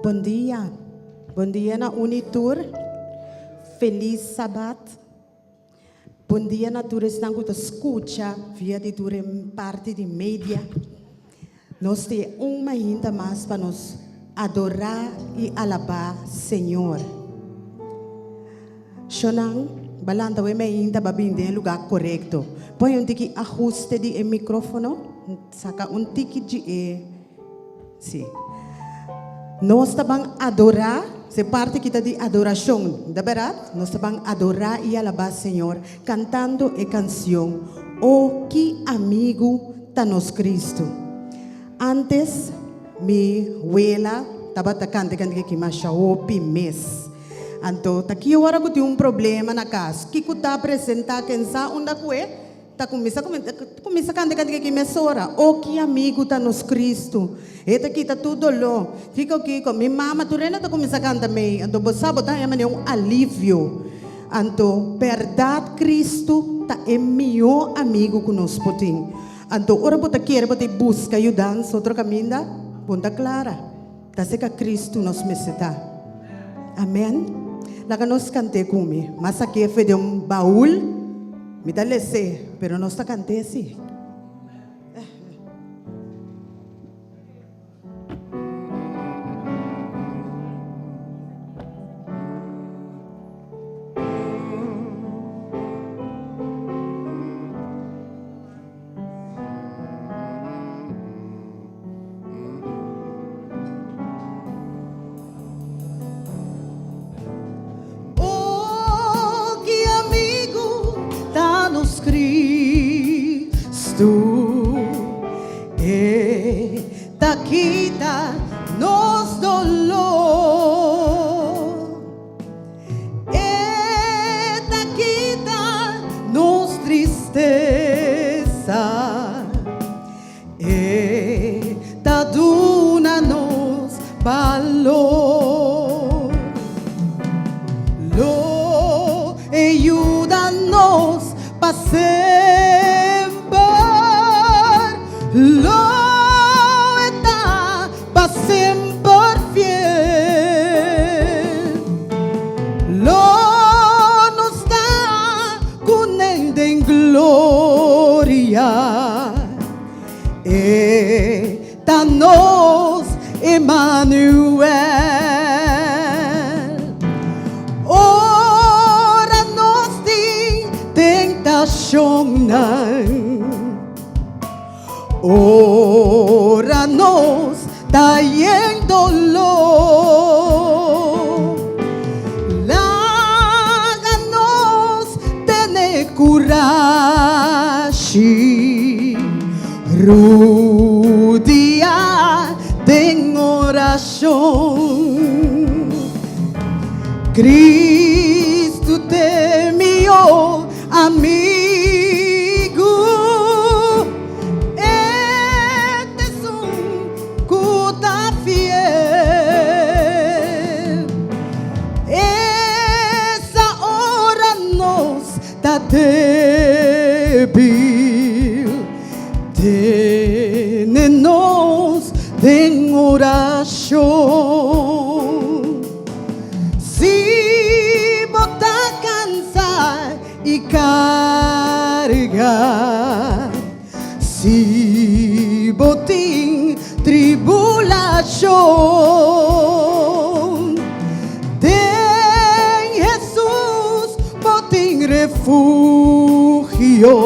Bon dia. Bon dia na un i tur. Felis Sabat. Bon dia na tur esnan ku ta skucha via di tur e parti di media. Nos tin un mainta mas pa nos adorá i alabá Señor. Shonnan, balanta we mainta ba bin den e lugá korekto. Pon un tiki ahuste di e mikrófono, saka un tiki di e. Sí. Nos ta ban adorá, se parti ki ta di adorashon, ta bèrdat? Nos ta ban adorá i alabá Señor kantando e kansion O ki amigu ta nos Kristu. Ántes mi wela tabata kanta e kantika aki masha hopi mes. Anto ta ki ora ku tin un problema na kas, kiko ta presentá kensa unda ku e? Ta kuminsá kuminsá kanta kanta ki mesora, O ki amigu ta nos Kristu! E ta kita tur doló. Kiko kiko? Mi mama tur hende ta kuminsá kanta mei. Anto bo sa bo ta haña manera un alivio. Anto bèrdat Kristu ta e mihó amigu ku nos por tin. Anto ora bo ta kere bo ta buska yudansa otro kaminda, bon ta klara. Ta seka Kristu nos mester ta. Amen. Laga nos kant'é ku mi. Mas aki e fe den un baul. Mi ta les'é, pero nos ta kant'é si. Oh, ki amigu ta nos Cristo, E ta kita nos dolor. E ta kita nos tristesa. E ta duna nos balor. Lo e yuda nos pa semper. Lo e ta pa semper fiel. Lo nos ta ku n'el den gloria. E ta nos Emmanuel. Ora nos tin tentashonnan, ora nos ta yen doló, laga nos tene kurashi, rudia den orashon. Cristo t'e mihó amigu. E t'esun ku ta fiel. Esa ora nos ta débil, tene nos den orashon. Si bo ta kansa i karga, si bo tin tribulashon, den Hesus bo tin refugio.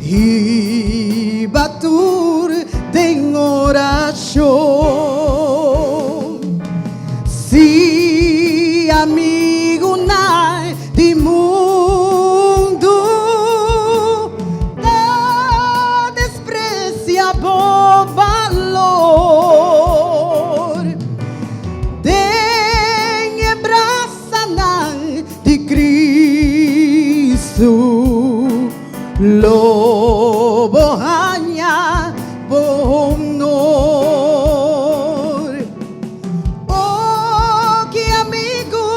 Hiba tur den orashon. Si amigunan di mundu ta desprecia. Precia bo balor den e brasanan di Cristo, lo bo haña bo honor. Oh, ki amigu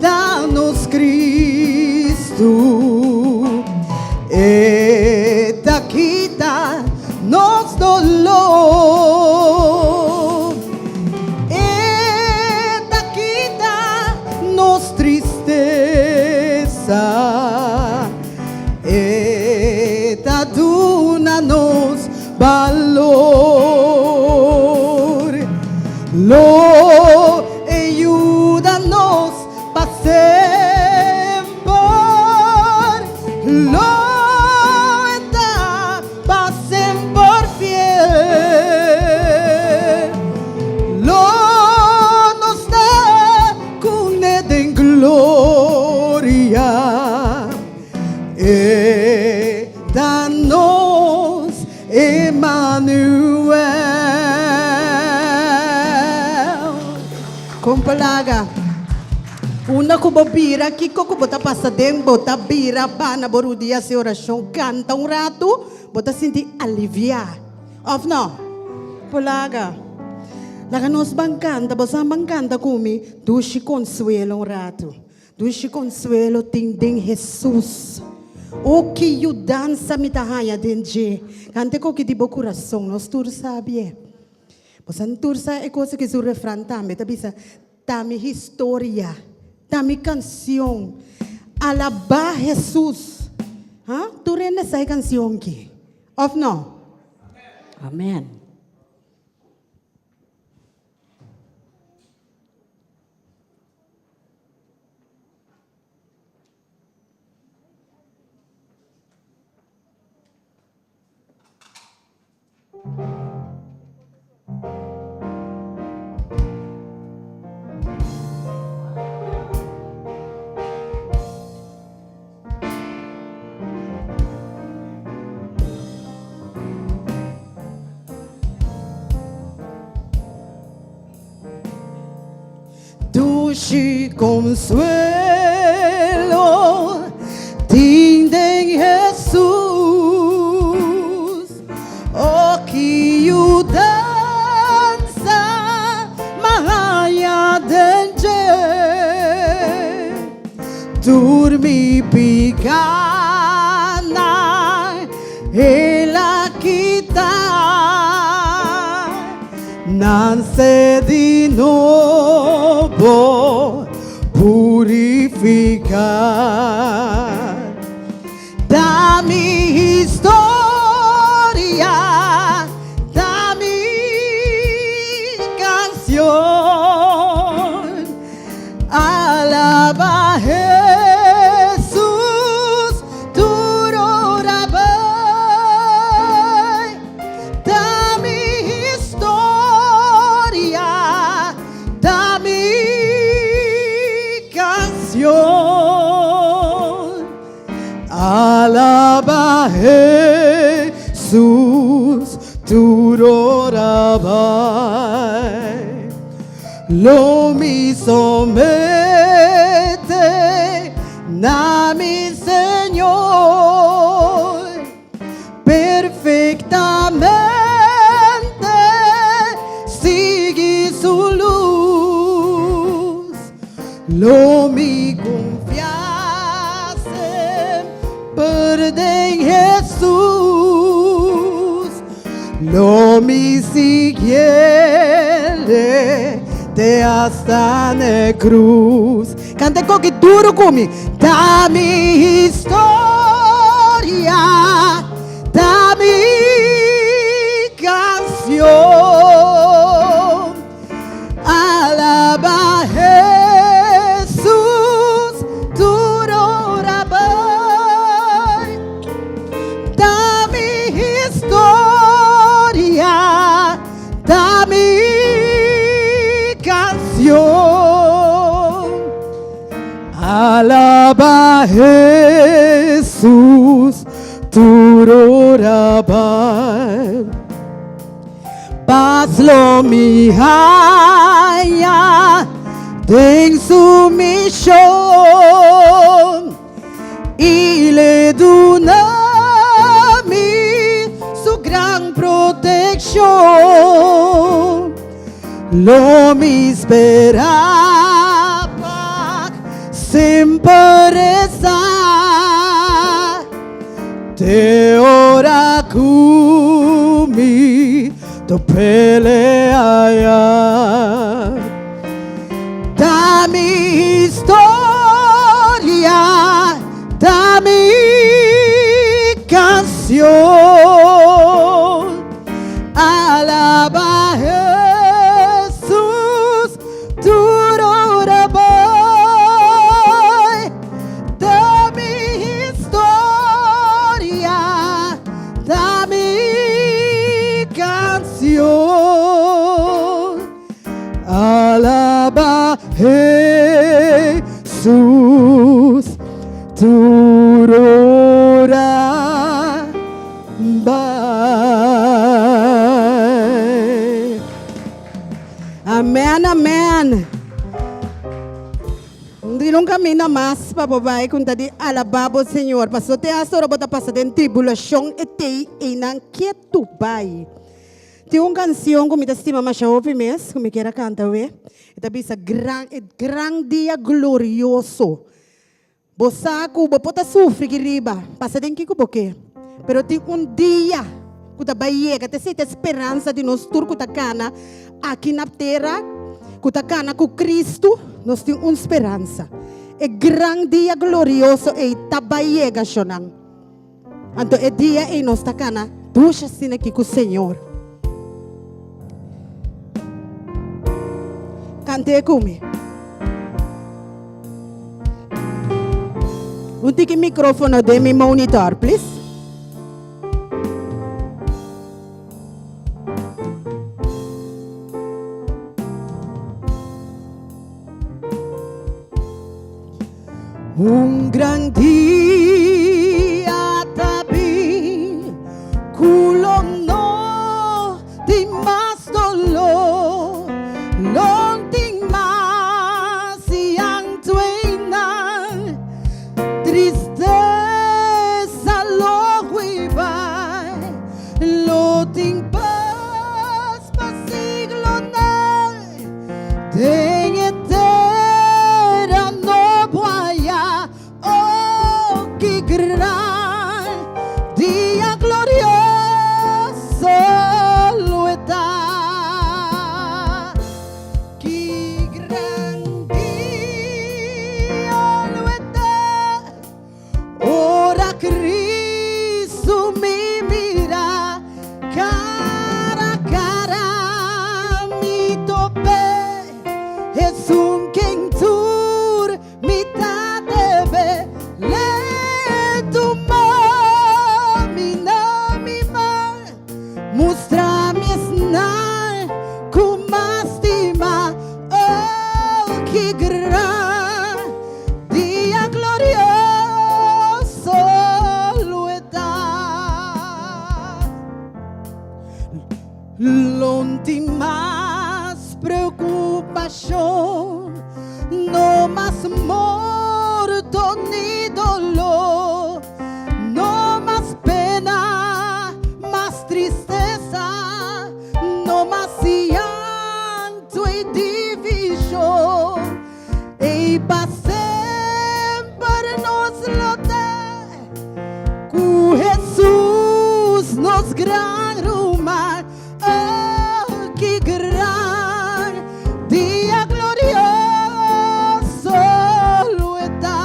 ta nos Cristo! E ta kita nos dolor. balor. Lo e yuda nos pa semper. Lo e ta pa semper fiel. Lo nos ta kuné den gloria. E ta nos Emmanuel. Kon palaga. Unda ku bo bira, kiko ku bo ta pasa den, bo ta bira bana bo rudia hasi orashon, kanta un ratu, bo ta sinti aliviá. Òf no? Polaga. Laga nos ban kanta, bo sa ban kanta ku mi, Dushi Konsuelo un ratu. Dushi konsuelo tin den Hesus. O ki yudansa mi ta haña den dje. Kante koki di bo kurason, nos tur sabie. Bosan tur sa e kos aki su refran tambe ta bisa, Ta mi historia, ta mi kansion. Alabá Hesus. Ha? Tur hende sa e kansion ki, òf no? Amen. Dushi konsuelo tin den Hesus, o ki yudansa m'a haña den dje. Tur mi pikanan El a kita. Nanse di nobo, purifiká. Ta mi historia, ta mi kansion. Alaba Hesus tur ora bai. Ta mi historia, ta mi canción. Alaba Hesus tur ora bai. Lo mi somete na mi Señor. Perfectamente sigui su luz. Lo mi confia semper den Jesús. Lo mi siguiele te hasta n'e cruz. Canta koki duro ku mi. Ta mi historia, ta mi canción. Alaba Jesús, tur ora bai. Ta mi historia, Ta mi canción. Alaba Jesús, tur ora bai. Paz lo mi haya den su misión. I le duna mi su gran protekshon. Lo mi spera pa semper esa te ora ku mi to pelea ya. Ta mi historia, ta mi canción. Tur ora bai. Ta mi historia, ta mi kansion. Alabá Hesus tur ora bai. Amen, amen. Tin un kaminda mas pa bo bai ku ta di alabá bo Señor. Pasobra te hasta ora bo ta pasa den tribulashon e tei einan ketu bai. Tin un kansion ku mi ta stima masha hopi mes ku mi kier a kanta awe. E ta bisa gran e gran dia glorioso. Bo sa ku bo por ta sufri ki riba, pasa den kiko bo ke, pero tin un dia ku ta bai yega. Ta esei ta e speransa di nos tur ku ta kana aki na tera, ku ta kana ku Kristu, nos tin un speransa. E gran dia glorioso ei ta bai yega, shonnan. Anto e dia ei nos ta kana dushi asina aki ku Señor. Kant'é ku mi. Un tiki microfono den mi monitor, please. Un gran dia ta bin ku lo no tin mas dolor, lo tin mas llanto einan, tristesa lo hui bai, lo tin pas pa siglonan. Den e tera nobo aya, oh ki gran dia glorioso lo e ta. Ki gran dia lo e ta. Ora Cristo mi mira cara a cara mi tope Esun ken tur mi ta debe Le tuma mi na mi man Mustra mi esnan ku mas stima Oh ki gran dia glorioso lo e ta. Lo tin mas preokupashon, no mas morto ni doló, no mas pena, mas tristesa, no mas llanto i divishon. Ei pa semper nos lo ta ku Hesus nos gran ruman. Oh, ki gran dia glorioso lo e ta!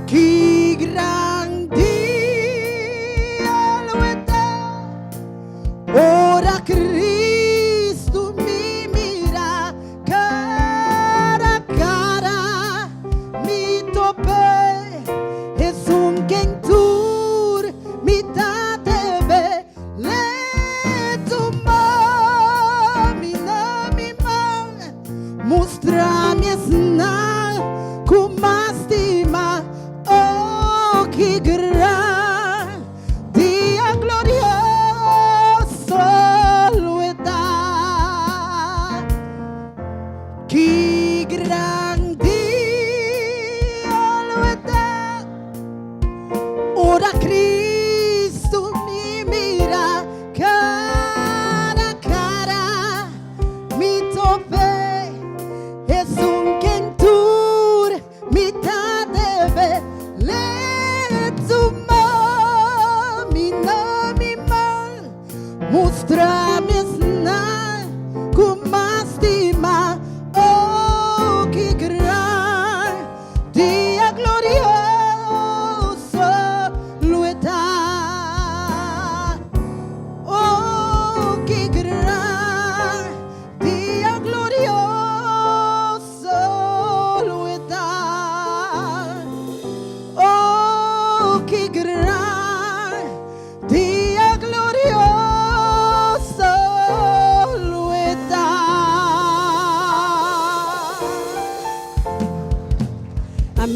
Ki gran dia lo e ta! Ora Cristo mi mira cara a cara, mi tope esun ken tur mi ta debe. Le tuma mi na mi man, mustra mi esnan ku mas stima. Oh, ki gran Dia glorioso lo e ta. Ki gran dia lo e ta. Ora Cristo mi mira cara a cara, mi tope esun ken tur Mi ta debe le tuma mi na mi man, mustra mi esnan ku mas stima, oh ki gran dia glorioso lo e ta. Oh ki gran dia.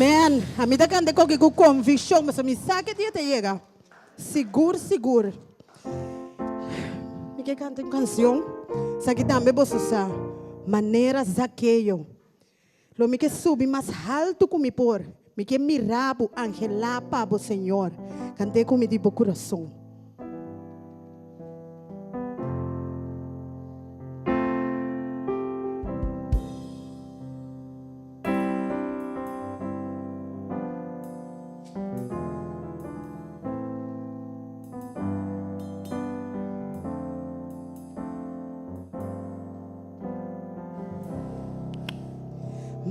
Amen. Ami ta kanta koki ku konvikshon, pasobra mi sa ke dia ta yega. Sigur, sigur. Mi ke kanta un kansion. Esaki tambe boso sa. Manera Zakeo. Lo mi ke subi mas haltu ku mi por. Mi ke mira bo, anhelá pa bo, Señor. Kant'é ku mi di bo kurason.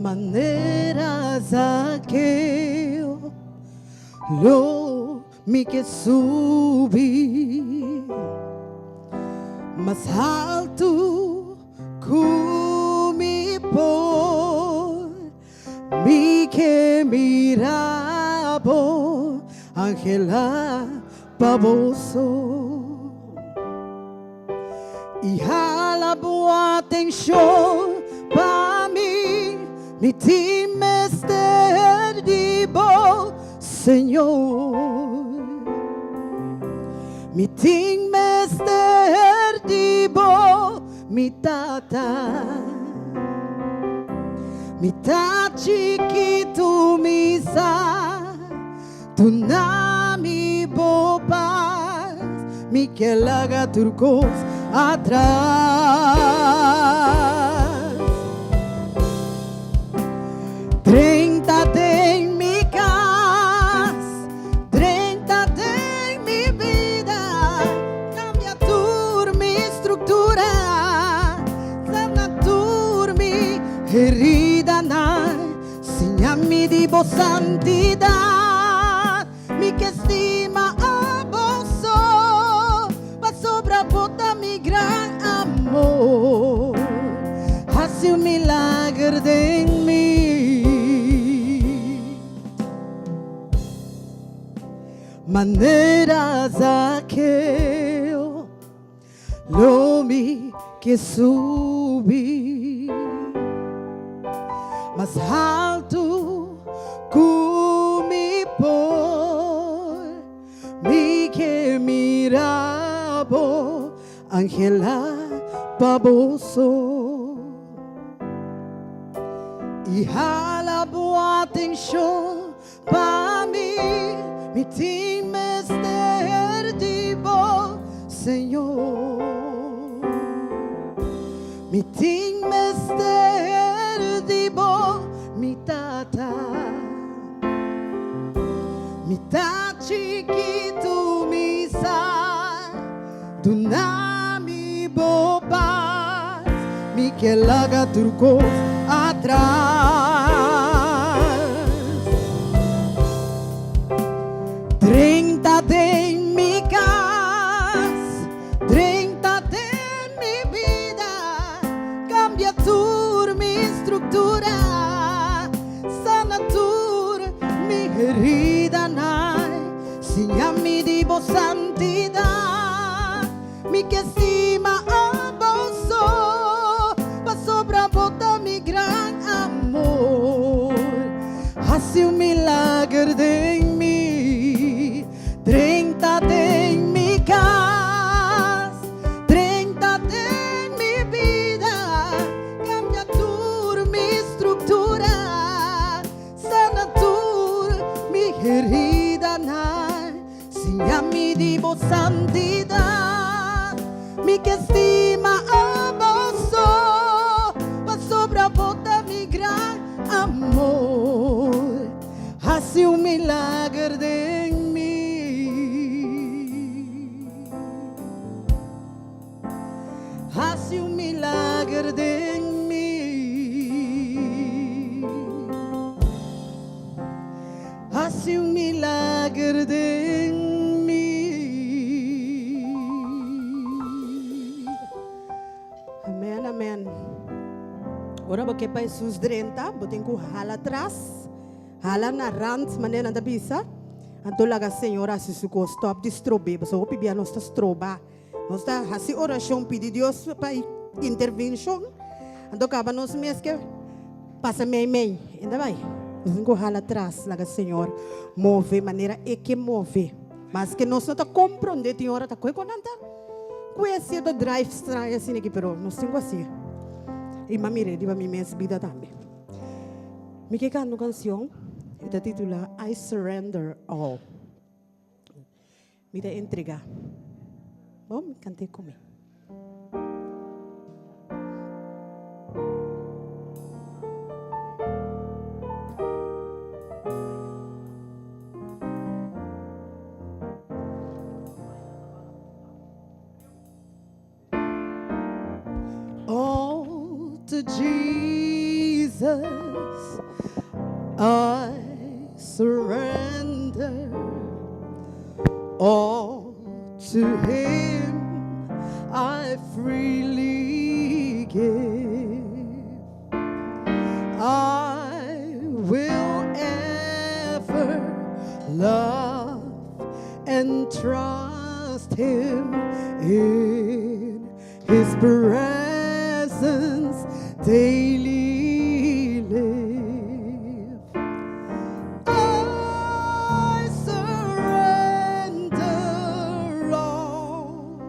Manera Zakeo lo mi ke subi mas haltu ku mi por. Mi ke mira bo anhela pa bo so i hala bo atenshon pa mi. Mi tin mester di bo, Señor. Mi tin mester di bo, mi Tata. Mi ta chikitu mi sa duna mi bo pas mi ke laga tur kos atras. Drenta den mi kas, drenta den mi bida, kambia tur mi struktura, sana tur mi heridanan, siña mi di bo santidat, mi ke stima abo so, pasobra bo ta mi gran amor. Hasi un milager den mi. Manera Zakeo lo mi ke subi mas haltu ku mi por. Mi ke mira bo anhela pa bo so i hala bo atenshon pa mi. Mi tin mester di bo, Señor. Mi tin mester di bo, mi Tata. Mi ta chikitu, mi sa duna mi bo pas. Mi ke laga tur kos atras. Drenta den mi kas, drenta den mi bida, kambia tur mi struktura. Sana tur mi heridanan, siña mi di bo santidat. Mi ke stima abo so, pasobra bo ta mi gran amor. Hasi un milager den mi, drenta den mi kas, drenta den mi bida. Cambia tur mi structura, sana tur mi heridanan, siña mi di bo santidad. Mi ke stima abo so, pasobra bo ta mi gran amor. Haci un milager den mi. Hasi un milager den mi. Hasi un milager den mi. Amen, amen. Ora bo ke pa Hesus drenta, bo tin ku hala atras, hala na rand, manera nan ta bisa. Anto laga Señor hasi su kos. Stop di strob'é, pasobra hopi bia nos ta stroba. Nos ta hasi orashon pidi Dios pa intervenshon, anto kaba nos mes ke pasa mei mei. Enta bai. Nos tin ku hala atras laga Señor move manera E ke move. Maske nos no ta komprondé tin ora ta koe kon nan ta koe sierto drive straño asina aki pero nos tin ku hasié. I m'a mir'é riba mi mes bida tambe. Mi ke kanta un kanshon e ta titulá I Surrender All. Mi ta entregá. Bon, kant'é ku mi. All to Jesus I surrender All to Him I freely give I will ever love and trust Him in His presence daily live. I surrender all.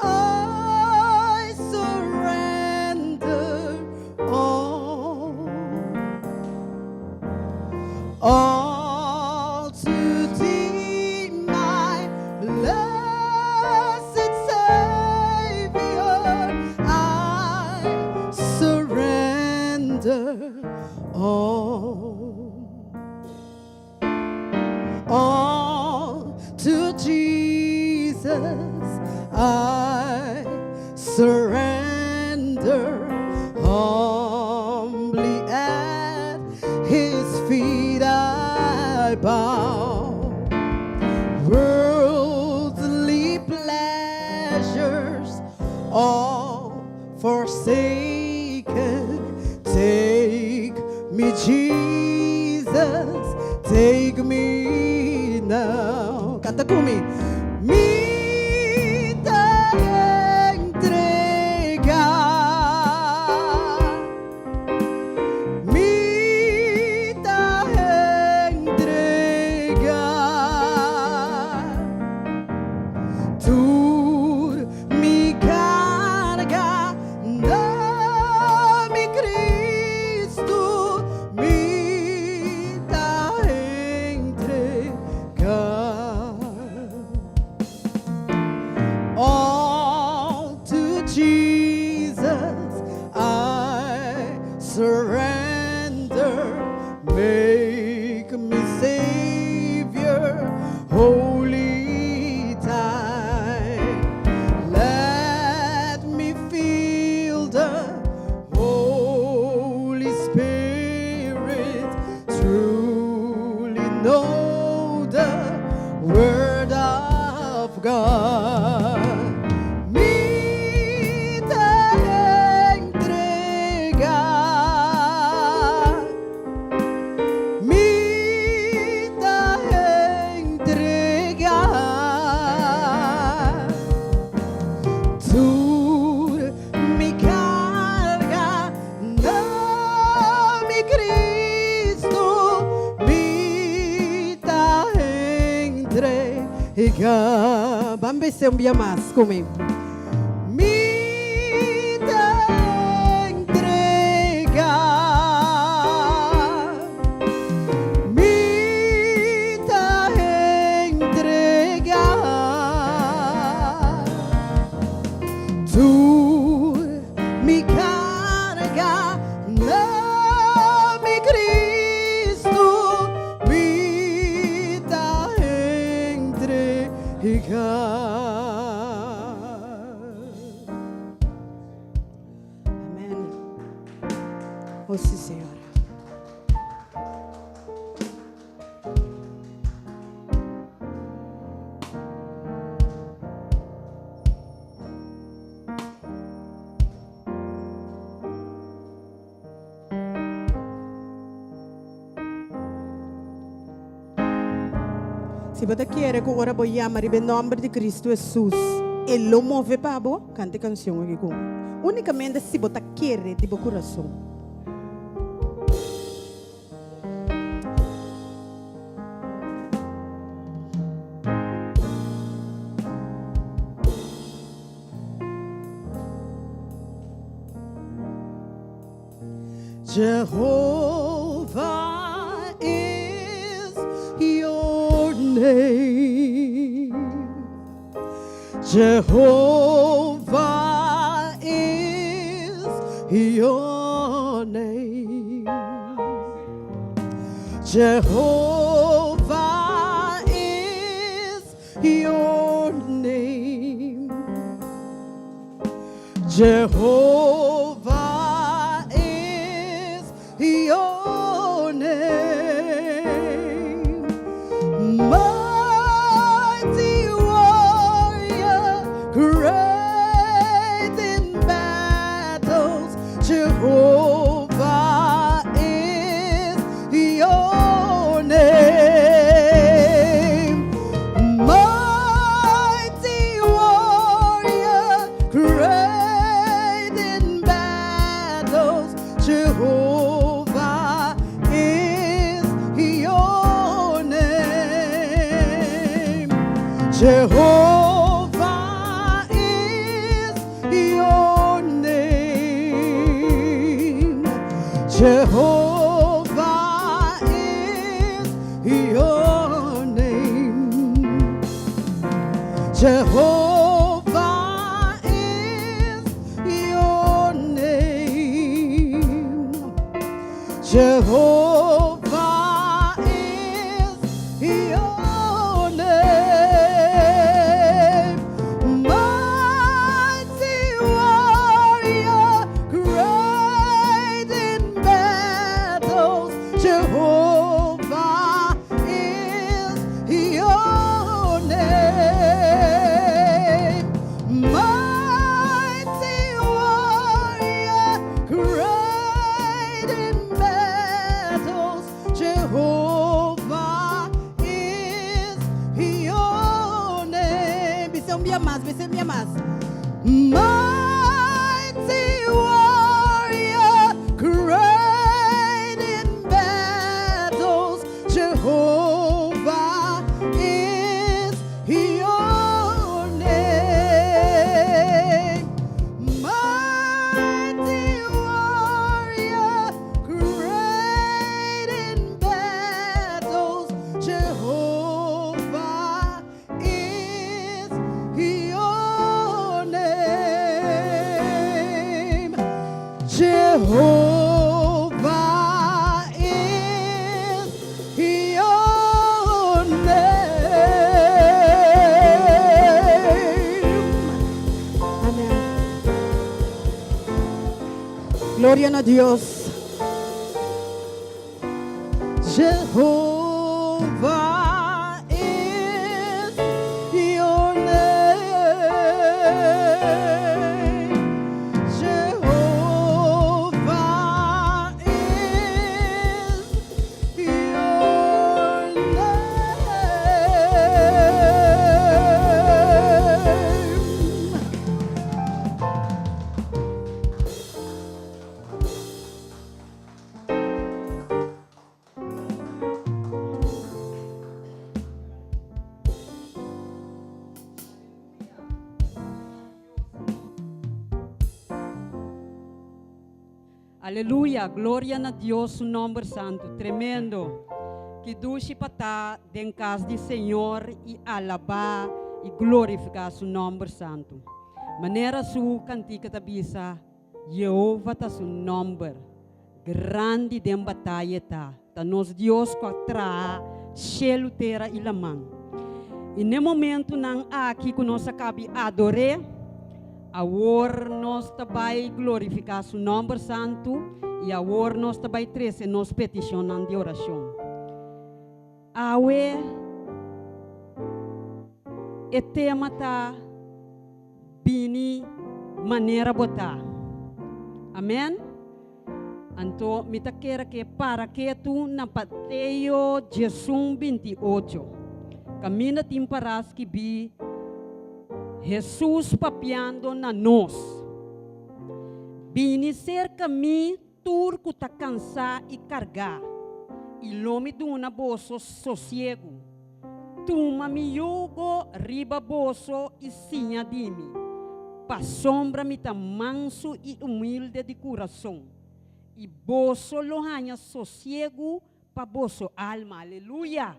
I surrender all. All to thee, my blessed Savior, I surrender all. All to Jesus I surrender humbly at his feet I bow. Worldly pleasures all forsaken. Take me, Jesus, take me now. Kanta ku mi. Mi ta entregá. Mi ta entregá. Tur mi karga na mi Kristu mi ta entregá. All to Jesus I surrender Make me Savior wholly thine Let me feel the Holy Spirit Truly know the Word of God. Mi ta entregá. Mi ta entregá. Tur mi karga na mi Kristu mi ta entregá. Ban bese un bia mas ku mi. Mi ta entregá. Mi ta entregá. Tur mi karga na mi Kristu mi ta entregá. Amen. Oh si Señor. Si bo ta kere ku ora bo yama riba e nòmber di Kristu Hesus, e lo move pa bo, kanta e kanshon aki ku mi. Únikamente si bo ta kere di bo kurason. Jehovah is your name. Jehovah is your name. Jehovah is your name. Jehovah is your name. Mighty warrior, great in battles, Jehovah is your name. Mighty warrior, great in battles, Jehovah is your name. Jehovah is your name. Jehovah is your name. Jehovah is your name. Jehovah is your name. Mighty warrior, great in battles. Jehovah is your name. Mighty warrior, great in battles. Jehovah is your name. Bisa un bia mas, bisa un bia mas. Mighty warrior, great in battles. Jehovah is your name. Mighty warrior, great in battles. Jehovah is your name. Jehovah is your name. Amen. Gloria na Dios. Jehovah is your name. Jehovah is your name. Aleluya, gloria na Dios su nomber santo. Tremendo. Ki dushi pa ta den cas di Señor y alaba y glorifica su nomber santo. Manera su cantica ta bisa, Jehova ta su nomber. Grandi den bataya ta. Ta nos Dios cu a traha cielo, tera y laman. Y n'e momentonan aki cu nos a cabi adore, awor nos ta bay glorifica su nomber santo y awor nos ta bay trece nos peticionnan di oracion. Awe e tema ta Bini manera bo ta. Amen. Anto mi ta kere ke para ketu na Mateo 11, 28. Kaminda tin para skibí Hesus papiando na nos, Bini serka mi tur ku ta kansá i kargá, i lo mi duna boso sosiegu. Tuma mi yugo riba boso i siña di mi, pasobra mi ta mansu i humilde di kurason. I boso lo haña sosiegu pa boso alma. Aleluya!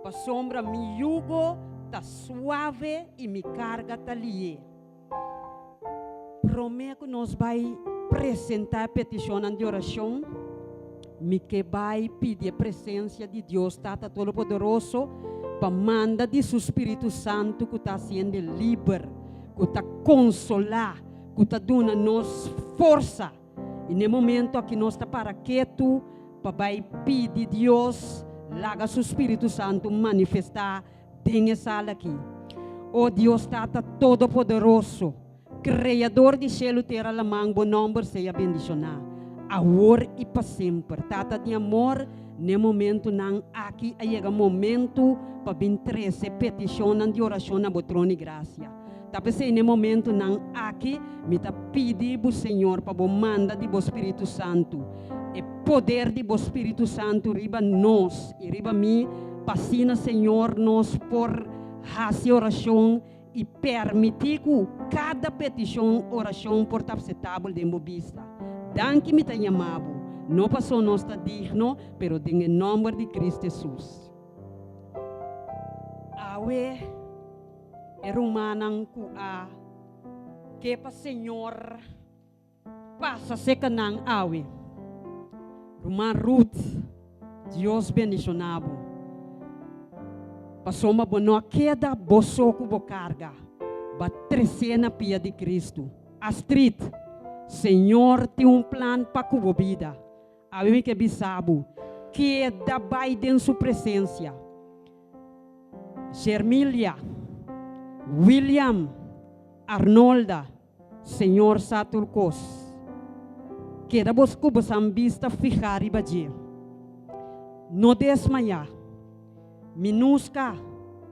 Pasobra mi yugo ta suave i mi karga ta lié. Promé ku nos bai presentá e petishonnan di orashon, mi ke bai pidi e presensia di Dios Tata Todopoderoso pa manda di su Spiritu Santu ku ta hasi hende liber, ku ta konsolá, ku ta duna nos forsa. I n'e momento aki nos ta para ketu pa bai pidi Dios laga su Spiritu Santu manifestá den e sala aki. O Dios Tata Todopoderoso, Kreador di shelu, tera, laman, bo nòmber sea bendishoná, awor i pa semper. Tata di amor, n'e momentunan aki a yega momentu pa bin trese petishonnan di orashon na bo trono di grasia. Ta p'esei n'e momentunan aki mi ta pidi bo, Señor, pa bo manda di bo Spiritu Santu, e poder di bo Spiritu Santu riba nos i riba mi, pa asina, Señor, nos por hasi orashon i permití ku kada petishon orashon por ta apsetabel den bo bista. Danki mi ta yama bo, no paso nos ta digno, pero den e nòmber di Cristo Hesus. Awe e rumannan ku a ke pa Señor pasa seka nan awe. Ruman Ruth, Dios bendishoná bo. Pasobra bo no a keda bo so ku bo karga, bo a tresé na pia di Kristu. Astrid, Señor tin un plan pa ku bo bida. Awe mi ke bisa bo, keda bai den su presensia. Shermilia, William, Arnolda, Señor sa tur kos. Keda bos ku bosan bista fihá riba dje. No desmayá. Minuska,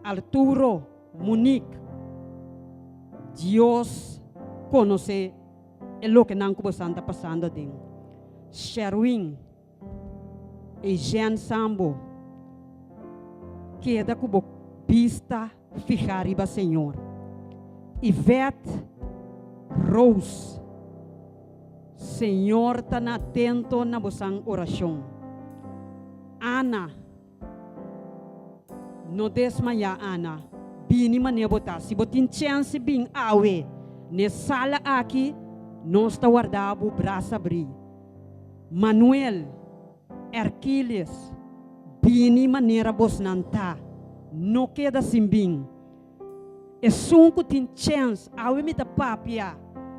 Arturo, Monique, Dios konosé e lokenan ku bosan ta pasando aden. Sherwin, Eugène Sambo, keda ku bo bista fihá riba Señor. Yvette Rose, Señor ta na atento na bosan orashon. Ana, no desmayá Ana, bini manera bo ta. Si bo tin chènse bin awe n'e sala aki, nos ta warda bo brasa abrí. Manuel, Erquiles, bini manera bosnan ta, no keda sin bin. Esun ku tin chèns, awe mi ta papia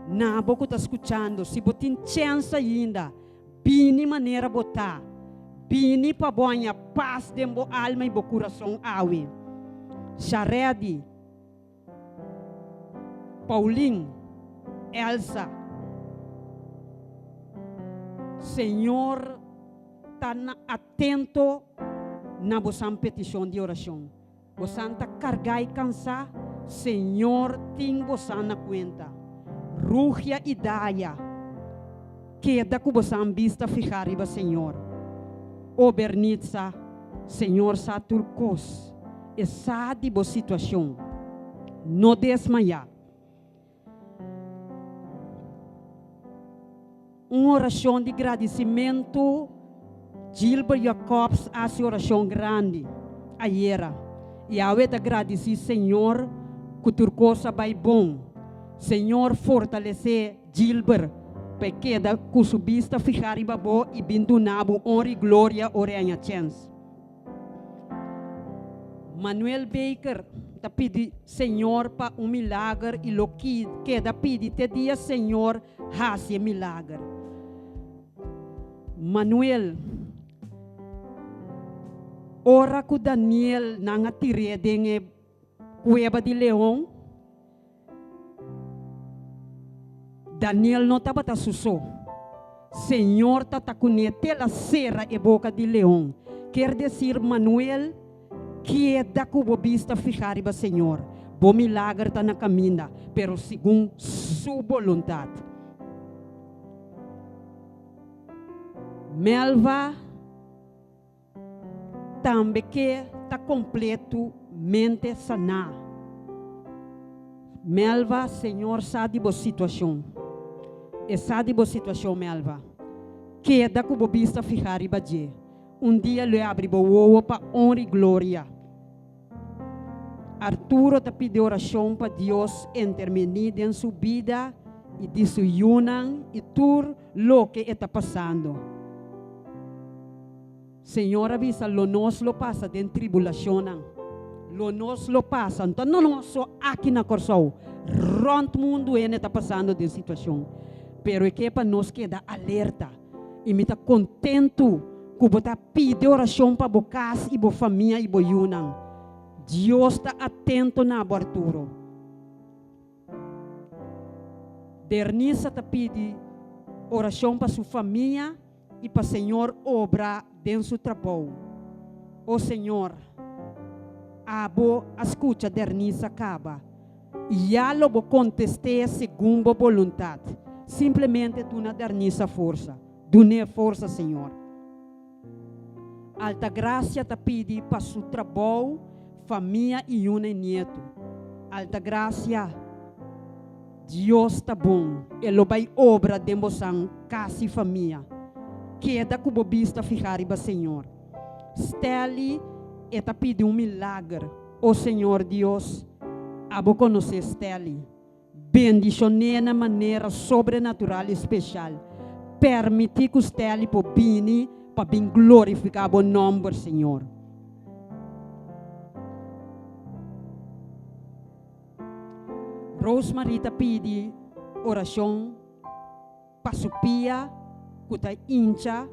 na bo ku ta skuchando, si bo tin chèns ainda, bini manera bo ta, bini pa bo haña pas den bo alma i bo kurason awe. Sharedi. Paulin, Elsa, Señor ta na atento na bosan peticion di oracion. Bosan ta carga y cansa, Señor tin bosan na cuenta. Rugia y Daya, keda cu bosan bista fiha riba Señor. O Bernitza, Señor sa tur cos. E sa di bo situacion. No desmayá. Un oracion di gradicimentu Gilbert Jacobs a haci oracion grandi ayera y awe ta gradici Señor cu tur cos a bay bon. Señor fortalece Gilbert pa e keda cu su bista fiha riba bo y bin duna bo honra y gloria ora e haña chens. Manuel Baker ta pidi Señor pa un milager y lo keda pidi te dia Señor haci e milager. Manuel, ora cu Daniel nan a tir'é den e cueba di leon, Daniel no tabata su so. Señor tata kuné te la sera e boka di leon. Kier desir Manuel, keda ku bo bista fihá riba Señor. Bo milager ta na kaminda, pero segun Su boluntat. Melva Tambe ke ta kompletu mente saná. Melva, Señor sa di bo situashon. E sa di bo situashon, Melva. Keda ku bo bista fihá riba dje. Un dia lo e abri bo wowo pa honra i gloria. Arturo ta pidi orashon pa Dios entermení den su bida i di su yunan i tur loke e ta pasando. Señor a bisa lo nos lo pasa den tribulashonnan. Lo nos lo pasa. Anto no nos so aki na Kòrsou. Rònt mundu hende ta pasando den situashon. Pero e ke pa nos keda alerta. I mi ta kontentu ku bo ta pidi orashon pa bo kas i bo famia i bo yunan. Dios ta atento na bo, Arturo. Dernisa ta pidi orashon pa su famia i pa Señor obra den su trabou. O Señor, abo a skucha Dernisa kaba i ya lo bo kontest'é segun bo boluntat. Simplemente duna Dernisa forsa. Dun'é forsa, Señor. Altagracia ta pidi pa su trabou, famia i yuna i nietu. Altagracia, Dios ta bon, e lo bai obra den bosan kas i famia. Keda ku bo bista fihá riba Señor. Stelly e ta pidi un milager, O Señor Dios, abo konosé Stelly. Bendishon'é na manera sobrenatural i speshal. Permití ku Stelly por bini pa bin glorifiká bo nòmber, Señor. Rosemarie ta pidi orashon pa su pia ku ta incha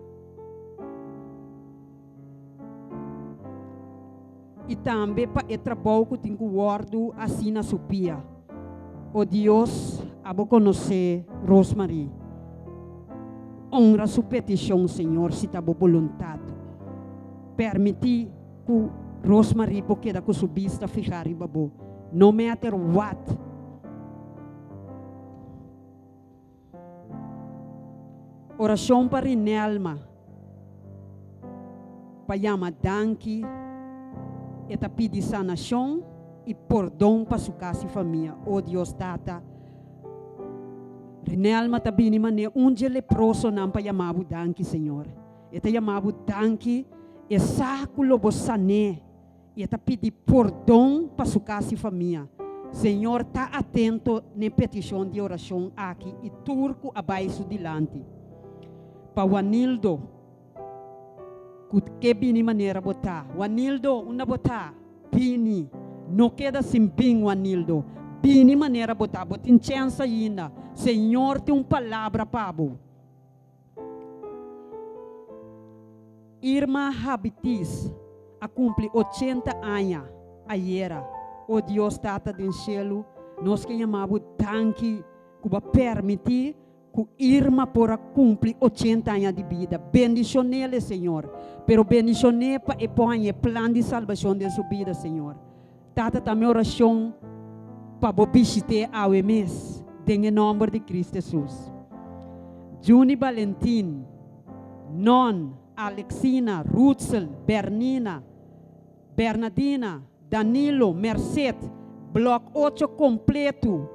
i tambe pa e trabou ku tin ku wòrdu hasi na su pia. O Dios, abo konosé Rosemarie. Honra su petishon, Señor, si ta bo boluntat. Permití ku Rosemarie por keda ku su bista fihá riba bo, no matter what. Orashon pa Rinelma pa yama danki e ta pidi sanashon i pordon pa su kas i famia. O Dios Tata, Rinelma ta bini manera un dje leprosonan pa yama bo danki, Señor. E ta yama bo danki, e sa ku lo bo san'é. I e ta pidi pordon pa su kas i famia. Señor ta atento n'e petishon di orashon aki i tur ku a bai su dilanti. Pa Wanildo, ku ke bini manera bo ta. Wanildo, unda bo ta? Bini. No keda sin bin, Wanildo. Bini manera bo ta. Bo tin chèns ainda. Señor tin un palabra pa bo. Irma Habitis a kumpli ochenta aña ayera. O Dios Tata den shelu, nos ke yama bo danki ku bo a permití ku Irma por a kumpli ochenta aña di bida. Bendishon'el, Señor, pero bendishon'é pa e por haña e plan di salbashon den su bida, Señor. Tata, ta mi orashon pa bo bishit'é awe mes, den e nòmber di Cristo Hesus. Juni Balentin, Non, Alexina, Rutsel, Bernina, Bernadina, Danilo, Merced, Blòk ocho kompletu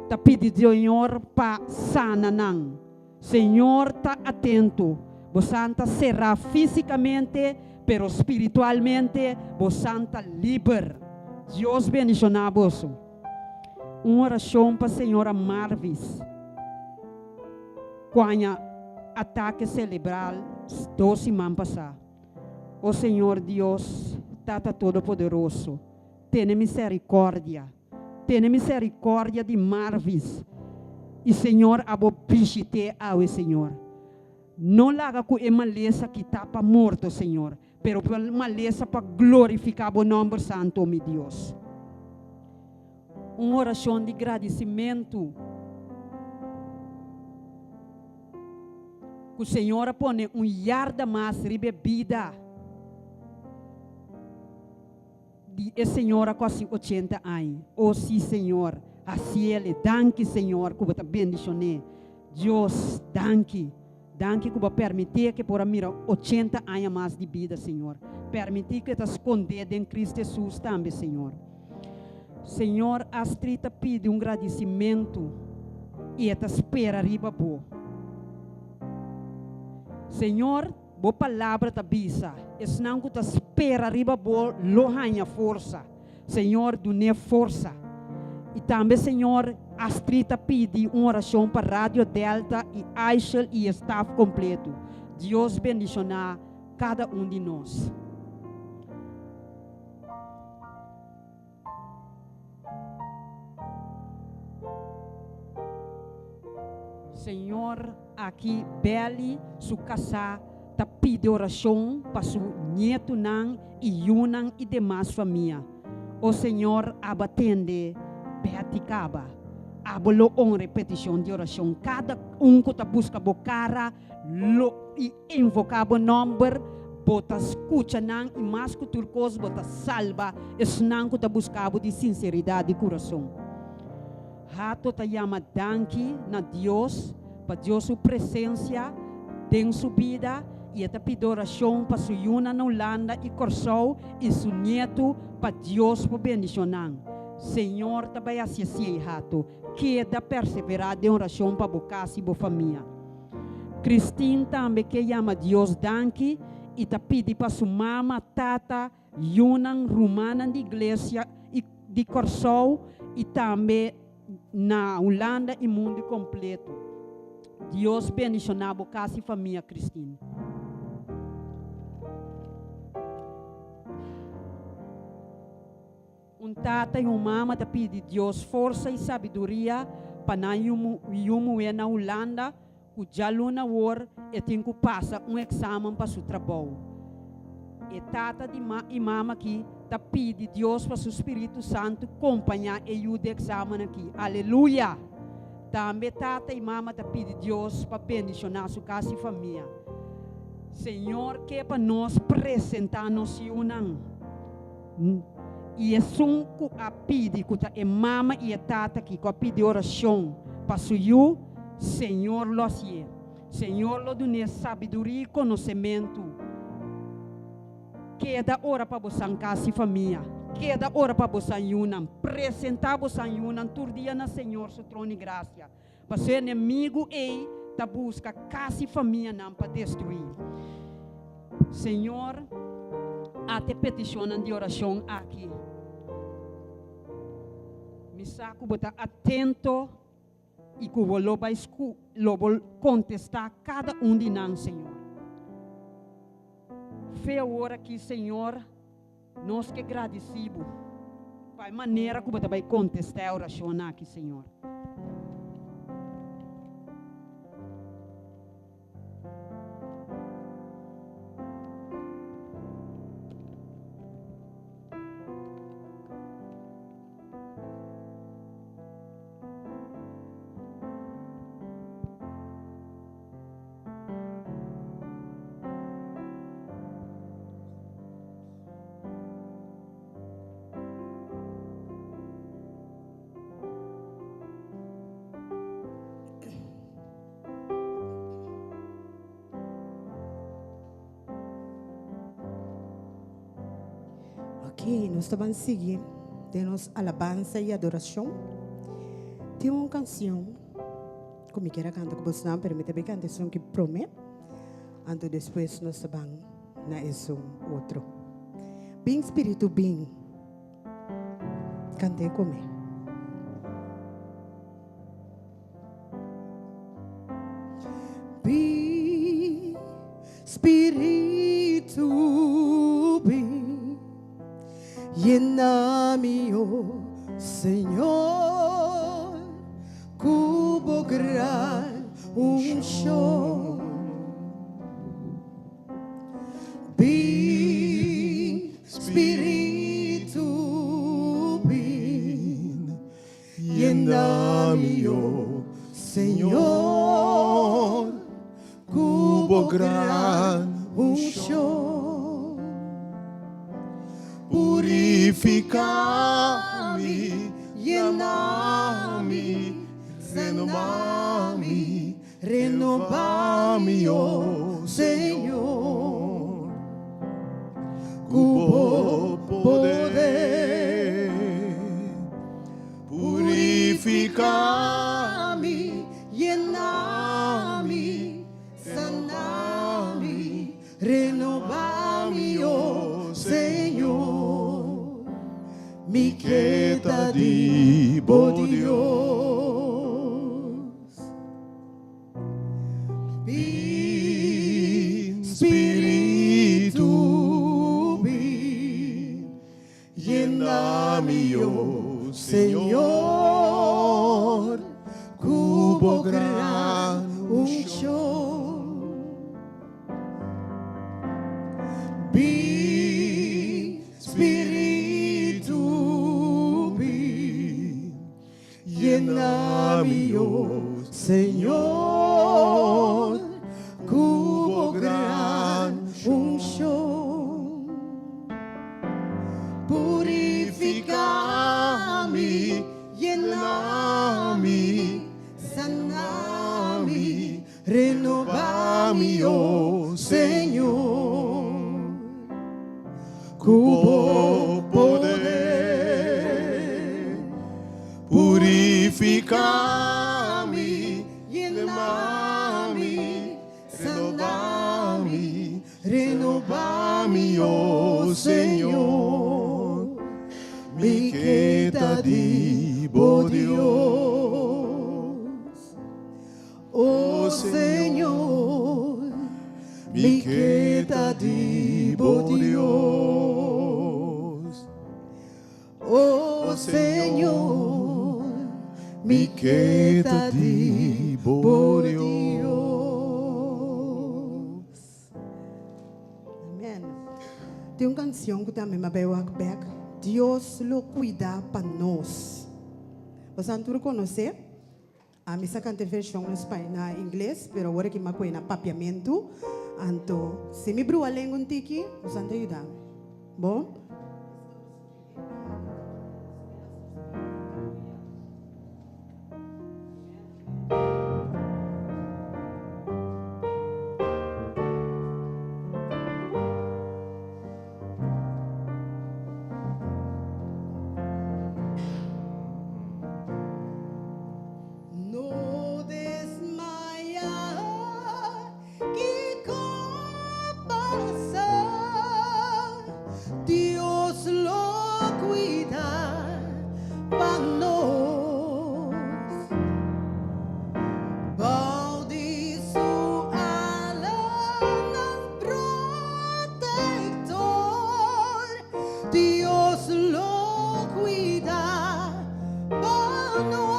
ta pidi Señor pa sana nan. Señor ta atento. Bosan ta será físikamente, pero spiritualmente bosan ta liber. Dios bendishoná boso. Un orashon pa señora Marvis ku haña atake selebral dos siman pasá. O Señor Dios, Tata Todopoderoso, tene miserikòrdia. Tene misericordia di Marvis y Señor abo bishite awe Señor. No laga cu e malesa kita pa morto Señor, pero pa malesa pa glorifica bo nomber santo mi Dios. Un oracion di gradicimento cu Señor a pone un yarda mas riba e bida. Di e señora cu hasi ochenta añ. O si, Señor, haciele. Danki, Señor, cu Bo ta bendicion'é. Dios, danki. Danki cu Bo a permitié cu e por a mira ochenta aña mas di bida, Señor. Permití cu e ta scondé den Cristo Jesus tambe, Señor. Señor, Astrid ta pidi un gradicimento y e ta spera riba Bo. Señor, bo palabra ta bisa, esnan ku ta spera riba bo lo haña forsa. Señor, dun'é forsa. I tambe, Señor, Astrid ta pidi un orashon pa Radio Delta i Aishel i e staf kompletu. Dios bendishoná kada un di nos. Señor aki Belly su kasá ta pidi orashon pa su nietunan i yunan i demas famia. O Señor abo a tende Betty kaba. Abo lo honra e petishon di orashon. Kada un ku ta buska bo kara lo i invoká bo nòmber, bo ta skucha nan i mas ku tur kos bo ta salba esnan ku ta buska bo di sinseridat di kurason. Hato ta yama danki na Dios pa Dios su presensia den su bida i e ta pidi orashon pa su yunan na Hulanda i Kòrsou i su nietu pa Dios por bendishonan. Señor ta bai hasi esei Hato. Keda perseverá den orashon pa bo kas i bo famia. Christine tambe ke yama Dios danki i ta pidi pa su mama, tata, yunan, rumannan di iglesia i di Kòrsou i tambe na Hulanda i mundu kompleto. Dios bendishoná bo kas i famia Christine. Un tata i un mama ta pidi Dios forsa i sabiduria pa nan yu muhé na Hulanda ku djaluna awor e tin ku pasa un eksamen pa su trabou. E tata di i mama aki ta pidi Dios pa su spiritu santu kompañá e yu di eksamen aki. Aleluya! Tambe tata i mama ta pidi Dios pa bendishoná su kas i famia. Señor ke pa nos presentá nos yunan. I esun ku a pidi, ku ta e mama i e tata aki, ku a pidi orashon pa su yu, Señor lo hasié. Señor lo dun'é sabiduria i konosementu. Keda ora pa bosan kas i famia. Keda ora pa bosan yunan. Presentá bosan yunan tur dia na Señor su trono di grasia. Pasobra e enemigu ei ta buska kas i famianan pa destruí. Señor, ate petishonnan di orashon aki. Mi sa ku bo ta atento i ku bo lo bai lo bo kontestá kada un di nan, Señor. Fe awor aki, Señor. Nos ke gradisí bo pa e manera ku bo ta bai kontestá e orashonnan aki, Señor. Ok, nos ta ban sigui den nos alabansa i adorashon. Tin un kansion ku mi kier a kanta ku bosnan, pero mi ta bay kanta esun ki promé, anto despues nos ta ban na esun otro. Bin Spiritu bin, kant'é ku mi. Bin Spiritu bin, yena mi oh Señor ku bo gran unshon. Bin, Spiritu, bin, yena mi, o Señor, ku bo gran unshon. Purifiká mi, yena mi, renová mi. Renobá mi, o Señor, ku bo poder. Purifiká mi, yena mi, sana. ta di bo Dios. Bin, Spiritu, bin, yena mi, oh Señor, ku bo gran unshon. Bin, Spiritu, bin, yena mi, oh Señor, ku bo gran unshon. Purifiká mi, yena mi, sana mi, renobá mi, oh Señor, ku bo poder. Purifiká mi, yena mi, sana mi, renobá mi, oh Señor. Mi ke ta di bo Dios. Oh Señor, mi ke ta di bo Dios. Oh Señor, mi ke ta di bo Dios. Amen. Tin un kansion ku tambe m'a bai wak bek. Dios lo kuida pa nos. Boso tur konosé? Ami sa kanta e vershon na spañó, na ingles, pero awor aki m'a kohe na papiamentu. Anto, si mi brua lenga un tiki, boso ta yuda mi. Bon? No desmayá, kiko pasa, Dios lo kuida pa nos. Bou di su alanan protektor, Dios lo kuida pa nos.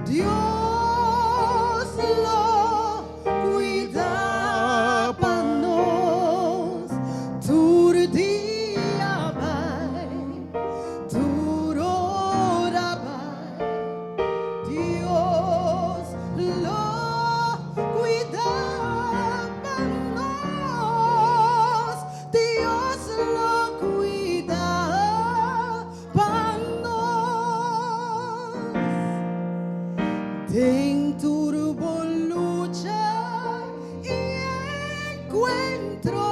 Dios lo kuida pa nos. Tur dia bai, tur ora bai. Dios lo kuida pa nos. Dios lo kuida pa nos. Den tur bo lucha i enkuentro,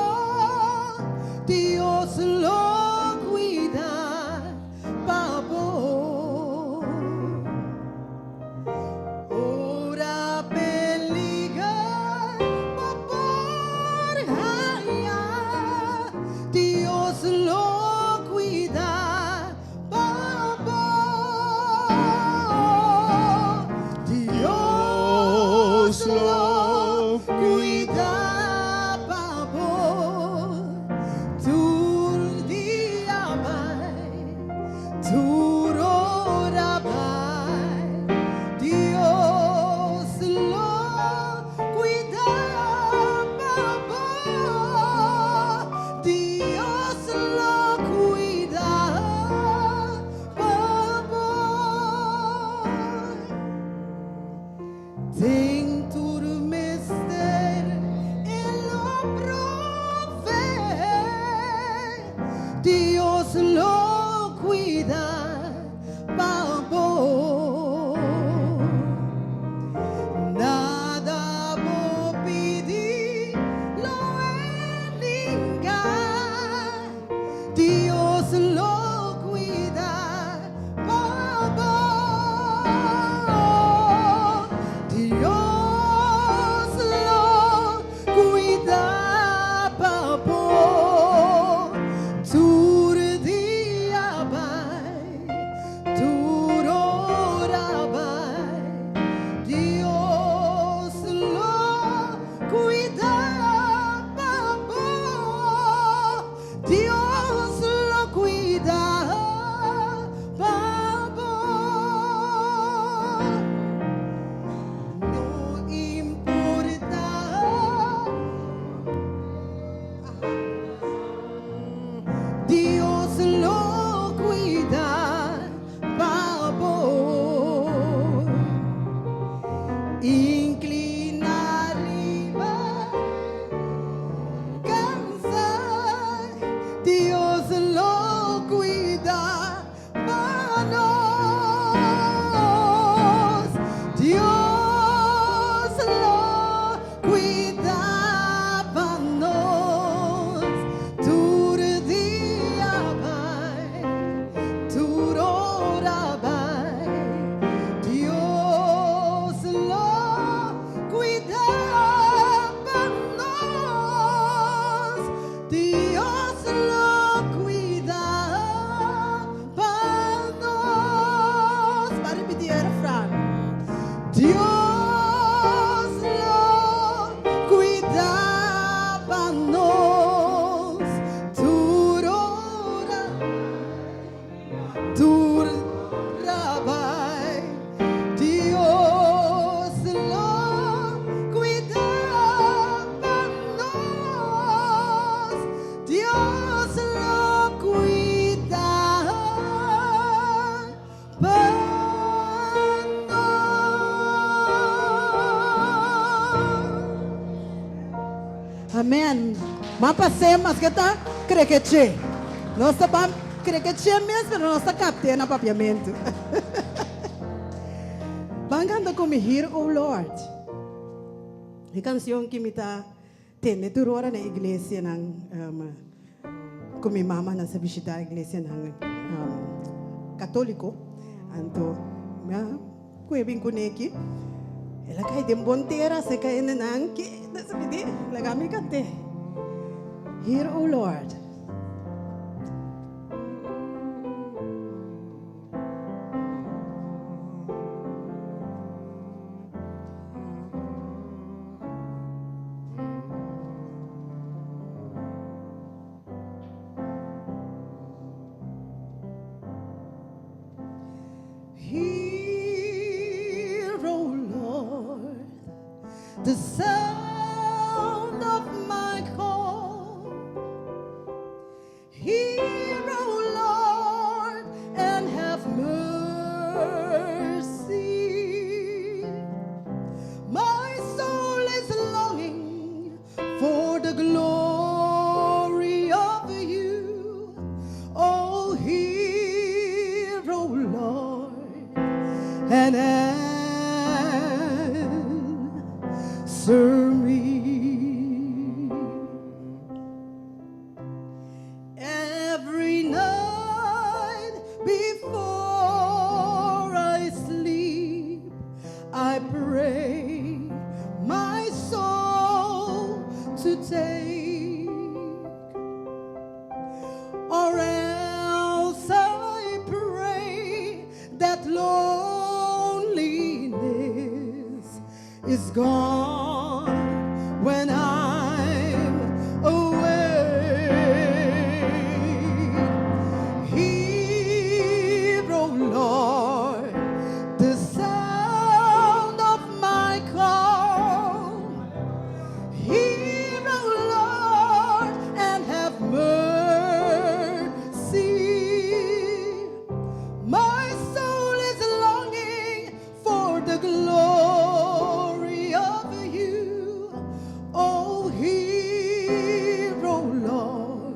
Dios lo kuida pa bo. Ora peliger bo por haya, Dios lo kuida pa bo. Dios lo kuida pa nos tur ora, tur bai. Dios lo kuida pa nos. Dios lo kuida pa nos. Amèn. Ma pasé mas ku ta krekeche. Nos ta ban krekeche mes, pero nos ta kapt'é na papiamentu. Ban kanta ku mi Hear, O Lord. E kanshon ku mi ta tende tur ora na iglesianan ku mi mama nan sa bishitá iglesianan katóliko. Anto mi a kue bin kuné aki. El a kai den bon tera serka hendenan ki ta pidi laga mi kant'é. Hear, O Lord. Hear, O Lord, the sound of my call. Hear, O Lord, and have mercy. My soul is longing for the glory of you. Oh, hear, O Lord, and answer me. Every night before I sleep, I pray my soul to take, or else I pray that loneliness is gone when I'm away. Hear, O Lord, the sound of my call. Hear, O Lord, and have mercy. My soul is longing for the glory of you. Oh, hear, O Lord,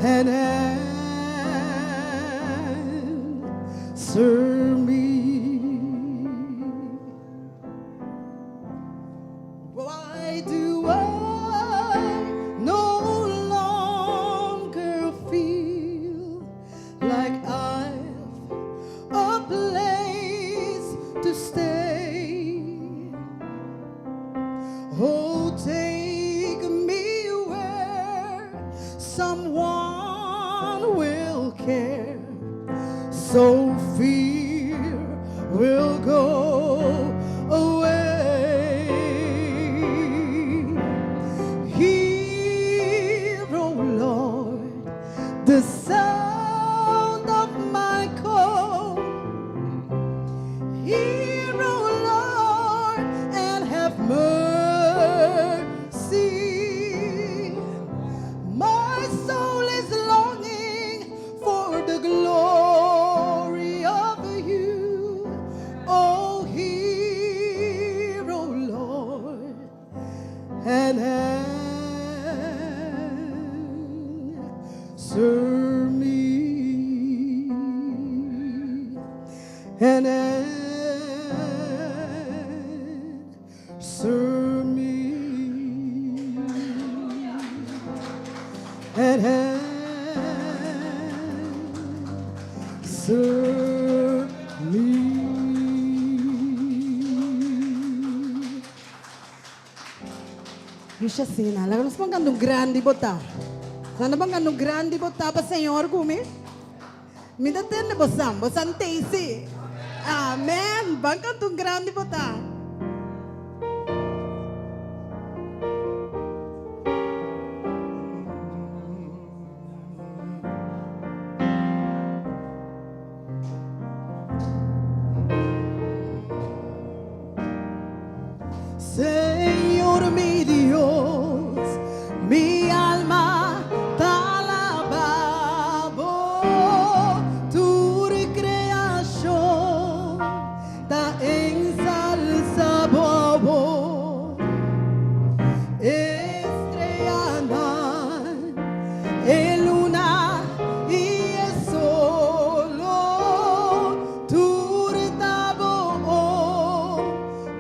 and answer me. Why do I no longer feel like I've a place to stay? Oh, take me where someone will care, so fear will go away. Hear, O Lord, the sound of my call. Hear, O Lord, and have mercy. My soul is longing for the glory of you. Oh, hear, O Lord, and answer me. And answer me. And answer me. Bisha asina, laga nos ban kanta un grandi botá. Laga nos ban kanta un grandi botá pa Señor ku mi. Mi ta tende bosan, bosan tei si. Amen. Ban kanta un grandi bo ta. Señor mi Dios, mi alma ta alabá bo, tur creacion ta ensalsa bo awor. Estreanan, e luna i e solo, tur ta bo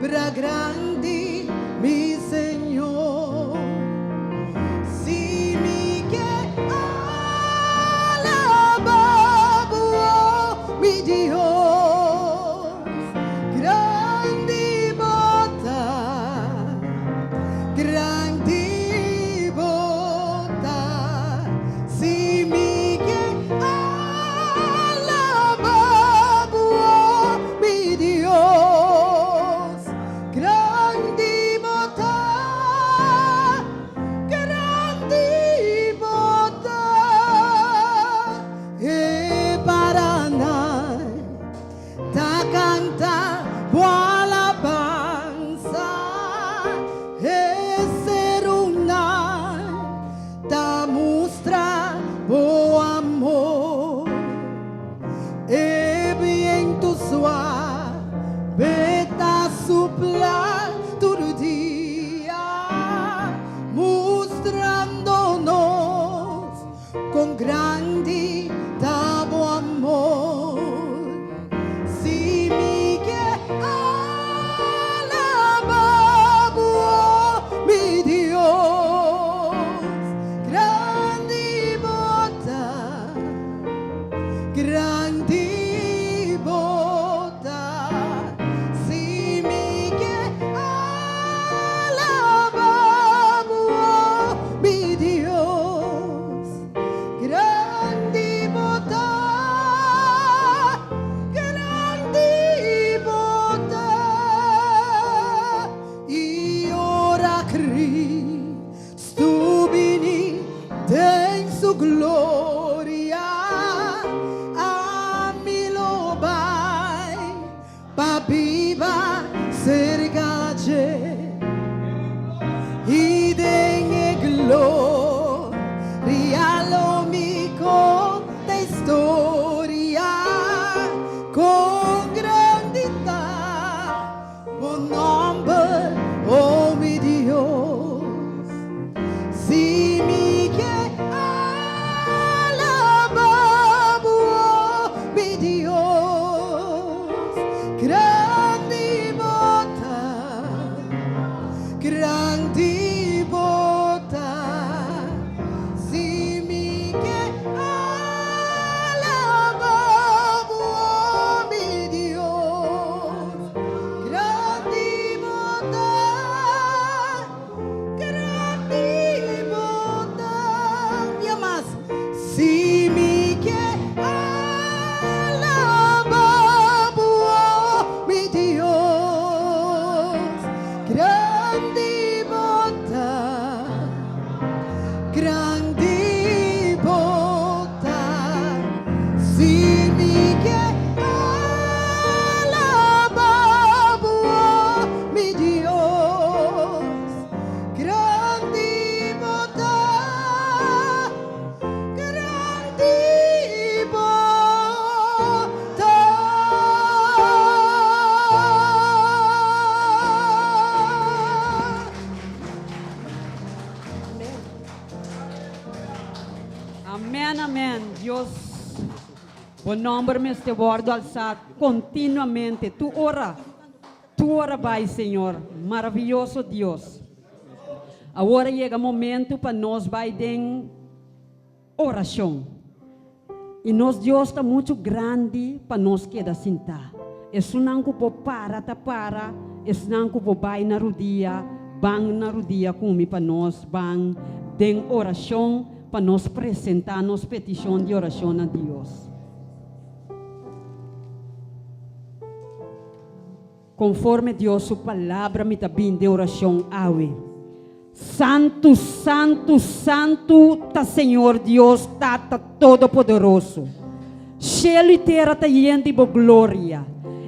obra grandi, mi Señor. Si mi ke alabá bo, mi Dios, grandi bo ta, grandi bo ta. Si mi ke alabá bo, mi Dios, grandi bo ta, grandi bo ta. E paranan ta kanta bo alabansa, e serunan ta mustra bo amor. E bientu suave ta supla tur dia, mustrando nos kon grandi ta bo amor. Si mi ke alabá bo, mi Dios, grandi bo ta, grandi bo ta. Si mi ke alabá bo, mi Dios, grandi bo ta, grandi bo ta. I ora Cristo bini den su gloria, ami lo bai pa biba serka dje. I den e gloria lo mi konta historia kon grandi ta bo nòmber, o mi Dios. Si mi ke alabá bo, mi Dios, grandi bo ta, grandi bo ta. Si mi ke alabá bo, mi Dios, grandi bo ta, grandi bo ta. I mas, si mi ke alabá bo, mi Dios, grandi bo ta, grandi bo ta. Si mi ke alabá bo, mi Dios, grandi bo ta, grandi bo ta. Amen, amen. Dios, bo nomber mester wordo alsa continuamente. Tur ora, tur ora bai, Señor. Maraviyoso Dios. Awor a yega momento pa nos bai den oracion. I nos Dios ta muchu grandi pa nos keda sintá. Esunnan ku por para ta para, esnan ku por bai na rudia, ban na rudia ku mi pa nos ban den orashon pa nos presentá nos petishon di orashon na Dios. Konforme Dios su palabra mi ta bin den orashon awe. Santu, santu, santu ta Señor Dios Tata Todopoderoso. Shelu i tera ta yen di bo gloria.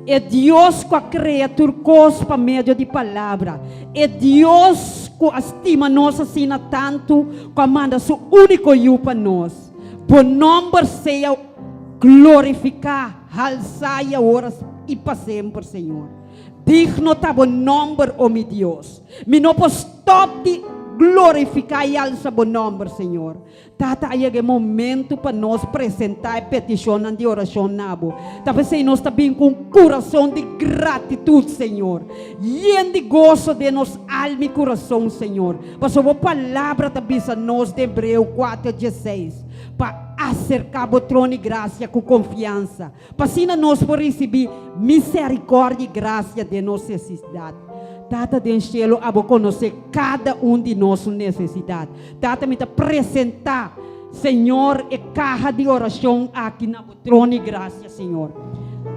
E Dios ku a krea tur kos pa medio di palabra. E Dios ku a stima nos asina tantu ku a manda su úniko Yu pa nos. Bo nòmber sea glorifiká, halsá i awor i pa semper, Señor. Digno ta bo nòmber, o mi Dios. Mi no por stòp di glorifiká i alsa bo nòmber, Señor. Tata, a yega e momentu pa nos presentá e petishonnan di orashon na bo. Ta p'esei nos ta bin ku un kurason di gratitut, Señor, yen di goso den nos alma i kurason, Señor, pasobra bo Palabra ta bisa nos den Hebreo kuater dieseis pa aserká bo trono di grasia ku konfiansa, Pa asina nos por risibí miserikòrdia i grasia den nos nesesidat. Tata den shelu, abo konosé kada un di nos su nesesidat. Tata, mi ta presentá, Señor, e kaha di orashon aki na bo trono di grasia, Señor.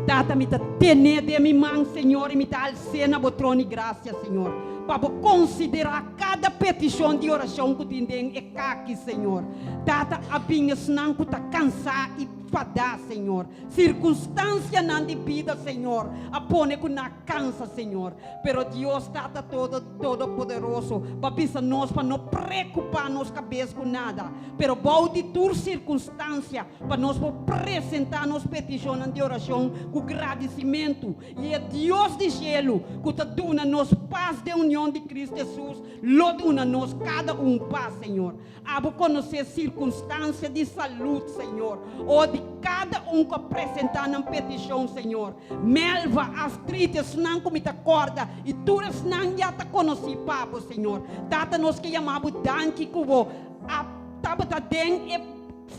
Tata, mi ta ten'é den mi man, Señor, i mi ta als'é na bo trono di grasia, Señor, pa bo konsiderá kada petishon di orashon ku tin den e kaha aki, Señor. Tata, a bin esnan ku ta kansá i. Fadá, Señor. Circunstancianan di bida, Señor, a pone cu nan a cansa, Señor. Pero Dios Tata Todo, Todopoderoso, bo a bisa nos pa no preocupa nos cabes cu nada, pero bou di tur circunstancia pa nos por presenta nos peticionnan di oracion cu gradicimento. I e Dios di cielo, cu ta duna nos paz den union di Cristo Jesus, lo duna nos cada un paz, Señor. Abo konosé sirkunstansia di salud, Señor. O di kada un ku a presentá nan petishon, Señor. Melva, Astrid, esnan ku mi ta kòrda i tur esnan ya ta konosí pa Bo, Señor. Tata, nos ke yama Bo danki ku Bo a tabata den e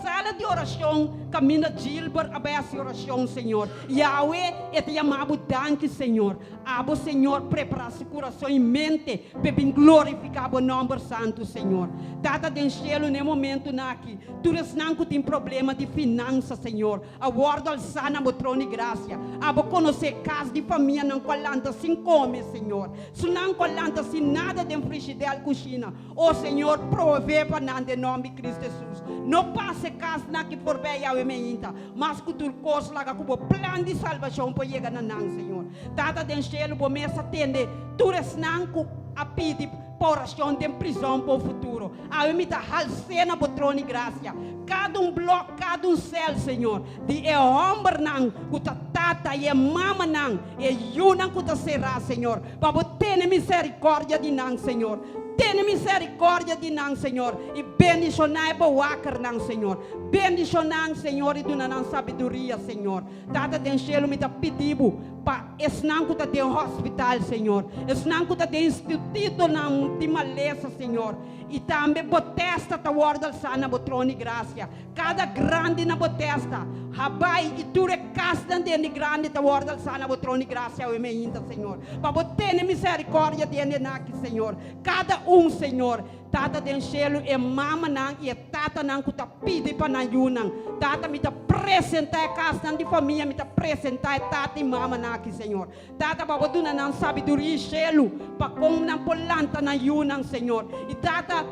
sala di orashon kaminda Gilbert a bai hasi orashon, Señor. I awe e ta yama Bo danki, Señor. Abo, Señor, prepará su kurason i mente p'e bin glorifiká bo nòmber santu, Señor. Tata den shelu, n'e momentunan aki, tur esnan ku tin problema di finansa, Señor, a wòrdu alsá na bo trono di grasia. Abo konosé kas di famianan ku a lanta sin kome, Señor, sunan ku a lanta sin nada den frishidèl kushina. O Señor, provee pa nan den nòmber di Kristu Hesus. No pasa e kasnan aki forbei awe meinta. Mas ku tur kos, laga ku bo plan di salbashon por yega na nan, Señor. Tata den shelu, bo mes a tende tur esnan ku a pidi pa orashon den prizòn pa un futuro. Awe mi ta hals'é na bo trono di grasia, kada un blòk, kada un sèl, Señor, di e hòmbernan ku ta tata i e mamanan i e yunan ku ta será, Señor, pa bo tene miserikòrdia di nan, Señor. Tene miserikòrdia di nan, Señor, i bendishoná e bowakernan, Señor. Bendishonan, Señor, i duna nan sabiduria, Señor. Tata den shelu, mi ta pidi Bo pa esnan ku ta den hospital, Señor, esnan ku ta den institutonan di malesa, Señor, i tambe Bo testa ta wòrdu alsá na Bo trono di grasia. Kada grandi na Bo testa, Habai i tur e kasnan den di grandi ta wòrdu alsá na Bo trono di grasia awe meinta, Señor. Pa Bo tene miserikòrdia den di nan aki, Señor. Kada un, Señor. Tata den shelu, e mamanan i e tatanan ku ta pidi pa nan yunan. Tata, mi ta presentá e kasnan di famia, mi ta presentá e tata i mamanan aki, Señor. Tata, pa Bo duna nan sabiduria i shelu pa kon nan por lanta nan yunan, Señor. I Tata,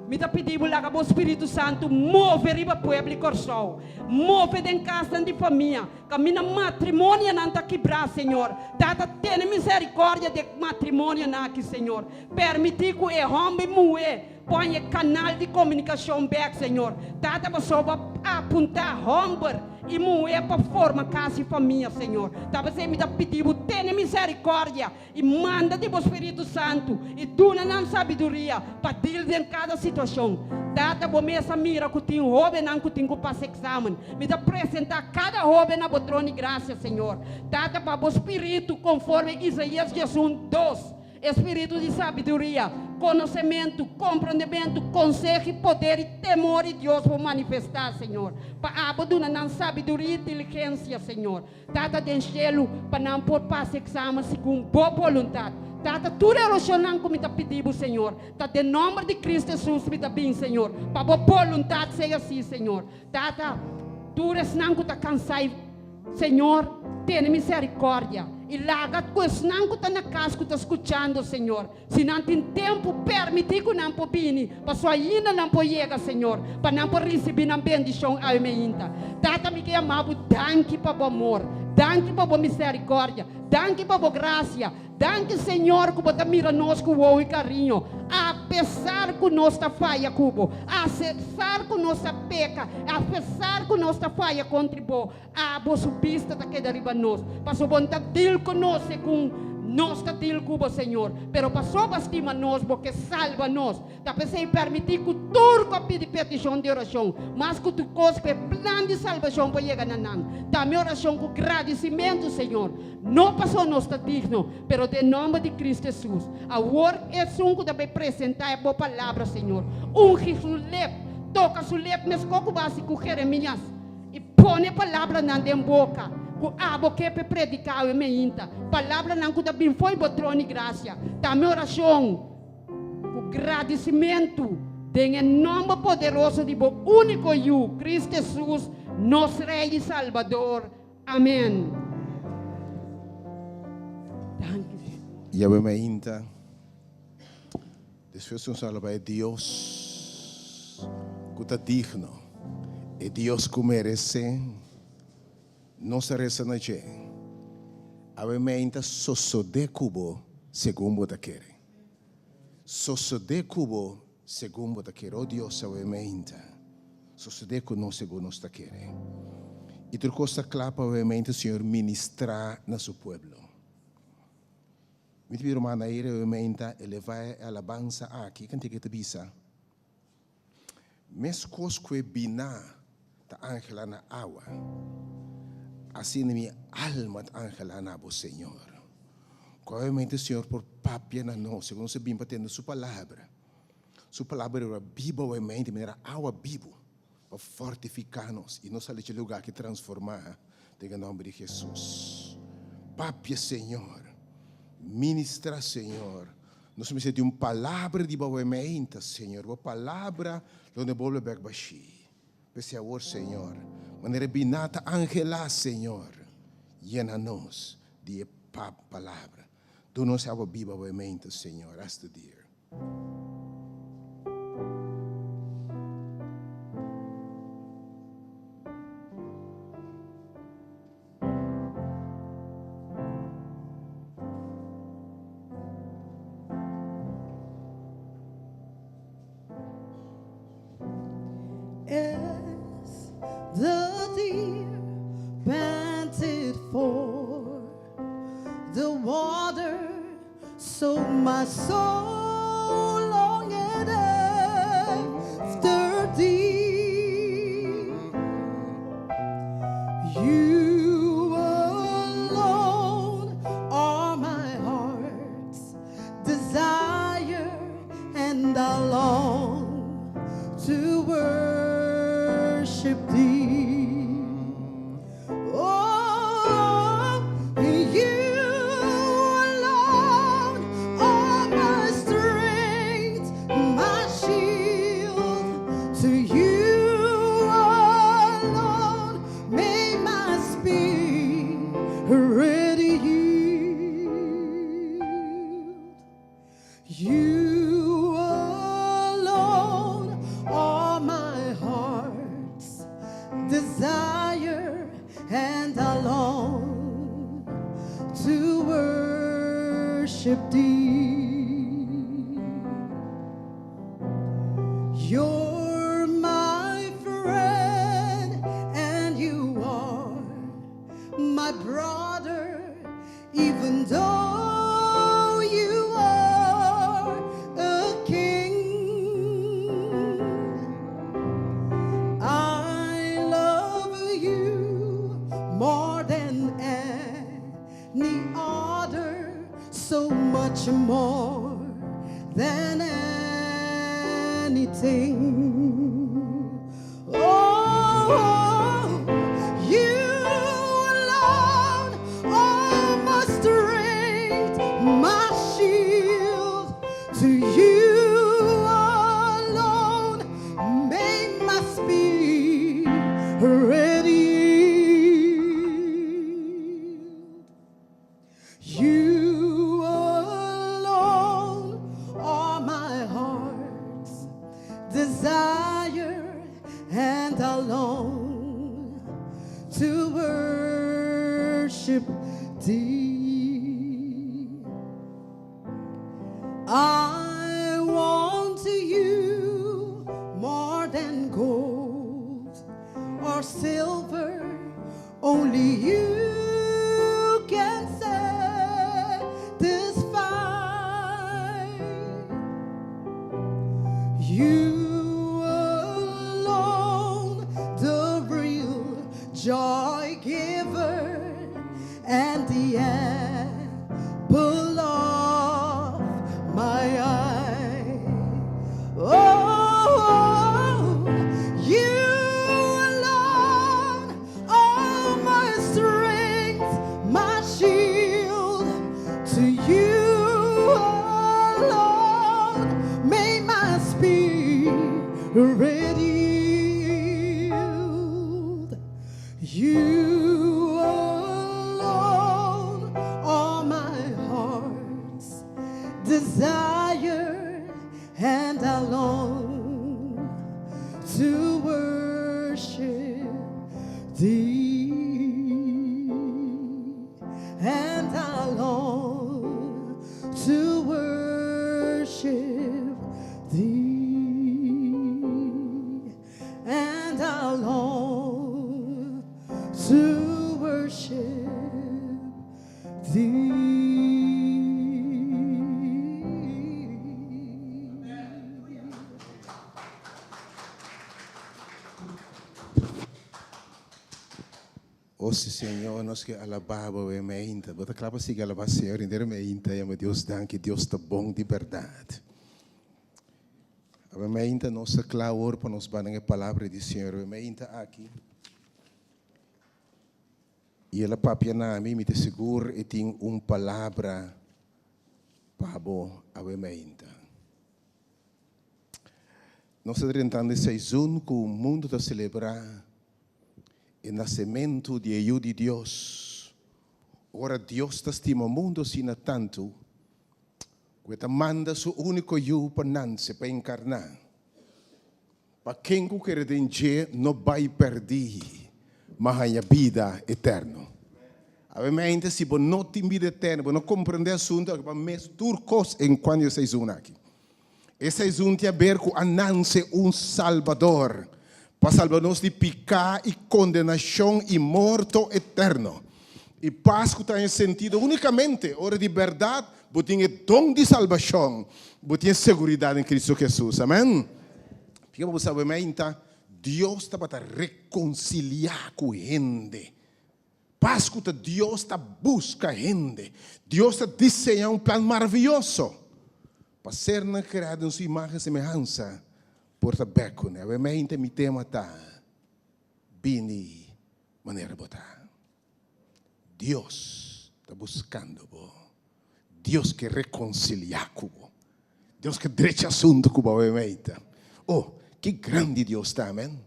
mi ta pidi Bo laga Bo Spiritu Santu move riba pueblo di Kòrsou, move den kasnan di famia. Kaminda matrimonionan ta kibrá, Señor. Tata, tene miserikòrdia di e matrimonionan aki, Señor. Permití ku e hòmber i muhé pon e kanal di komunikashon bèk, Señor. Tata, pasobra Bo a apuntá hòmber i muhé pa forma kas i famia, Señor. Ta p'esei mi ta pidi Bo, tene miserikòrdia i manda di Bo Spiritu Santu i duna nan sabiduria pa dil den kada situashon. Tata, Bo mes a mira ku tin hóbennan ku tin ku pasa eksamen. Mi ta presentá kada hóben na Bo trono di grasia, Señor. Tata, pa Bo Spiritu, konforme Isaías 11, dos. E spiritu di sabiduria, konosementu, komprondementu, konseho i poder i temor di Dios por manifestá, Señor. Pa abo duna nan sabiduria i inteligensia, Señor. Tata den shelu, pa nan por pasa eksamen segun Bo boluntat. Tata, tur e orashonnan ku mi ta pidi Bo, Señor, ta den nòmber di Kristu Hesus mi ta bin, Señor. Pa Bo boluntat sea así, Señor. Tata, tur esnan ku ta kansá i. Señor, tene miserikòrdia. I laga ku esnan ku ta na kas ku ta skuchando, Señor, si nan tin tempu, permití ku nan por bini, paso ainda nan por yega, Señor, pa nan por risibí nan bendishon awe meinta. Tata, mi ke yama Bo danki pa Bo amor, danki pa Bo miserikòrdia, danki pa Bo grasia, danki, Señor, ku Bo ta mira nos ku wowo i kariño, apesar ku nos ta faya ku Bo, asesar ku nos ta peka, apesar ku nos ta faya kontri Bo. Abo su bista ta keda riba nos, pasobra bo no ta dil ku nos segun nos ta dil ku bo, Señor. Pero pasobra bo a stima nos, bo ke salba nos. Ta p'esei permití ku tur ku a pidi petishon di orashon, mas ku tur kos ku e plan di salbashon por yega na nan. Ta mi orashon ku gradisimentu, Señor, no pasobra nos ta digno, pero den nòmber di Kristu Hesus. Awor esun ku ta bai presentá e bo palabra, Señor, ungi su lep, toka su lep meskos ku bo a hasi ku Jeremias. I pone palabranan den boka ku abo ke p'e prediká awe meinta, palabranan ku ta bin fo'i bo trono di grasia. Ta mi orashon ku gradisimentu den e nòmber poderoso di bo úniko Yu, Kristu Hesus, nos Rei i Salbador. Amèn. Danki, Señor. I awe meinta, Despues nos alabá e Dios ku ta digno, e Dios ku meresé nos a resa na dje. Awe meinta sosodé ku bo segun bo ta kere. Sosodé ku bo segun bo ta kere. O Dios, awe meinta sosodé ku nos segun nos ta kere. I tur kos ta kla pa awe meinta Señor ministrá na su pueblo. Mi ta pidi ruman Nair e meinta eleva e alabansa aki. Kante ke ta bisa? Meskos ku e biná ta angelá na awa, asina mi alma ta angelá na bo, Señor. Ku awe meinta Señor por papia na nos, segun nos a bin pa tende Su palabra. Su palabra riba biba awe meinta manera awa bibu pa fortifiká nos i nos sali dje lugá aki transformá den e nòmber di Hesus. Papia, Señor. Ministrá, Señor. Nos mester di un palabra di bo awe meinta, Señor. Bo palabra lo no bolbe bèk bashí. P'esei awor, Señor, manera e biná ta anhelá, Señor, yena nos di e palabra. Duna nos awa biba awe meinta, Señor. Hasta dear. As the deer panted for the water, So my soul longed after thee. You alone are my heart's desire, and I long to worship thee. Oh, you alone are my strength, my shield. To you alone may my spirit yield. You alone are my heart's desire, and I long to worship thee. You're my friend, and you are my brother, even though you are a king. I love you more than any other, so much more than anything. Oh, you alone are my strength, my shield. To you alone may my spirit yield. worship thee. I want you more than gold or silver. Only you can satisfy. You alone, the real joy giver and the apple of my eye. Oh, you alone are my strength, my shield. To you alone may my spirit yield. You alone are my heart's desire, and I long to worship thee. And I long to worship thee. And I long to worship thee. O si Señor, nos ke alabá Bo e mainta. Bo ta kla pa sigui alabá Señor henter mainta? Yama Dios danki, Dios ta bon di bèrdat. Awe mainta nos ta kla awor pa nos ban den e palabra di Señor. Awe mainta aki i el a papia na mi, mi ta sigur e tin un palabra pa bo awe mainta. Nos ta drentando e seizoen ku mundu ta selebrá e nasementu di e Yu di Dios. Ora Dios ta stima mundu asina tantu ku e ta manda su úniko Yu pa nanse, pa enkarná, pa ken ku kere den dje no bai pèrdí, ma haña bida eterno. Awemente, si bo no tin bida eterno, bo no komprendé asuntu aki, pa mes tur kos en kuantu e seizoen aki. E seizoen tin aber ku a nanse un Salbador pa salba nos di piká i kondenashon i morto eterno. I Pasku ta haña sentido únikamente ora di bèrdat bo tin e don di salbashon, bo tin e seguridat den Kristu Hesus. Amèn. Fika pa bo sabe meinta, Dios tabata rekonsiliá ku hende. Pasku ta Dios ta buska hende. Dios ta diseñá un plan maravioso pa sernan kreá den su imágen i semehansa por ta bèk kuné. Awe meinta mi tema ta, Bini manera bo ta. Dios ta buskando bo. Dios ke rekonsiliá ku bo. Dios ke drecha asuntu ku bo awe meita. Oh, ki grandi Dios ta, amen.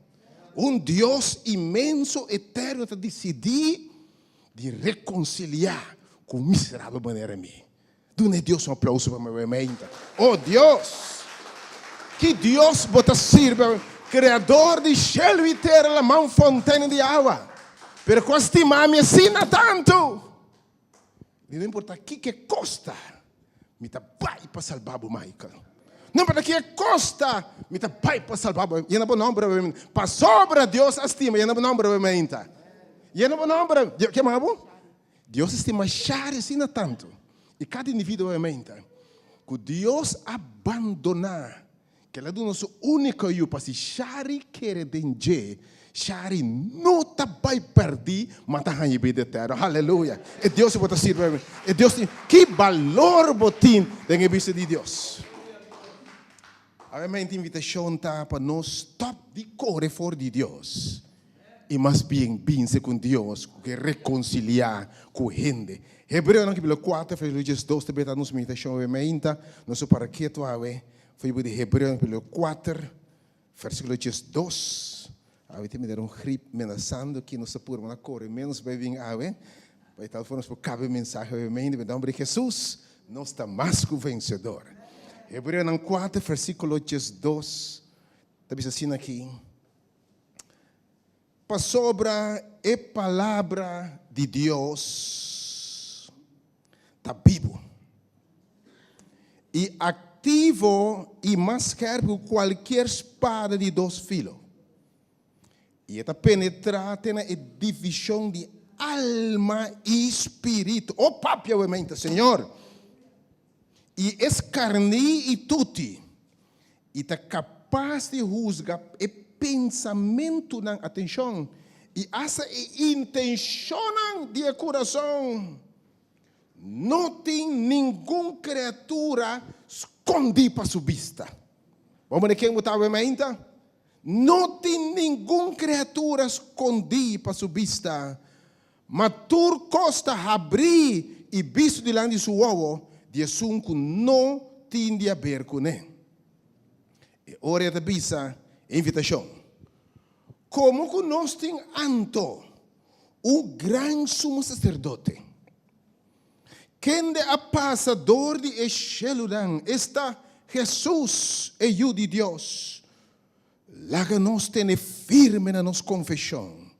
Un Dios inmenso, eterno ta disidí di rekonsiliá ku un miserabel manera mi. Duna e Dios un aplauso pa mi awe meinta. Oh Dios! Ki Dios bo ta sirbi awe? Kreador di shelu i tera, laman, fontena di awa. Pero ku a stima mi asina tantu. I no importa kiko e kosta, mi ta bai pa salba bo, Michael. No importa kiko e kosta, mi ta bai pa salba bo. Yena bo nomber awe meinta. Pasobra Dios a stima, yena bo nomber awe meinta. Yena bo nomber. Ke ma bo? Dios a stima Shari asina tantu i kada individuo obviamente ku Dios a bandoná ku el a duna su úniko yu pa si Shari kere den dje, Shari no ta bai pèrdí ma ta haña bida eterno. Aleluya! E Dios ku bo ta sirbi, e Dios tin ki balor bo tin den e bista di Dios. Obviamente invitashon ta pa nos stòp di kore for di Dios. I mas bien binse ku Dios ku ke rekonsiliá ku hende. Hebreonan kapítulo kuater versíkulo diesdos ta beta nos meditashon awe mainta. Nos lo para ketu awe for di Hebreonan kapítulo kuater versíkulo diesdos. Awe tin mester un grip menasando ki nos ta purba na kore ménos bai bin awe. Pa e tal forma nos por kaba e mensahe awe mainta. Den nomber di Hesus nos ta mas ku vensedor. Hebreonan kuater versíkulo diesdos ta bisa asina aki. Pasobra e palabra di Dios ta bibu i aktivo i mas skèrpi ku kualkier spada di dos filo, i e ta penetrá te na e divishon di alma i spiritu. O papia wemente, Señor! I e skarní i tuti, i ta kapas di husga e pensamentunan, atenshon, i asta e intenshonnan di e kurason. No tin ningun kreatura skondí pa su bista. Bo mira ken bo ta awe mainta? No tin ningun kreatura skondí pa su bista, Ma tur kos ta habrí i bisto dilanti di su wowo di esun ku no tin di haber kuné. E ora e ta bisa e invitashon, Komo ku nos tin anto un gran sumo saserdote, kende a pasa dor di e shelunan, esta, Hesus, e Yu di Dios, Laga nos tene firme na nos konfeshon,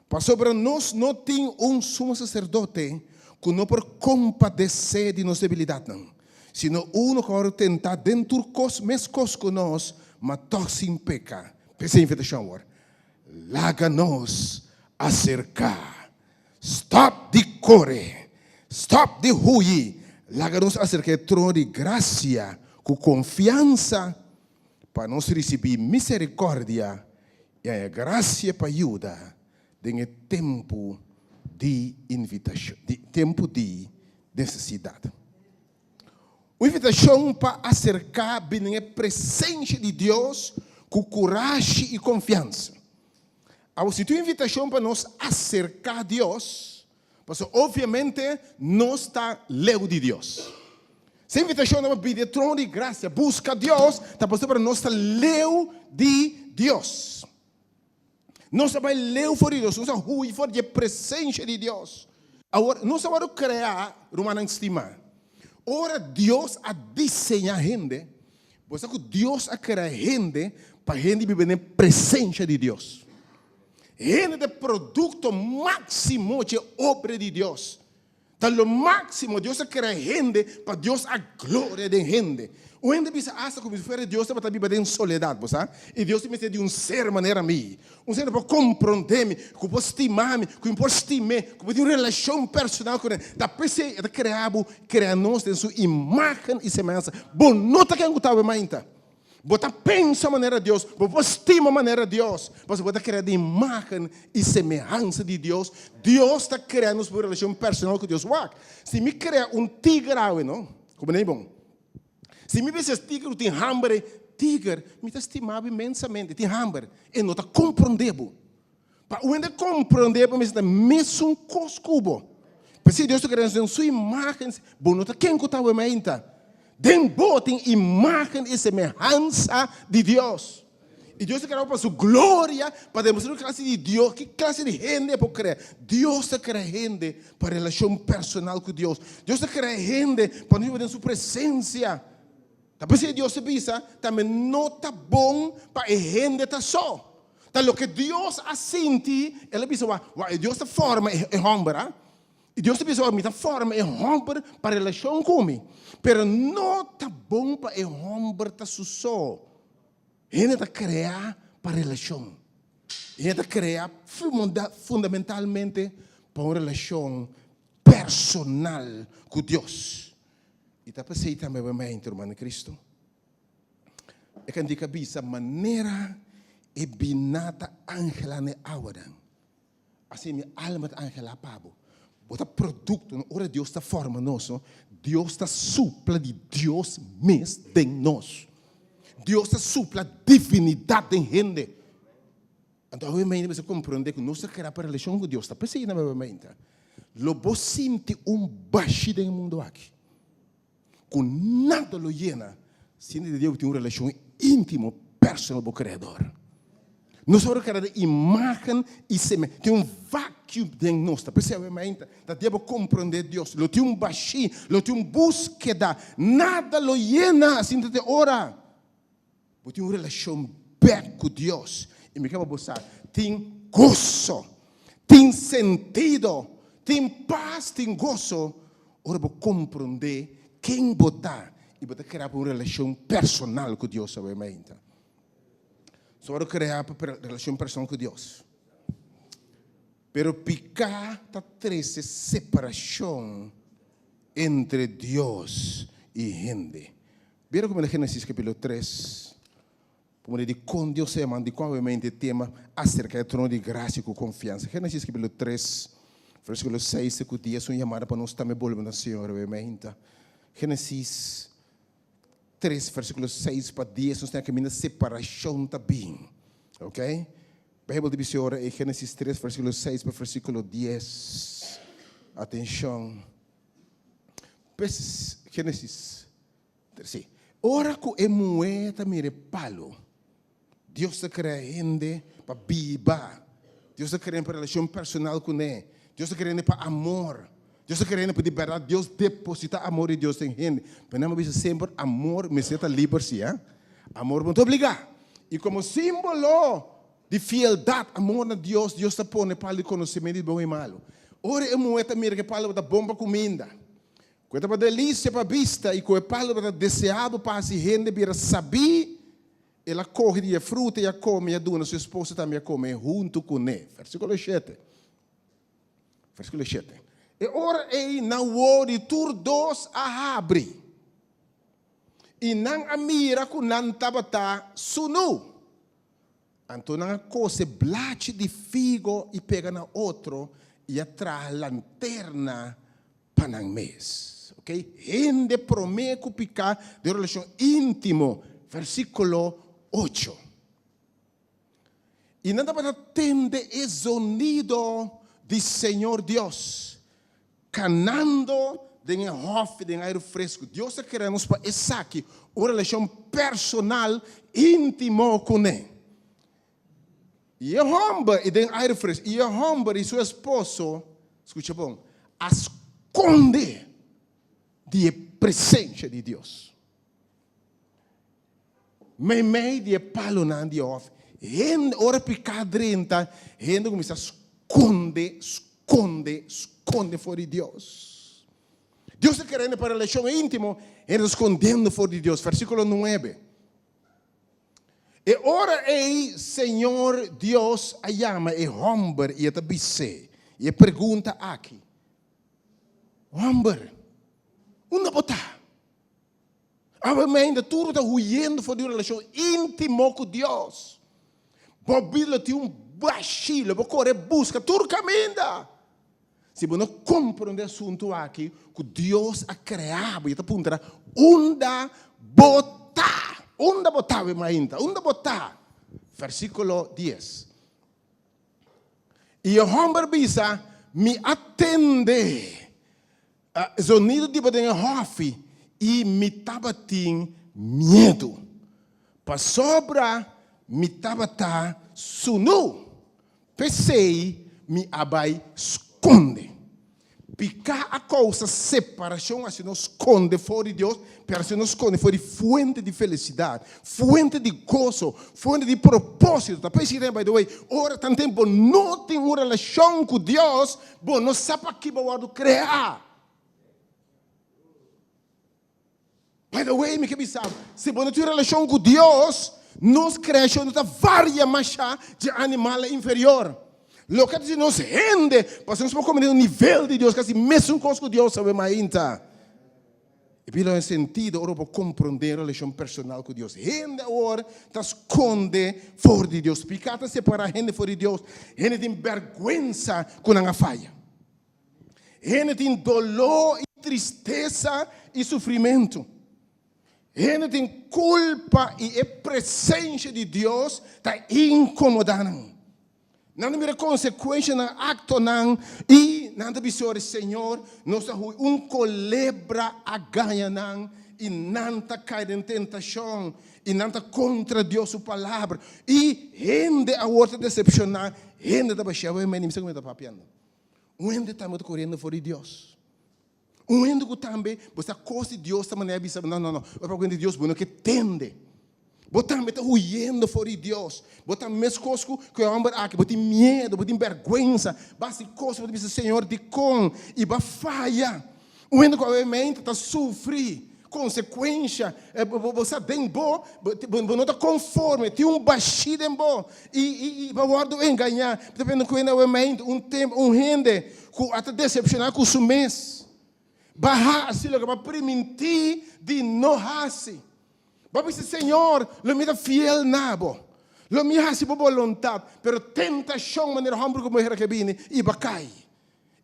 pasobra nos no tin un sumo saserdote ku no por kompadesé di nos debilidatnan, sino unu ku a wòrdu tentá den tur kos meskos ku nos, ma tòg sin peka. P'esei invitashon awor, laga nos aserká. Stòp di kore, stòp di huyi, laga nos aserká e trono di grasia ku konfiansa Pa nos risibí miserikòrdia i haña grasia pa yuda den e tempu di invitashon, di tempu di nesesidat. Un invitashon pa aserká bini den e presensia di Dios ku kurashi i konfiansa. Awor, si tin un invitashon pa nos aserká Dios, Pasobra obviamente nos ta leu di Dios. Se invitacion ta pa bini e trono di gracia, busca Dios, ta pasobra nos ta leu di Dios. Nos a bai leu for di Dios, nos a hui for di e presencia di Dios. Awor, nos a wòrdu kreá, rumannan stimá. Ora Dios a diseñá hende, bo sa ku Dios a krea hende pa hende biba den e presencia di Dios. Hende ta e produkto máksimo dje obra di Dios. Ta lo máksimo. Dios a krea hende pa Dios a gloria den hende. Un hende bisa asta ku si fuera Dios tabata biba den soledat, bo sa? I Dios tin mester di un ser manera mi. Un ser ku por komprondé mi, ku por stima mi, ku mi por stim'é, ku por tin un relashon personal kuné. Ta p'esei e ta krea bo, krea nos den su imágen i semehansa. Bo no ta ken ku ta awe mainta. Bo ta pensa manera Dios, bo por stima manera Dios, pasobra bo ta krea den imágen i semehansa di Dios. Dios ta krea nos pa un relashon personal ku Dios. Wak, si mi krea un tiger awe, no, ku bo nei bon. Si mi bisa es tiger ku tin hamber ei, tiger, mi ta stima bo inmensamente, tin hamber, e no ta komprondé bo. Pa un hende komprondé bo mester ta mesun kos ku bo. P'esei Dios ta krea nos den su imágen, bo no ta ken ku ta awe mainta. Den bo tin imágen i semehansa di Dios. I Dios ta krea bo pa su gloria, pa demostrá ki klase di Dios, ki klase di hende e por krea. Dios ta krea hende pa relashon personal ku Dios. Dios ta krea hende pa nos biba den su presensia. Ta p'esei Dios ta bisa, tambe no ta bon pa e hende ta so. Ta loke Dios a sinti, el a bisa, Wak, wak, Dios ta forma e hòmber, a. I Dios ta bisa, wak, mi ta forma e hòmber pa relashon ku mi. Pero no ta bon pa e hòmber ta su so. Hende ta kreá pa relashon. Hende ta kreá fundamentalmente pa un relashon personal ku Dios. I ta p'esei tambe bo mente, ruman di Cristo. E kantika bisa, Manera e biná ta angelá na e awanan, asina mi alma ta angelá pa bo. Bo ta produkto, no? Ora Dios ta forma nos, no? Dios ta supla di Dios mes den nos. Dios ta supla divinidat den hende. Anto awe mainta mester komprondé ku nos ta krea pa relashon ku Dios. Ta p'esei nan awe mainta lo bo sinti un bashi den e mundu aki ku nada lo yena sin di Dios bo tin un relashon íntimo, personal ku bo Kreador. Nos ora krea den imágen i seme tin un vacuum den nos. Ta p'esei awe mainta ta dia bo komprondé Dios. Lo tin un bashi, lo tin un búskeda. Nada lo yena sin ta te ora. Bo tin un relashon bèk ku Dios. I mi ke pa bo sa, tin. goso, tin sentido, tin pas, tin goso ora bo komprondé ken bo ta i bo ta krea un relashon personal ku Dios awe mainta. So ora krea relashon personal ku Dios. Pero piká ta trese separashon entre Dios i hende. Bira ku mi na Génesis kapítulo 3. Por medio di kon Dios a yama, di kon obviamente e tema aserka e trono di grasia ku konfiansa. Génesis kapítulo 3, versíkulo 6 te ku 10, un yamada pa nos tambe bolbe na Señor obviamente. Génesis 3, versíkulo 6 pa 10, nos tin kaminda separashon ta bin. Ok? Bijbel ta bisa ora e Génesis 3, versíkulo 6 pa versíkulo 10. Atenshon. Pues, Génesis Sí. Ora ku e muhé ta mira e palu, Dios ta krea hende pa biba. Dios ta krea pa relashon personal kuné. Dios ta krea hende pa amor. Dios ta krea hende pa di bèrdat Dios depositá amor di Dios den hende. Pero nan a bisa semper amor mester ta liber sí, eh. Amor bo no ta obligá. I komo símbolo di fieldat, amor na Dios, Dios ta pone palu di konosementu di bon i malu. Ora e muhé ta mira ku e palu ta bon pa kuminda, Ku e tabata delisia pa bista i ku e palu tabata deseabel pa hasi hende bira sabí, el a kohe di e fruta i a kome i a duna su esposo tambe a kome huntu kuné. Versíkulo shete. Versíkulo shete. E ora ei nan wowo di tur dos a habri, i nan a mira ku nan tabata sunú. Anto nan a kose blachi di figo i pega na otro i a traha lanterna pa nan mes. Ok, hende promé ku piká den relashon íntimo, versíkulo ocho. I nan tabata tende e zonido di Señor Dios kanando den e hòfi den airu fresku. Dios ta kere nos pa esaki, un relashon personal íntimo kuné. I e hòmber, i den airu fresku, i e hòmber i su esposo, skucha bon, a skonde di e presensia di Dios. Meimei di e palonan di hòfi, hende, ora piká drenta, hende kuminsá skonde, skonde, skonde for di Dios. Dios ta kere hende pa relashon íntimo, hende ta skondendo for di Dios. Versíkulo nuebe. E ora ei Señor Dios a yama e hòmber i e ta bis'é, i e pregunta aki, Hòmber, unda bo ta? Awe mainda tur ta huyendo for di un relashon íntimo ku Dios. Bo bida lo tin un bashí, lo bo kore buska tur kaminda. Si bo no komprondé asuntu aki ku Dios a krea bo, i ta puntra, Unda bo ta? Unda bo ta awe mainta? Unda bo ta? Versíkulo dies. I e hòmber bisa, Mi a tende zonido di bo den e hòfi, i mi tabatin miedu, pasobra mi tabata sunú. P'esei mi a bai skonde. Piká a kousa separashon, hasi nos skonde for di Dios, pero hasi nos skonde for di fuente di felisidat, fuente di goso, fuente di propósito. Ta p'esei by the way, ora tanten bo no tin un relashon ku Dios, bo no sa paki bo wòrdu kreá. By the way, mi ke bisa bo, si bo no tin relashon ku Dios, nos kreashon no ta varia masha dje animalnan inferior. Loke ta si nos hende, pasobra nos por kome den un nivel di Dios, kasi mesun kos ku Dios awe mainta. E bira un sentido ora bo komprondé relashon personal ku Dios. Hende awor ta skonde for di Dios. Piká ta separá hende for di Dios. Hende tin bèrgwensa ku nan a faya. Hende tin doló i tristesa i sufrimentu. Hende tin kulpa i e presensia di Dios ta inkomodá nan. Nan ta mira konsekuensha nan aktonan i nan ta bisa ora, Señor, nos a hui un kolebra a gaña nan i nan ta kai den tentashon i nan ta kontra Dios su palabra. I hende awor ta desepshoná, hende ta bashia, Wei, mi sa ku mi ta papiando. Un hende tambe ta koriendo for di Dios. Un hende ku tambe bo sa kos di Dios ta manera bisa, no, no, no, ora papia di Dios bo no ke tende. Bo tambe ta huyendo for di Dios. Bo ta meskos ku e hòmber aki. Bo tin miedu, bo tin bèrgwensa. Bo hasi kos, bo ta bisa, Señor, dikon? I bo a faya. Un hende ku awe ta sufri konsekuensha. Bo sa den bo, bo no ta konforme. Tin un bashí den bo i bo a wòrdu engañá. Bo ta pende ku hende awe un tempu, un hende ku a ta desepshoná ku su mes. Bo a hasi loke bo a primintí di no hasi. Bo a bisa, Señor, lo mi ta fiel na bo. Lo mi hasi bo boluntat. Pero tentashon manera hòmber ku muher ke bini i bo a kai.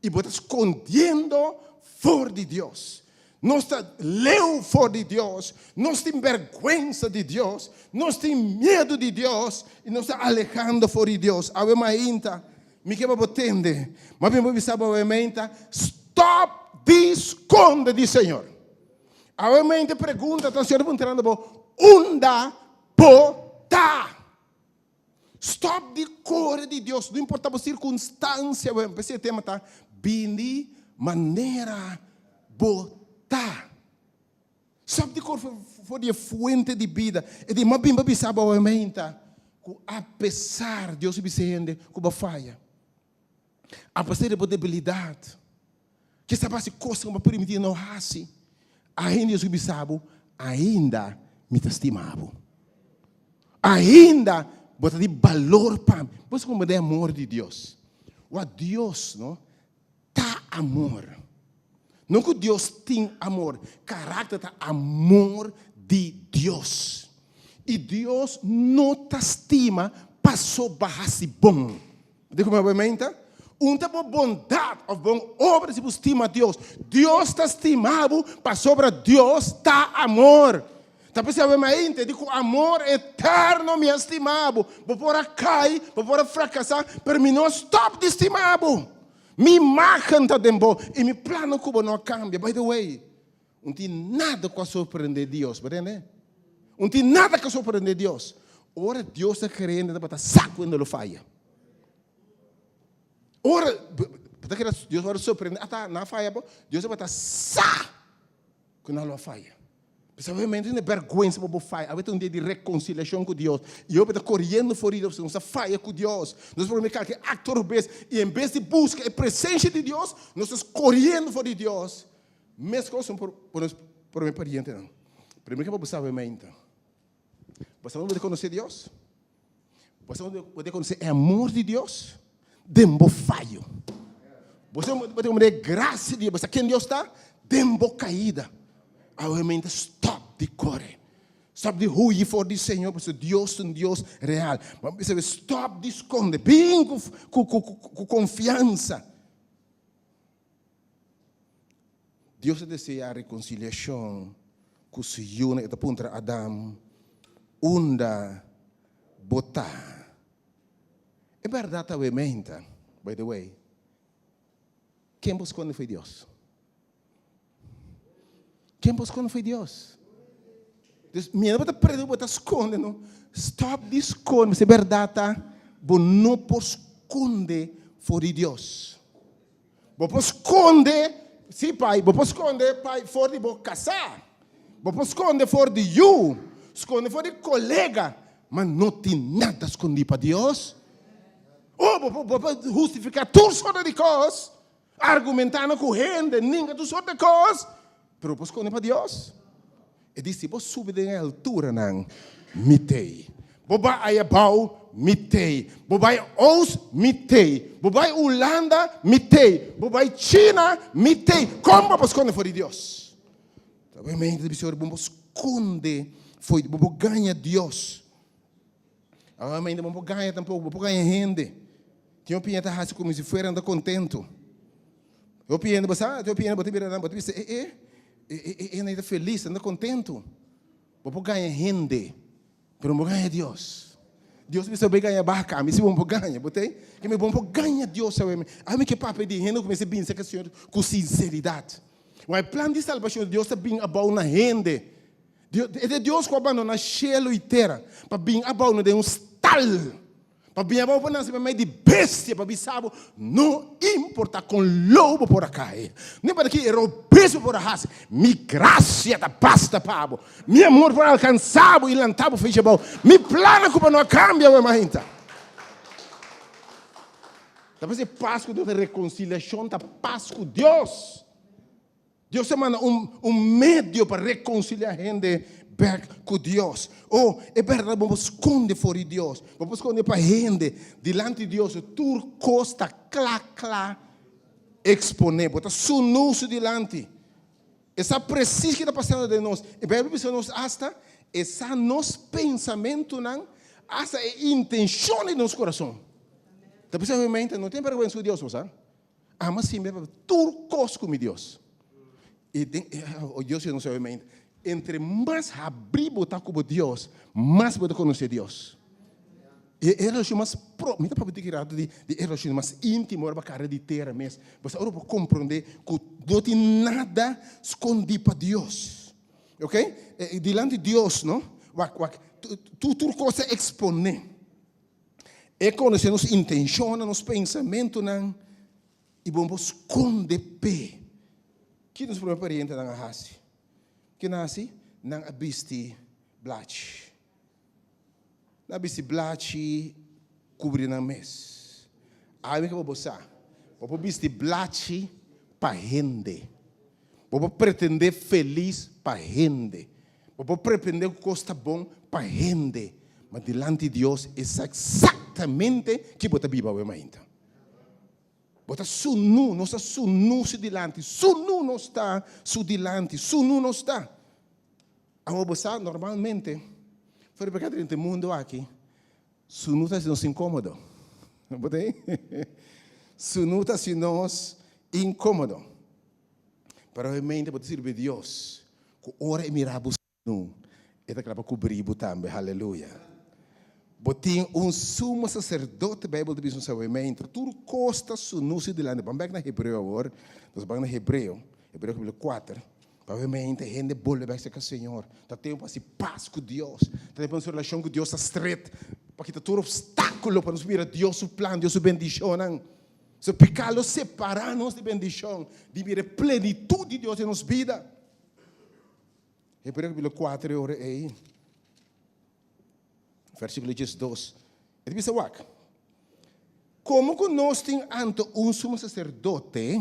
I bo ta skondiendo for di Dios. Nos ta leu for di Dios. Nos tin bèrgwensa di Dios. Nos tin miedu di Dios. I nos ta alehando for di Dios. Awe mainta, mi ke pa bo tende. Ma bin bo bisa bo awe mainta, Stòp di skonde di Señor. Awe mente pregunta ta Señor puntrando bo, unda bo ta? Stop di kore di Dios, no importa bo sirkunstansia, bo p'esei e tema ta bini manera bo ta. Stop di kore for di e fuente di bida. E di, m'a bin pa bisa bo awe meinta ku apesar Dios a bisa hende ku bo faya. Apesar di bo debilidat, kisas bo hasi kosnan ku bo permití no hasi, ainda Dios bisa bo, Ainda mi ta stima bo. Ainda bo ta di balor pa mi. Bo sa komo den amor di Dios. Wak Dios no ta amor. No ku Dios tin amor, karakter ta amor di Dios. I Dios no ta stima pasobra hasi bon. Di kuma bo menta? Un ta bo bondat of bon obra si bo stima Dios. Dios ta stima bo pasobra Dios ta amor. Ta p'esei awe mainta di ku amor eterno mi a stima bo. Bo por a kai, bo por a frakasá, pero mi no a stòp di stima bo. Mi imágen ta den bo i mi plannan ku bo no a kambia. By the way, un tin nada ku a sorprendé Dios, bo tende? Un tin nada ku a sorprendé Dios. Ora Dios ta kere hende tabata sa ku hende lo faya. Ora, bo ta kere Dios wòrdu sorprendé, ata nan a faya bo, Dios tabata sa ku nan lo a faya. Pesabamente no e bèrgwensa pa bo faya. Awe ta un dia di rekonsiliashon ku Dios. I hopi ta koriendo for di Dios pasobra nos ta faya ku Dios. Nos por mira kalke akto robes i en bes di buska e presensia di Dios, nos ta koriendo for di Dios. Meskos por por nos prome parientenan. Primero ke bo sabe mainta. Bo sa bo konosé Dios? Bo sa bo konosé e amor di Dios? Den bo fayo. Bo sa bo konosé e grasia di Dios? Bo sa ken Dios ta? Den bo kaida. Awe mainta stop di kore. Stop di huyi for di Señor, pasobra Dios ta un Dios real. Bo bisa stop di skonde. Bin ku ku ku konfiansa. Dios ta deseá rekonsiliashon ku su yunan. E ta puntra Adam, Unda bo ta? E bèrdat ta wementa, by the way, ken bo skonde fo'i Dios? Ken bo skonde fo'i Dios? Dus mientras bo ta prediká bo ta skonde, no? Stòp di skonde, pasobra e bèrdat ta, bo no por skonde for di Dios. Bo por skonde, sí pai, bo por skonde pai for di bo kasá, bo por skonde for di yu, skonde for di kolega, ma no tin nada skondí pa Dios. Oh, bo por, bo por hustifiká tur sorto di kos, argumentando ku hende, ninga tur sorto di kos, pero bo por skonde pa Dios. E di, Si bo subi den e alturanan, mi t'ei. Bo bai aya abou, mi t'ei. Bo bai oost, mi t'ei. Bo bai Hulanda, mi t'ei. Bo bai China, mi t'ei. Kon bo por skonde for di Dios? Ta bo mente ta bisa ora bo por skonde for di, bo por gaña Dios. Awor mente bo no por gaña tampoko, bo por gaña hende. Tin hopi hende ta hasi komo si fuera nan ta kontentu. Hopi hende, bo sa, tin hopi hende bo ta mira nan, bo ta bisa, e e, e e e nan ta felis, nan ta kontentu. Bo por gaña hende, pero no por gaña Dios. Dios ta bisa bo bai gaña baka, ami si bo no por gaña, bo tei? Ke mi bo no por gaña Dios awe. Ami ke papia di hende ku mester bin serka Señor ku sinseridat. Wak e plan di salbashon di Dios ta bin abou na hende. E ta e Dios ku a bandoná shelu i tera pa bin abou na den un stal, pa bin abou pa nase pa mei di bebe. bestia pa bisa bo, no importa kon lou bo por a kai, no importa ki robes bo por a hasi, mi grasia ta basta pa bo, mi amor por alkansa bo i lanta bo fecha abou, mi plannan ku bo no a kambia awe mainta. Ta parse pas ku Dios ta rekonsiliashon ta pas ku Dios. Dios a manda un un medio pa rekonsiliá hende bèk ku Dios. Oh, e bèrdat bo por skonde for di Dios, bo por skonde pa hende. Dilanti di Dios tur kos ta kla kla eksponé. Bo ta sunú su dilanti. E sa presis ki ta pasando den nos. E Beibel bisa nos asta e sa nos pensamentunan, asta e intenshon di nos kurason. Ta bisa obviamente no tin bèrgwensa ku Dios, bo sa. Ama siempre papia tur kos ku mi Dios. I den o Dios yo no sabe mente. Entre mas habrí bo ta ku bo Dios, mas bo ta konosé Dios. I e relashon mas pro, mi ta papia tiki rato di di e relashon mas íntimo ora bo kara di tera mes. Bo sa ora bo komprondé ku no tin nada skondí pa Dios. Ok? Dilanti Dios no, wak wak tur tur kos ta eksponé. E konosé nos intenshonnan, nos pensamentunan, i bo no por skonde p'e. Ki nos promé parientenan a hasi? Ke nan a hasi? Nan a bisti blachi. Nan a bisti blachi kubri nan mes. Awe mi ke pa bo sa, bo por bisti blachi pa hende. Bo por pretendé felis pa hende. Bo por pretendé ku kos ta bon pa hende, ma dilanti Dios e sa eksaktamente ki bo ta biba awe mainta. Bo ta sunú, nos ta sunú su dilanti, sunú nos ta su dilanti, sunú nos ta. Awor bo sa, normalmente, for di pekado den e mundu aki, sunú ta hasi nos inkómodo. Bo ta ei? Sunú ta hasi nos inkómodo. Pero obviamente bo ta sirbi Dios ku ora e mira bo snu, e ta kla pa kubri bo tambe. Haleluya! Bo tin un sumo saserdote, Beibel ta bisa nos obviamente. Tur kos ta sunu si dilanti. Ban bek na Hebreo awor. Nos ban na Hebreo, Hebreo kapitulo kuater. Pa obviamente hende bolbe bek serka Señor. Ta tempu pa hasi pas ku Dios. Ta tempu pa nos relashon ku Dios ta stret. Pa kita tur opstákulo pa nos mira Dios su plan, Dios su bendishonnan. So piká lo separá nos di bendishon, di mira e plenitut di Dios den nos bida. Hebreo kapítulo 4 e ora ei, versíkulo 12, e ta bisa wak, Komo ku nos tin anto un sumo saserdote,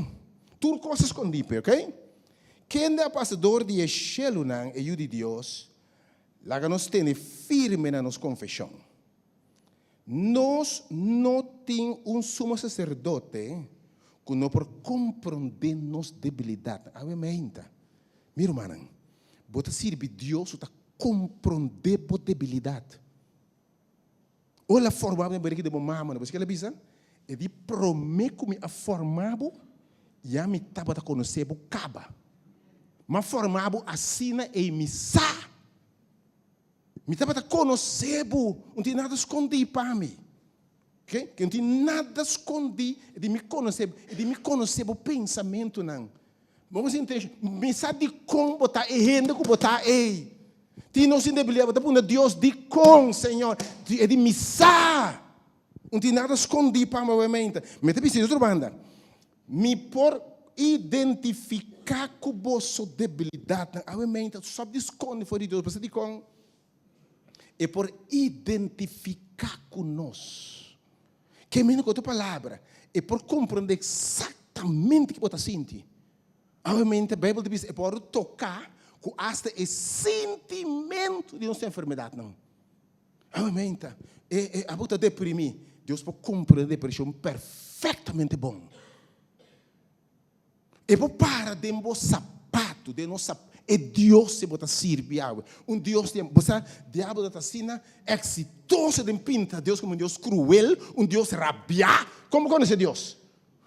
tur kos ta skondí p'e, ok? Kende a pasa dor di e shelunan, e Yu di Dios, laga nos tene firme na nos konfeshon. Nos no tin un sumo saserdote ku no por komprondé nos debilidatnan. Awe meinta, mi rumannan, bo ta sirbi Dios ku ta komprondé bo debilidat. Ora el a forma bo den barika di bo mama, bo sa ke el a bisa? E di, Promé ku mi a forma bo, ya mi tabata konosé bo kaba. Mi a forma bo asina ei mi sa. Mi tabata konosé bo, no tin nada skondí pa mi. Ke? Ke no tin nada skondí di mi konosé bo, di mi konosé bo pensamentunan. Bo por sinti, mi sa dikon bo ta e hende ku bo ta ei. Tin nos indebilidat, bo ta puntra Dios, dikon, Señor? E di, mi sa. No tin nada skondí pa mi obviamente. Mi ta bisa di otro banda, Mi por identifiká ku boso debilidatnan. Awe mente stòp di skonde for di Dios. Bo sa dikon? E por identifiká ku nos. Ke mende ku otro palabra, e por komprondé eksaktamente ke bo ta sinti. Awe mente Beibel ta bisa e por toká ku asta e sintimentu di nos enfermedatnan. Awe mente, e abo ta deprimí. Dios por komprondé depreshon perfektamente bon. E por para den bo sapatu, den nos sap, e Dios ku bo ta sirbi awe. Un Dios di, bo sa, diablo ta asina eksitoso den pinta Dios komo un Dios kruel, un Dios rabiá. Kon bo konosé Dios?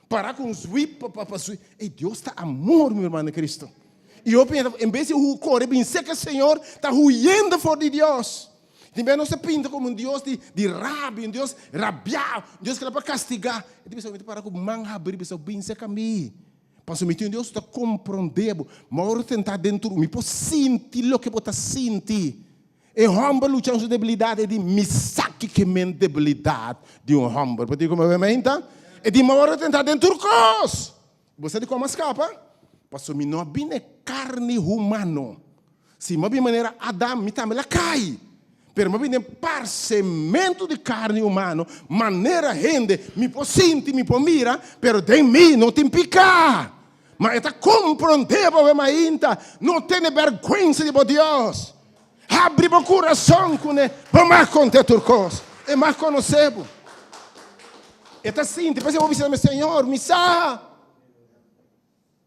Para ku un zwip pa pa pa zwip. Ey, Dios ta amor, mi hermano en Cristo. Y hopi hende, en bes di hu kore bin serka Señor, ta huyendo for di Dios. Tin bes nos ta pinta komo un Dios di di rabia, un Dios rabiá, un Dios kla pa kastigá. E ta bisa, mi ta para ku man habrí, bisa, bin serka mi. Pasobra mi tin un Dios ku ta komprondé bo. Mi a wòrdu tentá den tur, mi por sinti loke bo ta sinti. E hòmber lucha ku su debilidat, e di, Mi sa kiko men debilidat di un hòmber. Bo ta di ku mi meinta? E di, Mi a wòrdu tentá den tur kos. Bo sa di kon mi a skapa? Pasobra mi no a bini e karni humano. Si mi a bini manera Adam, mi tambe la kai. Pero mi a bini den parsementu di karni humano, manera hende, mi por sinti, mi por mira, pero den mi no tin piká. Ma e ta komprondé bo mainta. No tene bèrgwensa di bo Dios. Habri bo kurason kuné, bo mas kont'é tur kos. E mas konosé bo. E ta sinti, p'esei bo bisa mi, Señor, mi sa.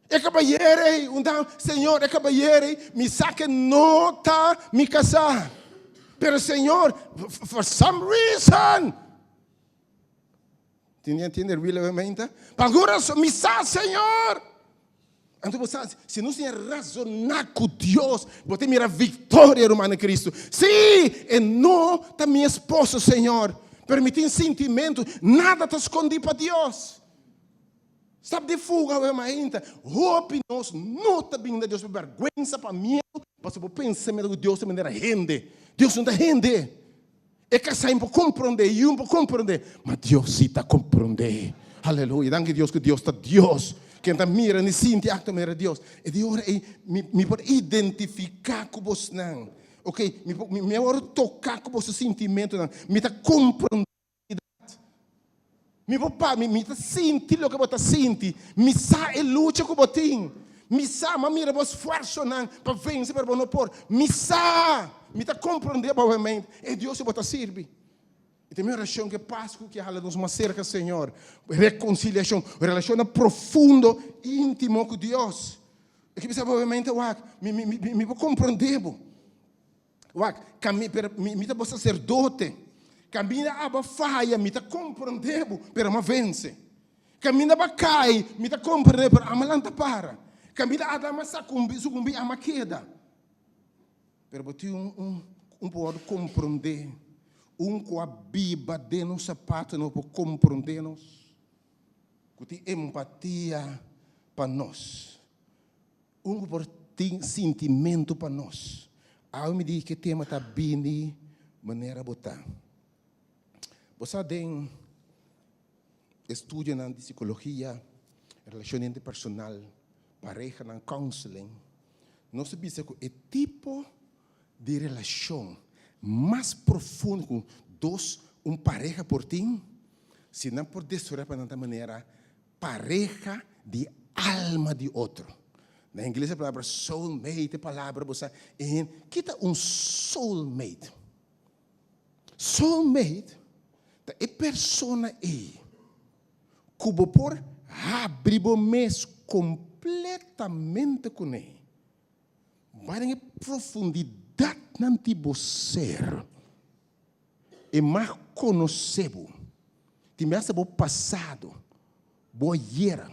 E kabayero ei, un dama, Señor, e kabayero ei, mi sa ke no ta mi kasá. Pero Señor, for some reason, Tin entiende realmente? Pa algun razon, mi sa, Señor. Anto bo sa, si nos siña razoná ku Dios, bo ta mira viktoria, ruman den Kristu. Sí, e no ta mi esposo, Señor, pero mi tin sintimentu, nada ta skondí pa Dios. Stap di fuga awe mainta. Hopi nos no ta bin na Dios pa bèrgwensa, pa miedu, pasobra bo pensamentu ku Dios ta manera hende. Dios no ta hende. E kasá por komprondé, e yu por komprondé, ma Dios sí ta komprondé. Aleluya! Danki Dios ku Dios ta Dios. Ken ta mira ni sinti akto manera Dios. E di ora ei mi mi por identifiká ku bosnan. Ok, mi por mi a wòrdu toká ku boso sintimentunan. Mi ta komprondé. Mi por pa mi mi ta sinti loke bo ta sinti. Mi sa e lucha ku bo tin. Mi sa, m'a mira bo esfuersonan pa vense pero bo no por. Mi sa! Mi ta komprondé bo obviamente. E Dios ku bo ta sirbi. I ta mi orashon ku e Pasku ke hala nos mas serka Señor. Rekonsiliashon, relashonnan profundo, íntimo ku Dios. E ke bisa bo obviamente wak, mi mi mi mi por komprondé bo. Wak, kami, pero mi, mi ta bo saserdote. Kaminda abo a faya, mi ta komprondé bo, pero amo a vense. Kaminda bo a kai, mi ta komprondé, pero amo a lanta para. Kaminda Adam a sakumbi, sukumbi, amo a keda. Pero bo tin un, un, un por wòrdu komprondé, un ku a biba den nos sapatonan por komprondé nos, ku tin empatia pa nos. Un ku por tin sintimentu pa nos. Awe mi di ke tema ta bini manera bo ta. Bo sa den estudionan di sikologia, relashon interpersonal, parehanan, counseling, nos ta bisa ku e tipo di relashon mas profundo ku dos un pareha por tin, si nan por desaroya pa nan ta manera Pareha di alma di otro. Na ingles e palabra soulmate, e palabra bo sa e hende, ki ta un soulmate? Soulmate ta e persona ei ku bo por habri bo mes kompletamente kuné. Bai den e profundidatnan di bo ser. E mag konosé bo. Tin bes ta bo pasado, bo ayera,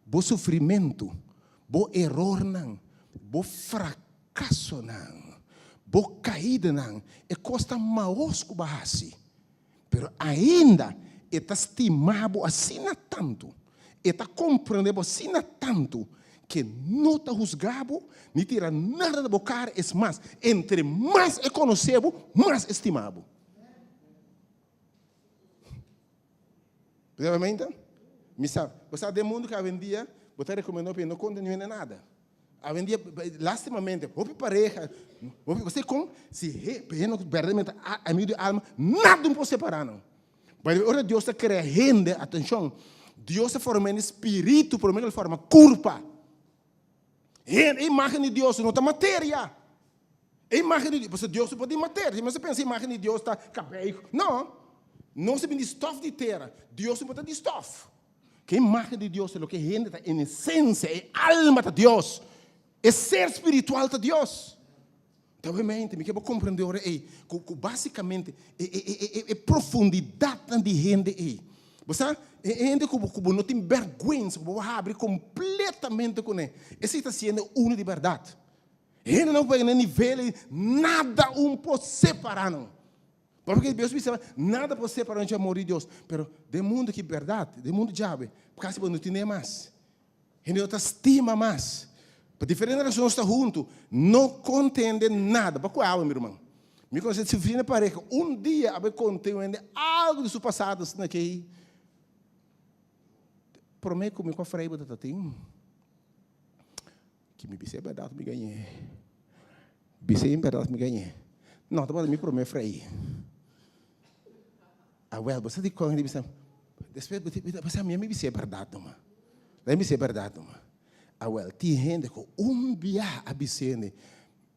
bo sufrimentu, bo erornan, bo frakasonan, bo kaidanan, e kosnan maos ku bo a hasi. Pero ainda e ta stima bo asina tantu, e ta komprendé bo asina tantu, ke no ta husga bo ni tira nada na bo kara, es mas, entre mas e konosé bo, mas e stima bo. Obviamente, mi sa, bo sa den mundu ku awendia bo ta rekomendá pa e no konta niun hende nada. Awendia, lastimamente, hopi pareha, hopi, bo sa kon? Si he, hende ku berdaderamente ta amigu di alma, nada no por separá nan. Pasobra ora Dios ta krea hende, atenshon, Dios ta forma hende spiritu promé ku el forma kurpa. Hende, e imágen di Dios no ta materia. E imágen di Dios, pasobra Dios no por tin materia. Si nos ta pensa e imágen di Dios ta kabei, no. Nos ta bini di stòf di tera, Dios no por ta di stòf. Ke imágen di Dios ta loke hende ta en esensia, e alma ta Dios, e ser spiritual ta Dios. Ta obviamente, mi ke bo komprende ora ei ku ku basikamente e e e e e profundidatnan di hende ei. Bo sa, e hende ku bo ku bo no tin bèrgwensa, ku bo por habri kompletamente kuné, esei ta siendo uno di bèrdat. Hendenan ku por yega na e nivel ei, nada un por separá nan. Pasobra Dios bisa, nada por separá nos di amor di Dios. Pero den mundu aki bèrdat, den mundu djawe, kasi bo no tine mas. Hende no ta stima mas. Pa diferente rason nos ta huntu. No kontende nada. Pa kua awe, mi ruman? Mi konosé sufisiente pareha un dia a bai konta un hende algu di su pasado asina ke promé ku mi ku a frei bo ta tin. Ki mi bisa e bèrdat mi gañ'é. Bisa e bèrdat mi gañ'é. No, tabata mi promé frei. Awel, bo sa dikon hende bisa, despues bo ta bisa mi, mi bisa e bèrdat numa. Mi bisa e bèrdat numa. Awel, tin hende ku un bia a bisa hende,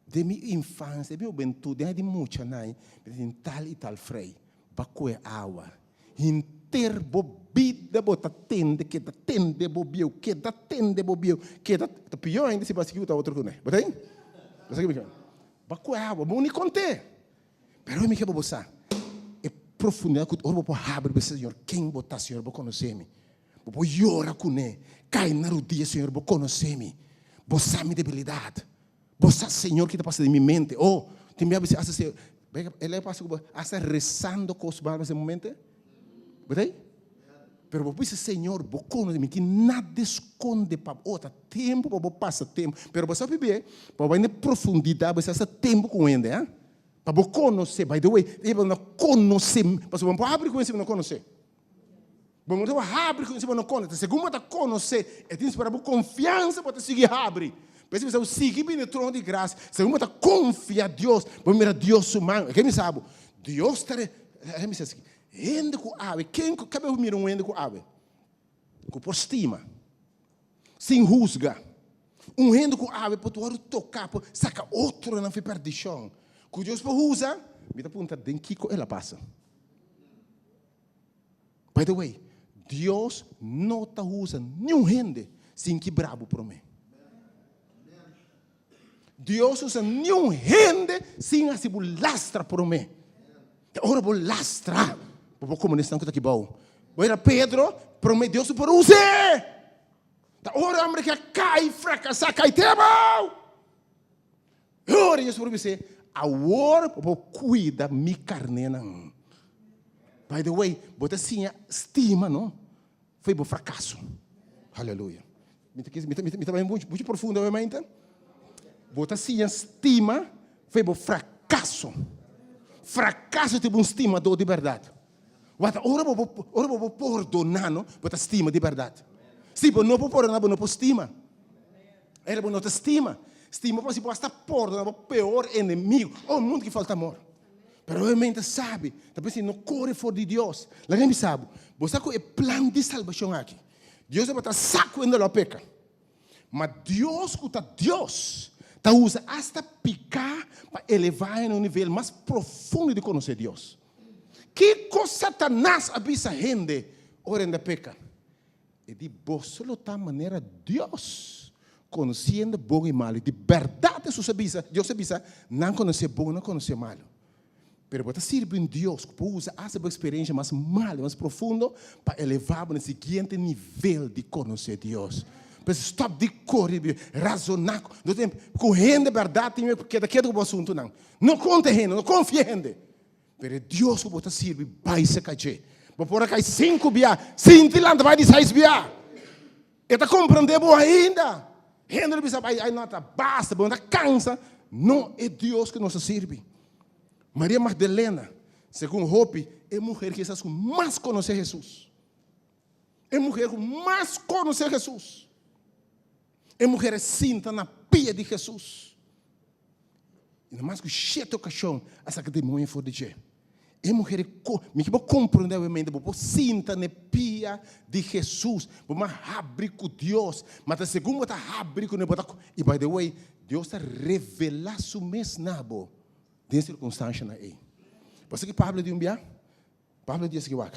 den mi infansia, den mi hubentut, den di muchanan, mi ta tin tal i tal frei, ba kue awa. Henter bo bida bo ta tende, keda tende bo bieu, keda tende bo bieu, keda, ta pió ainda si bo a sigui ku ta otro kuné. Bo ta haña? Bo sa ke mi ke? Ba kue awa, bo ni kont'é. Pero mi ke pa bo sa e profundidad ku ora bo por habri bo bisa Señor ken bo ta Señor bo konosé mi. Bo por yora kuné, kai na rudia Señor bo konosé mi. Bo sa mi debilidad. Bo sa Señor ki ta pasa den mi mente. Oh, tin bia bisa hasta se el a pasa ku bo hasta resando kos malo den bo mente. Bo ta ei? Pero bo bisa Señor bo konosé mi tin nada eskonde pa bo. Oh ta tempu pa bo pasa tempu. Pero bo sa pibia pa bo bai na e profundidad bo sa hasta tempu ku hende ha. Pa bo konosé, by the way, e bo no konosé, pasobra bo no por habri ku hende si bo no konosé. Bo no por habri ku hende si bo no konosé. Segun bo ta konosé, e tin spera bo konfiansa bo ta sigui habri. P'esei bo sa bo sigui bini e trono di grasia. Segun bo ta konfia Dios, bo mira Dios su man. E ke mi sa bo? Dios ta re, mi sa esaki, hende ku awe, ken ku, kabe bo mira un hende ku awe? Ku por stima, sin husga. Un hende ku awe por wòrdu toká, por saka otronan for perdishon. Ku Dios por usa, mi ta puntra den kiko el a pasa. By the way, Dios no ta usa niun hende sin kibra bo promé. Dios usa niun hende sin hasi bo lastra promé. Te ora bo lastra, bo por komo esnan ku ta aki bou. Bo era Pedro, promé Dios por us'é. Ta ora hombre ke a kai, frakasá, kai te abou. Ora Dios por bis'é, awor bo por kuida mi karnénan. By the way, bo ta siña stima, no? Foi bo frakaso. Aleluya. Mi ta mi ta mi ta bai muchu muchu profundo awe mainta. Bo ta siña stima foi bo frakaso. Frakaso ta un stimadó di bèrdat. Wata ora bo por ora bo por pordoná no, bo ta stima di bèrdat. Si bo no por pordoná bo no por stima. Era bo no ta stima. Stima pasobra bo hasta pordoná bo peor enemigo. Oh mundu ki falta amor. Pero obviamente sabi, ta pensá no kore for di Dios. Laga mi bisa bo, bo sa ku e plan di salbashon aki, Dios tabata sa ku hende lo a peka. Ma Dios ku ta Dios, ta usa asta piká pa elevá hende na un nivel mas profundo di konosé Dios. Kiko Satanas a bisa hende ora hende a peka? E di, Boso lo ta manera Dios, konosiendo bon i malu. Di bèrdat Hesus a bisa, Dios a bisa, nan konosé bon, nan konosé malu. Pero bo ta sirbi un Dios ku por usa asta bo eksperensia mas malu, mas profundo, pa elevá bo na e siguiente nivel di konosé Dios. Pues stòp di kore, di razoná ku hende bèrdat tin keda ketu ku bo asuntunan. No konta hende, no konfia hende. Pero e Dios ku bo ta sirbi bai seka dje. Bo por a kai sinku bia, sinti lanta bai di seis bia. E ta komprendé bo ainda. Hende lo bisa bai, ai no ta basta, bo no ta kansa. No e Dios ku nos ta sirbi. Maria Magdalena, segun hopi, e muher kisas ku mas konosé Hesus. E muher ku mas konosé Hesus. E muher a sinta na pia di Hesus. I na mas ku shete okashon a saka demoño for di dje. E muher e ko, mi ke bo komprondé obviamente, bo por sinta na e pia di Hesus, bo mas habri ku Dios, ma ta segun bo ta habri ku ne bo ta, i by the way, Dios ta revelá su mes na bo den sirkunstanshanan ei. Bo sa ki Pablo di un bia? Pablo di esaki wak,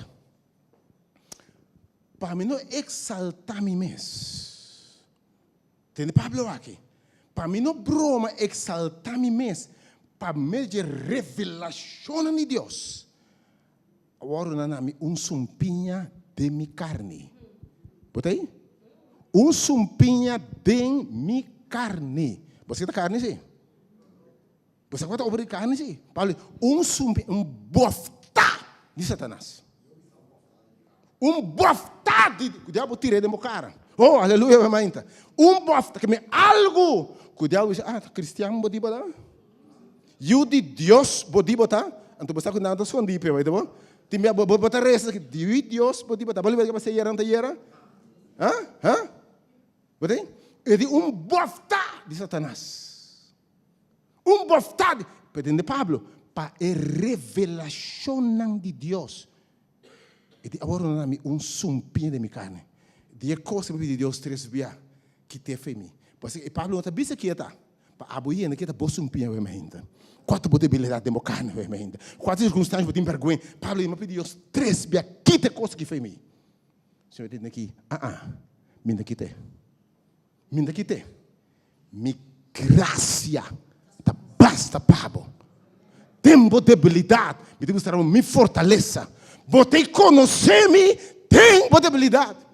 Pa mi no eksaltá mi mes. Tende Pablo aki? Pa mi no broma exalta mi mes pa medio dje revelacionnan di Dios, a wòrdu duna na mi un sumpiña den mi carni. Bo ta ei? Un sumpiña den mi carni. Bo sa ki ta carni si? Bo sa kua ta obra di carni si? Pablo di, un sumpiña, un bofta di Satanas. Un bofta di ku diablo tir'é den bo kara. Oh, aleluya, mi mainta. Un bofta, ke mi algu ku diablo bisa, ah, ta kristian bo di bo da? Yu di Dios bo di bo ta? Anto bo sa ku nan ta skondí p'e, bai ta bo? Tin bia bo bo ta resa ki Yu di Dios bo di bo ta? Bo libra ke pasé yera nan ta yera? Ha? Ha? Bo tin? E di un bòftá di Satanas. Un bòftá di, pretende Pablo, pa e revelashonnan di Dios. E di awor no na mi un sumpiña den mi karni. Di e kos mi pidi Dios tres bia, kit'é fe mi. Pasobra e Pablo no ta bisa ki e ta. Pa abo yenda ki ta bo sumpiña wei mainta. Kua ta bo debilidat den bo karni wei mainta? Kua ta sirkunstansia bo tin bèrgwen? Pablo di, Mi a pidi Dios tres bia, kita e kos aki fo'i mi. Señor di aki, Aa, mi no ta kit'é. Mi no ta kit'é. Mi grasia ta basta pa bo. Den bo debilidat mi ta mustra bo mi fortalesa. Bo ta konosé mi den bo debilidat.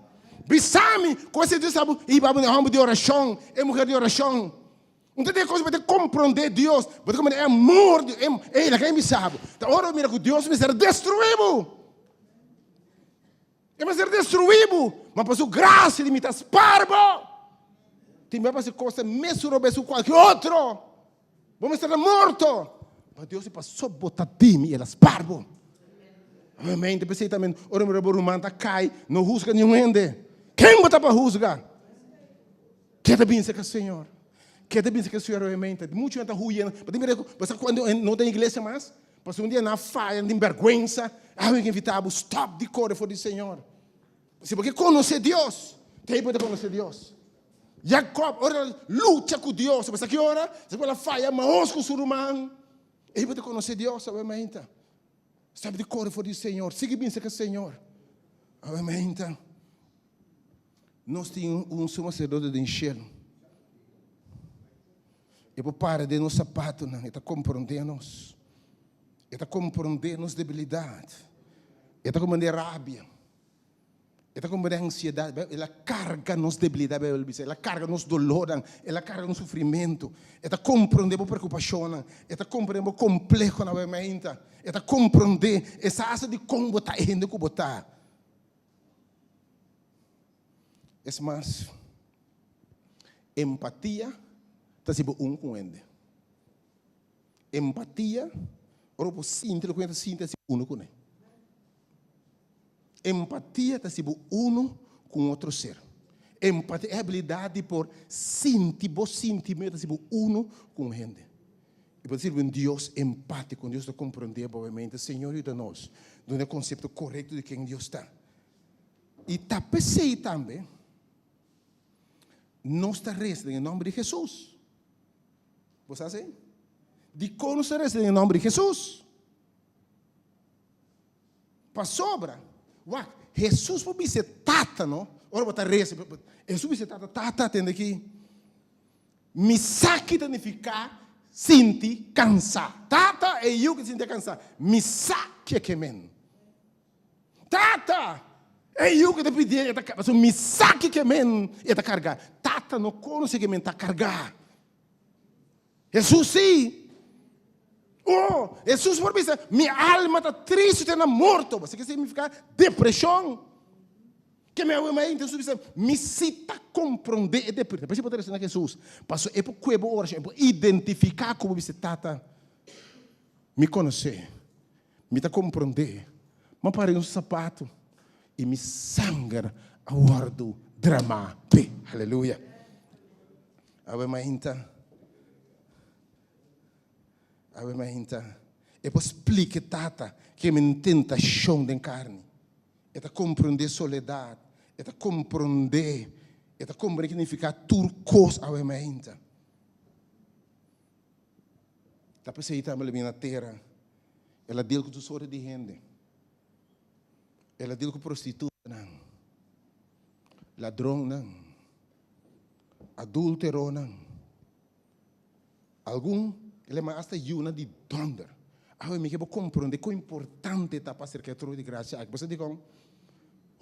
Bisa mi ku esei Dios ta hiba bo na e hòmber di orashon, e muher di orashon. Un ta den kos bo ta komprondé Dios, bo ta komprondé e amor di Dios. Ey, laga mi bisa bo, ta ora bo mira ku Dios mester destruí bo. E mester destruí bo, ma pa su grasia di mi ta spar bo. Tin bia pa hasi kos mesun robes ku kualke otro. Bo mester ta morto. Ma Dios di pasó bo ta di mi, el a spar bo. Amén. Ta p'esei tambe ora mira bo ruman ta kai, no husga niun hende. Ken bo ta pa husga? Ke ta bin serka Señor? Ke ta bin serka Señor obviamente? Muchu nan ta huyendo. Bo ta mira ku bo sa kuando no ta den iglesia mas? Pasobra un dia nan a faya, nan tin bèrgwensa. Awe mi ke invitá bo, stòp di kore for di Señor. Si bo ke konosé Dios, te bo ta konosé Dios. Jacob, ora el lucha ku Dios, bo sa ki ora? Despues el a faya mahos ku su ruman. Ei bo ta konosé Dios awe mainta. Stòp di kore for di Señor. Sigui bin serka Señor. Awe mainta. Nos tin un sumo sacerdote den shelu. E por para den nos sapatonan, e ta komprondé nos. E ta komprondé nos debilidat. E ta komprondé rabia. E ta komprondé ansiedat. El a karga nos debilidat, Beibel bisa. El a karga nos dolornan. El a karga nos sufrimentu. E ta komprondé bo preokupashonnan. E ta komprondé bo komplehonan, bo mainta. E ta komprondé. E sa hasta dikon bo ta e hende ku bo ta. Es mas, empatia ta hasi bo un ku hende. Empatia, ora bo sinti loke hende ta sinti, ta hasi bo unu kuné. Empatia ta hasi bo unu ku un otro ser. Empatia e habilidat di por sinti bo sintimentu, ta hasi bo unu ku un hende. I bo ta sirbi un Dios empátiko, un Dios ku ta komprondé bo obviamente. Señor yuda nos duna e konsepto korekto di ken Dios ta. I ta p'esei tambe nos ta resa den e nòmber di Hesus. Bo sa esei? Dikon nos ta resa den e nòmber di Hesus? Pasobra, wak, Hesus por bisa e Tata, no? Ora bo ta resa, Hesus bisa e Tata, Tata, tende aki. Mi sa ki ta nifiká sinti kansá. Tata, e yu ki ta sinti kansá. Mi sa ke ke men. Tata, e yu ki ta pidié e ta kargá. Pasobra mi sa ki ke men e ta kargá. Tata no konosé ke men ta kargá. Hesus sí. Oh, Hesus por bisa, mi alma ta tristu te na morto. Bo sa ke signifiká depreshon? Ke mi awe mainta Hesus bisa, Mi si ta komprondé e depreshon. Por esei bo ta resa na Hesus, pasobra e por kue bo orashon, e por identifiká ku bo bisa, Tata, mi konosé, mi ta komprondé, mi a para den su sapatu i mi sanger a wòrdu dramá p'e. Aleluya! Awe mainta, awe mainta, e por splika e Tata ke mi tentashon den karni. E ta komprondé soledat, e ta komprondé, e ta komprondé ki nifiká tur kos awe mainta. Ta p'esei tambe el a bini na tera, el a dil ku tur sorti di hende, el a dil ku prostitutanan, ladronnan, adúlteronan. Algun el a yama asta yunan di dònder. Awe mi ke bo komprondé kon importante ta pa aserka e trono di grasia aki. Bo sa dikon?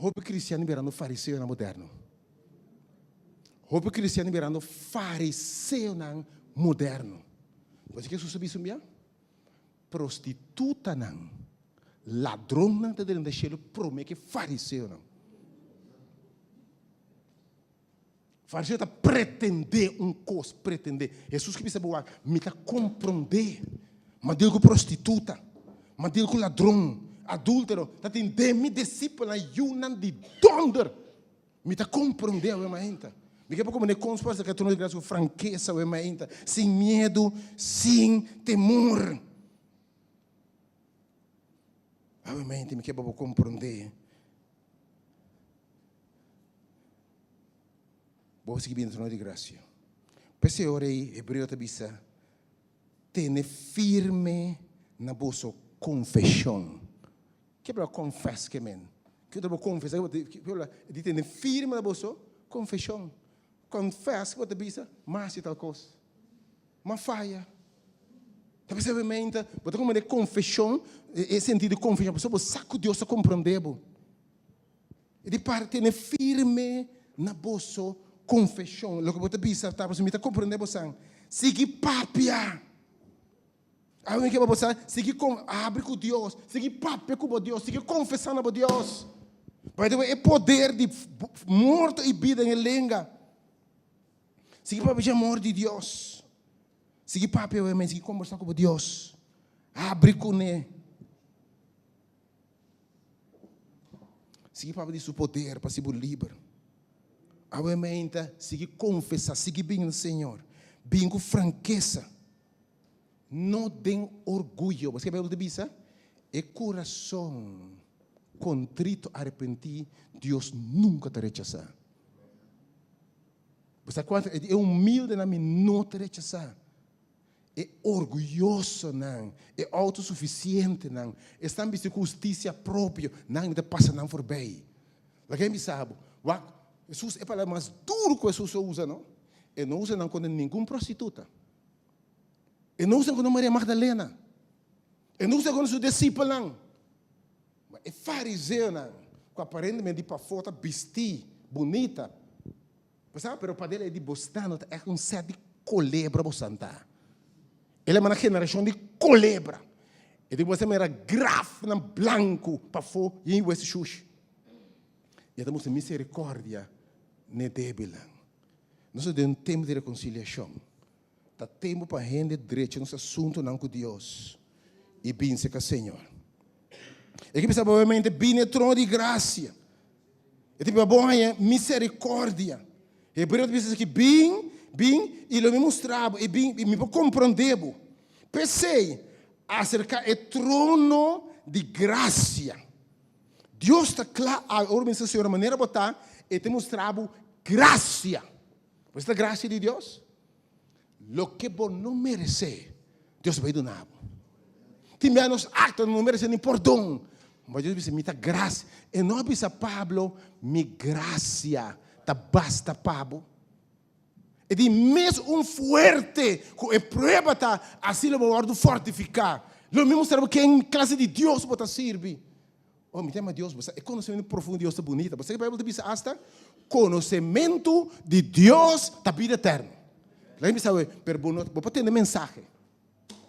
Hopi kristian birando fariseonan moderno. Hopi kristian birando fariseonan moderno. Bo sa ke Hesus a bisa un bia? Prostitutanan, ladronnan ta drenta shelu promé ke fariseonan. Fariseo ta pretendé un kos, pretendé. Hesus ki bisa bo wak, mi ta komprondé. M'a deal ku prostituta, m'a deal ku ladron, adúltero, ta tin den mi disipelnan yunan di dònder. Mi ta komprondé awe mainta. Mi ke pa komprondé kon su por aserká trono di grasia ku frankesa awe mainta, sin miedu, sin temor. Awe mainta mi ke pa bo komprondé. Bo a sigui bini trono di grasia. P'esei ora ei Hebreo ta bisa, Tene firme na boso konfeshon. Ke palabra konfes ke men? Ke bo ta konfesa? Ke palabra di tene firme na boso konfeshon? Konfes ke bo ta bisa, M'a hasi tal kos. M'a faya. Ta p'esei obviamente bo ta komprende konfeshon, e sentido di konfeshon, pasobra bo sa ku Dios ta komprende bo. E di parti tene firme na boso konfeshon. Loke bo ta bisa ta pasobra mi ta komprende bosan. Sigui papia. Awe mi ke pa bo sa, sigui kon abri ku Dios, sigui papia ku bo Dios, sigui konfesá na bo Dios. By the way, e poder di morto i bida den e lenga. Sigui papia dje amor di Dios. Sigui papia awe men, sigui kombersá ku bo Dios. Abri kuné. Sigui papia di su poder pa hasi bo liber. Awe meinta, sigui konfesá, sigui bin na Señor. Bin ku frankesa. No den orguyo. Paske Beibel ta bisa, E kurason kontrito arepentí, Dios nunka ta rechasá. Bo sa kuantu? E humildenan mi no ta rechasá. E orguyosonan, e outosufisientenan, esnan bisti ku hustisia propio, nan mi ta pasa nan forbei. Laga mi bisa bo, wak, Hesus, e palabra mas duru ku Hesus a usa, no? E no usa nan kontra ningun prostituta. E no usa kontra Maria Magdalena. E no usa kontra su disipelnan. Ma e fariseonan, ku aparentemente di pafó ta bistí bunita, bo sa, pero paden e di bosnan no ta ègt un sèt di kolebra bosan ta. El a manda generashon di kolebra. E di bosan mira grafnan blanku pafó yen wesi shushi. I e ta mustra miserikòrdia n'e débilnan. Nos ta den un tempu di rekonsiliashon. Ta tempu pa hende drecha nos asuntunan ku Dios i bin serka Señor. E ke bisa obviamente bini e trono di grasia. E ta bisa bo haña misericordia. Hebreo ta bisa esaki, bin, bin i lo mi mustra bo, i bin i mi por komprondé bo. P'esei, aserká e trono di grasia. Dios ta kla awe, ora bo bisa Señor, manera bo ta, e ta mustra bo grasia. Bo ta grasia di Dios? Loke bo no meresé, Dios ta bai duna bo. Tin bia nos akto no meresé ni pordon. Ma Dios bisa, mi ta grasia. E no a bisa Pablo, mi grasia ta basta pa bo. E di mes un fuerte ku e prueba ta, asina bo wòrdu fortifiká. Lo mi mustra bo ken klase di Dios bo ta sirbi. Oh, mi ta ama Dios, bo sa, e konosementu profundo di Dios ta bunita. Bo sa ke Beibel ta bisa asta? Konosementu di Dios ta bida eterno. Laga mi bisa awe, pero bo no, bo por tende mensahe.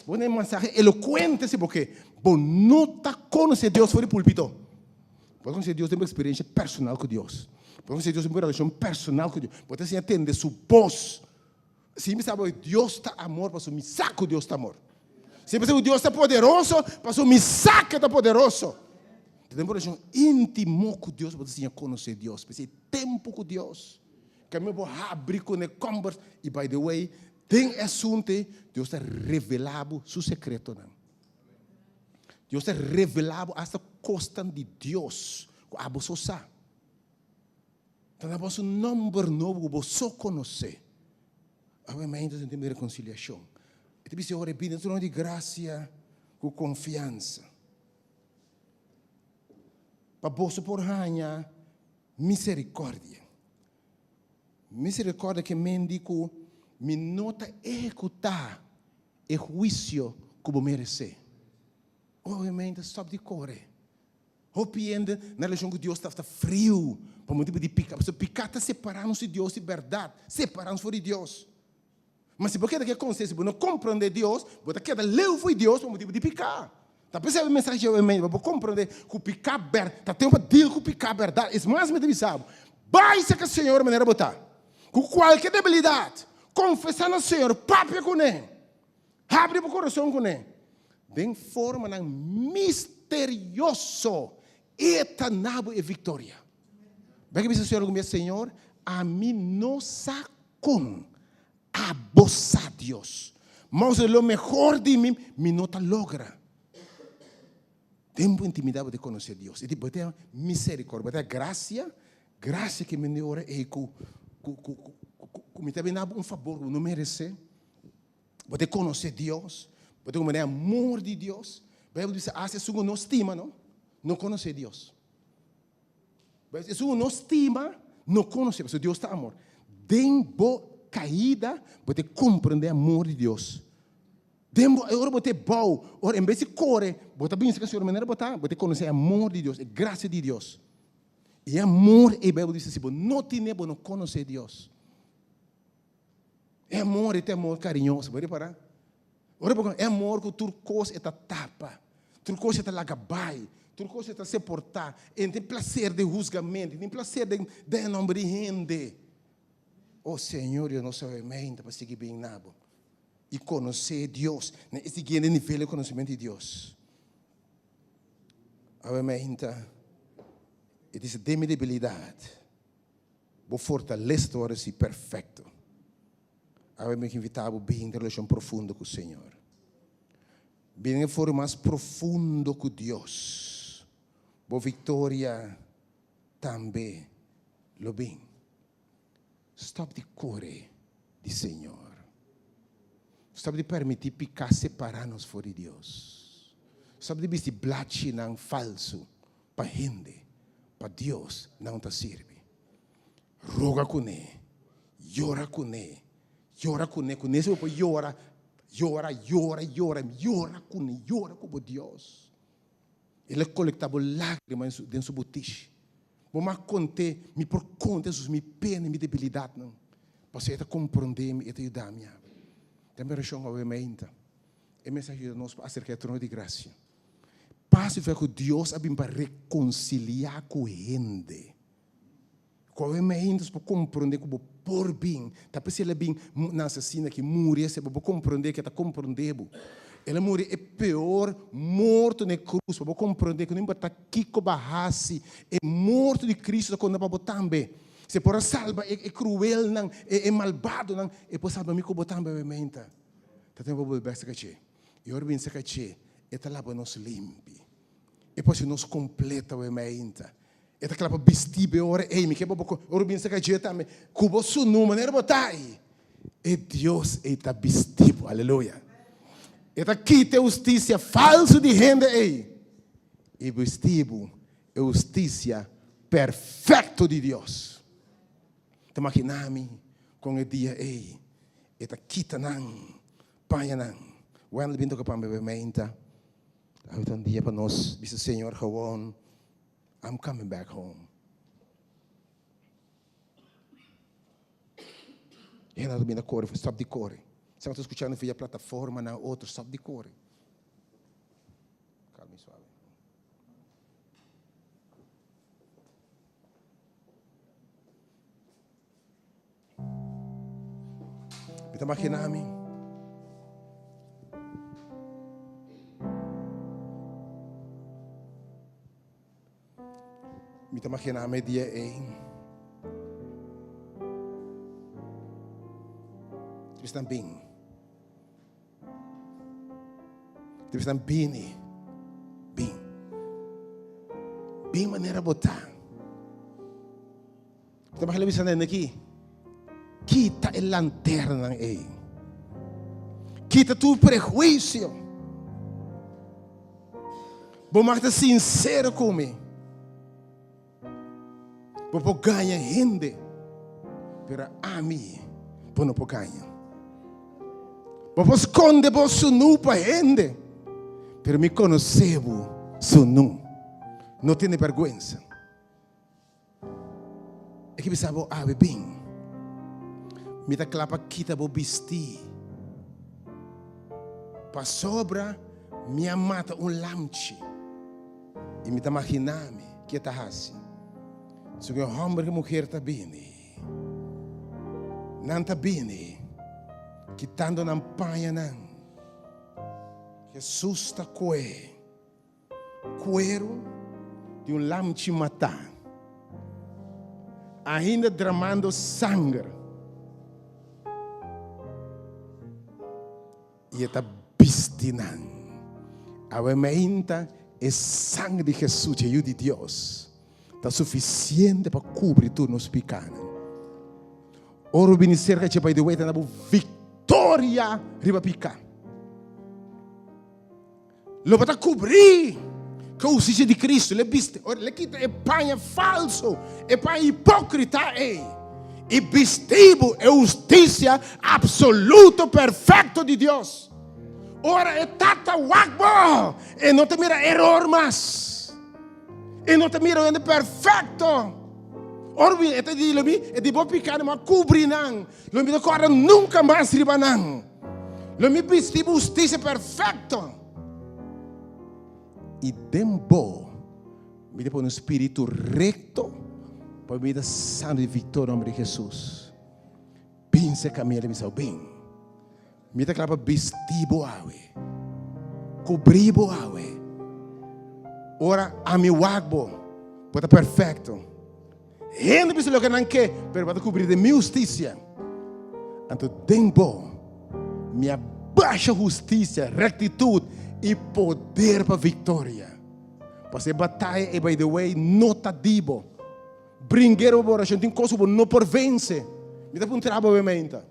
Bo tende mensahe elokuente si bo ke. Bo no ta konosé Dios for di pulpito. Bo ta konosé Dios den bo eksperensia personal ku Dios. Bo ta konosé Dios den bo relashon personal ku Dios. Bo ta siña tende su bos. Si mi sa bo Dios ta amor, pasobra mi sa ku Dios ta amor. Si mi sa ku Dios ta poderoso, pasobra mi sa ku e ta poderoso. Ta den un relashon íntimo ku Dios bo ta siña konosé Dios. P'esei tempu ku Dios, kaminda bo habri kuné kòmbers. I by the way, den e asuntu ei, Dios ta revelá bo su sekretonan. Dios ta revelá bo asta kosnan di Dios ku abo so sa. Ta na boso nomber nobo ku bo so konosé. Awe mainta ta tempu di rekonsiliashon. E ta bisa ora e bini trono di grasia ku konfiansa. Pa boso por haña miserikòrdia. Miserikòrdia ke men di ku mi no ta ehekutá e huisio ku bo meresé. Awe mainta stòp di kore. Hopi hende na relashon ku Dios ta friu pa motibu di piká. Pasobra piká ta separá nos di Dios di bèrdat, separá nos for di Dios. Ma si bo keda ku e konsiensia, bo no komprondé Dios, bo ta keda leu for di Dios pa motibu di piká. Ta p'esei e mensahe dje awe pa bo komprondé ku piká bèr ta tempu pa deal ku piká bèrdat. Es mas mi ta bisa bo, bai serka Señor manera bo ta, ku kualke debilidat, konfesá na Señor, papia kuné, habri bo kurason kuné. Den formanan misterioso E ta na bo e viktoria. Bo ke bisa Señor algun bia, Señor, ami no sa kon, abo sa Dios. Ma usa lo mehor di mi, mi no ta logra. Den bo intimidad bo ta konosé Dios. I di bo ta misericordia, bo ta gracia, gracia ke mende ora ei ku ku ku ku mi ta bini abo un fabor ku bo no meresé. Bo ta konosé Dios, bo ta komprendé amor di Dios. Bijbel bisa hasta esun ku no stima no, no konosé Dios. Esun ku no stima no konosé, pasobra Dios ta amor. Den bo kaida bo ta komprendé amor di Dios. Den bo, ora bo ta bou, ora en bes di kore, bo ta bin serka Señor manera bo ta, bo ta konosé amor di Dios, e grasia di Dios. E amor ei Bijbel bisa si bo no tine bo no konosé Dios. E amor ei ta amor kariñoso, bo ripará? Ora bo e amor ku tur kos e ta tapa, tur kos e ta laga bai, tur kos e ta soportá, e no tin plaser den husgamentu, e no tin plaser den den nomber di hende. O Señor, yo no sabe meinta pa sigui bin na bo i konosé Dios na e siguiente nivel di konosementu di Dios. Awe meinta e dice den mi debilidat. Bo fortalesa ta wòrdu hasi perfekto. Awe mi ke invitá bo bin den relashon profundo ku Señor. Bin den e forma mas profundo ku Dios. Bo viktoria tambe lo bin. Stòp di kore di Señor. Stòp di permití piká separá nos for di Dios. Stòp di bisti blachinan falsu pa hende, pa Dios nan ta sirbi. Roga kuné, yora kuné, yora kuné, kuné si bo por yora, yora, yora, yora, yora kuné, yora ku bo Dios. El a kolektá bo lágrima den su butishi. Bo mag kont'é, mi por konta Hesus mi pena i mi debilidatnan, pasobra e ta komprondé mi, e ta yuda mi. Den mi orashon awe mainta, e mester a yuda nos pa aserká e trono di grasia. Pas i fe ku Dios a bin pa rekonsiliá ku hende. Ku awe mainta nos por komprondé ku bo por bin. Ta p'esei el a bin nase asina aki, muri esei, pa bo komprondé ku e ta komprondé bo. El a muri e peor morto na e krus, pa bo komprondé ku no importá kiko bo a hasi, e morto di Kristu ta konta pa bo tambe. Si e por a salba e kruelnan, e malbadonan, e por salba mi ku bo tambe awe mainta. Ta tempu pa bo bolbe serka dje. I ora bin serka dje, e ta laba nos limpi. E por hasi nos kompleto awe mainta. E ta kla pa bisti bo e ora ei. Mi ke pa bo ora bin serka dje tambe, ku bo sunú manera bo ta ei, e Dios ei ta bisti bo. Aleluya! E ta kita e hustisia falsu di hende ei i bisti bo e hustisia perfekto di Dios. Ta makina mi kon e dia ei e ta kita nan Pañanan. Wendel bin toka pa mi meinta. Awe ta un dia pa nos bisa Señor gewoon, I'm coming back home. Hende ta bini kore, stop di kore. Esnan ku ta skuchando via plataformanan otro, stop di kore. Kalma i suave. Mi ta magina mi. Mi ta magina mi dia ei. Tristan bin. Tristan bini. Bin. Bin manera bo ta. Ta baha bisa nan aki, kita e lanternanan ei. Kita tur prehuisio. Bo mag ta sinsero ku mi. Bo por gaña hende, pero ami bo no por gaña. Bo por skonde bo sunú pa hende, pero mi konosé bo sunú. No tene bèrgwensa. E ke bisa bo awe bin. Mi ta kla pa kita bo bistí. Pasobra mi a mata un lamchi. I mi ta maginá mi ke ta hasi. So ku e hòmber ku e muher ta bini. Nan ta bini kitando nan pañanan. Hesus ta kohe kueru di un lamchi matá, ainda dramando sanger, i e ta bisti nan. Awe meinta e sanger di Hesus, e Yu di Dios, ta sufisiente pa kubri tur nos pikánan. Ora bo bini serka dje, by the way, ta na bo viktoria riba piká. Lo bo ta kubrí ku e hustisia di Kristu. Lo e bisti, ora lo e kita e paña falso, e paña hipókrita ei, i bisti bo e hustisia apsoluto, perfekto di Dios. Ora e Tata wak bo, e no ta mira eror mas. E no ta mira un hende perfekto. Ora mi e ta di lo mi, e di bo pikánan, mi a kubri nan. Lo mi no kòrda nunka mas riba nan. Lo mi bisti bo hustisia perfekto. I den bo mi ta pone un spiritu rekto pa mi ta sano di viktoria nomber di Hesus. Bin serka mi, el a bisa, bin. Mi ta kla pa bisti bo awe, kubri bo awe. Ora ami wak bo, bo ta perfekto. Hende bisa loke nan ke, pero bo ta kubri den mi hustisia. Anto den bo mi a basha hustisia, rektitut i poder pa viktoria. Pasobra e bataya ei, by the way, no ta di bo. Bring'é riba bo orashon, tin kos ku bo no por vense. Mi ta puntra bo awe meinta.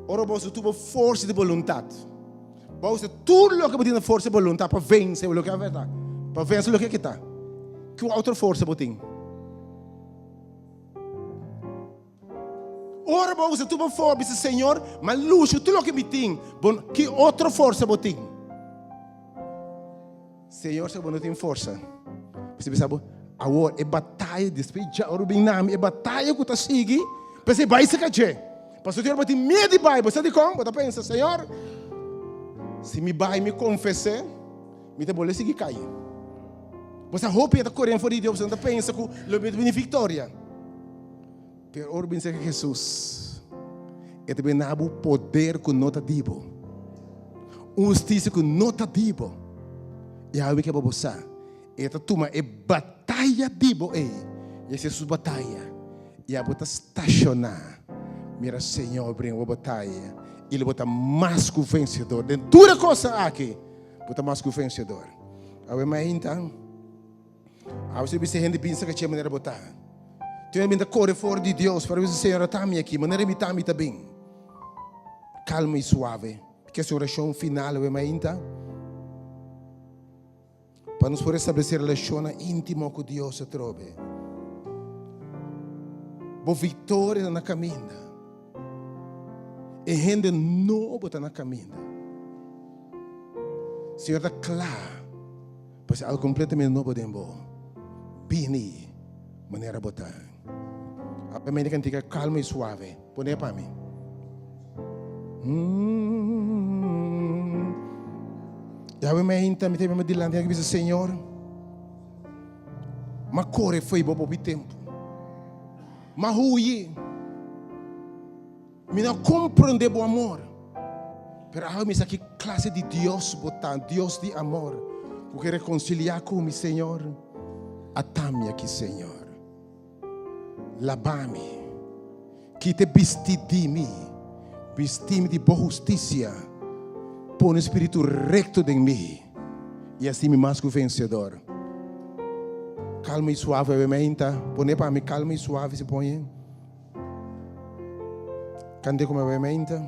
Ora bo usa tur bo forsa di boluntat, bo usa tur loke bo tin na forsa di boluntat pa vense loke a ta, pa vense loke ki ta. Ki otro forsa bo tin? Ora bo usa tur bo forsa, bisa Señor, m'a lucha tur loke mi tin, bo ki otro forsa bo tin? Señor sa bo no tin forsa. P'esei bisa bo, awor e bataya despues dja ora bo bin na mi, e bataya ku ta sigui, p'esei bai saka dje. Pasobra tin ora bo tin miedu di bai, bo sa dikon? Bo ta pensa, Señor, si mi bai mi konfes'é, mi ta bolbe sigui kai. Bo sa hopi e ta kore for di Dios, bo ta pensa ku lo mi ta bini viktoria. Pero ora bo bin serka Hesus, e ta bin na bo poder ku no ta di bo, un hustisia ku no ta di bo. I awe ke bo sa, e ta tuma e bataya di bo ei, i esei su bataya, i abo ta stashoná mira Señor bringa bo bataya, i lo bo ta mas ku vensedor. Den tur e kosnan aki, bo ta mas ku vensedor. Awe mainta. Awe si bisa hende binsa kache manera bo ta. Tin hende bin ta kore for di Dios, pero bisa Señor ata mi aki, manera mi ta mi ta bin. Kalma i suave. Ke su orashon final awe mainta? Pa nos por establesé relashonnan íntimo ku Dios atrobe. Bo viktoria ta na kaminda. E hende nobo ta na kaminda. Señor ta kla. Pues algo completamente nobo den bo. Bini manera bo ta. Awe mende cantica calmo y suave. Pone pa mi. Y awe me hinta mi te mi dilanti y bisa Señor, ma core foi bo popi tempo. Ma huyi. Mi no a comprende bo amor, pero awe mi sa ki clase di Dios bo ta, Dios di amor, cu ke reconcilia cu mi, Señor. Ata mi aki, Señor. Laba mi, kita e bisti di mi, bisti mi di bo husticia, pone spiritu recto den mi, y haci mi mas cu vencedor. Calma y suave awe meinta, pone pa mi calma y suave si pone. Kante ku mi bai meinta.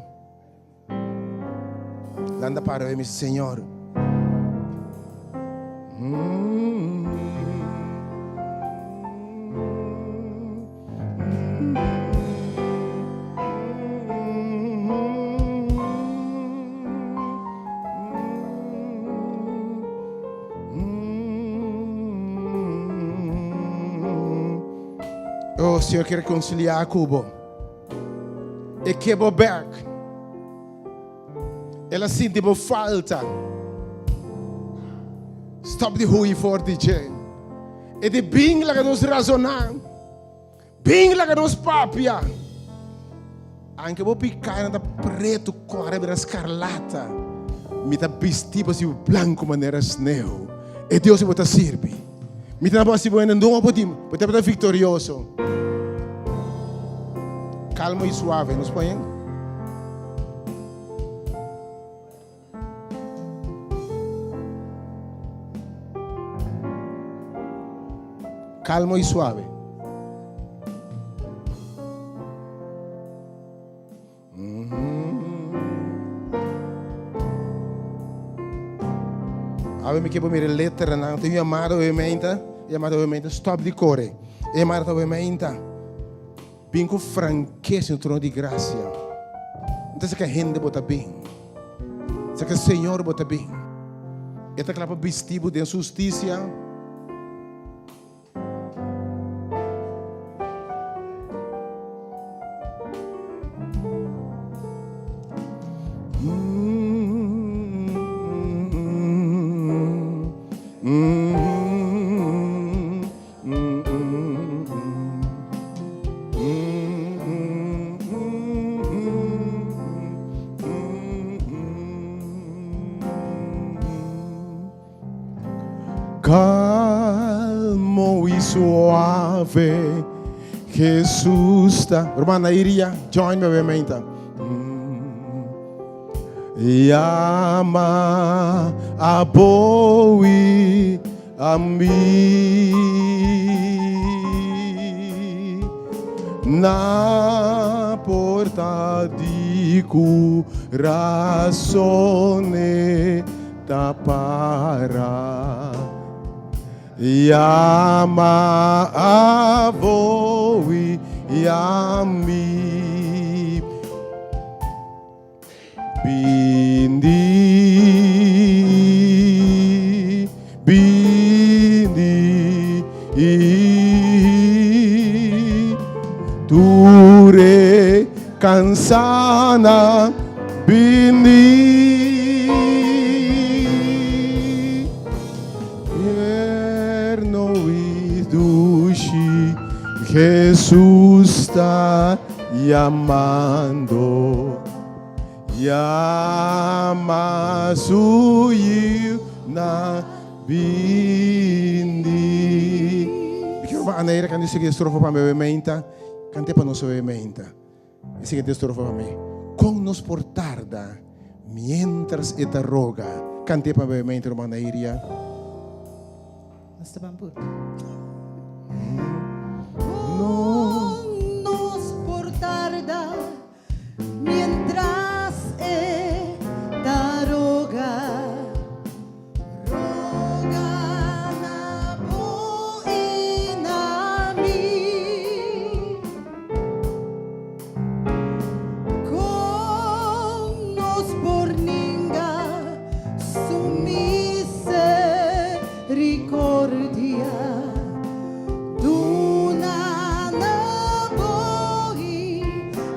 Landa para bai mi Señor. Oh, Señor ke reconciliá ku bo. E ke bo bek. El a sinti bo falta. Stop di hui for di dje. E di bin laga nos razoná. Bin laga nos papia. Anke bo pikánan ta pretu kòrè bira skarlata. Mi ta bisti bo si blanku manera sneu. E Dios bo ta sirbi. Mi ta hasi bo hende nobo di bo ta viktorioso. Kalmo i suave, nos pon en? Kalmo i suave. Awe mi ke bo mira e letranan. Tin un yamada awe meinta. E yamada awe meinta, stop di kore. E yamada ta awe meinta. Bin ku frankes na trono di grasia. No ta saka hende bo ta bin. Saka Señor bo ta bin. E ta kla pa bisti bo den su hustisia. Calmo y suave Jesús ta. Ruman Nairia, join me meinta. Yama a bo y a mi. Na porta di corazón ta para. Yama a bo i a mi. Bini, bini, tur e Cansana bini Tierno y dushi Jesus ta yamando Yama su yiunan bini. Mi kier pa Anaira canta e siguiente estrofa pa mi awe meinta. Cant'e pa nos awe meinta. E siguiente estrofa pa mi. Kon nos por tarda mientras e ta roga? Kant'é pa mi mente, ruman Nairia. Nos ta ban pur. Kon nos por tarda mientras e ta roga? Roga na bo i na mi. Kon nos por ninga su misericordia? Duna na bo i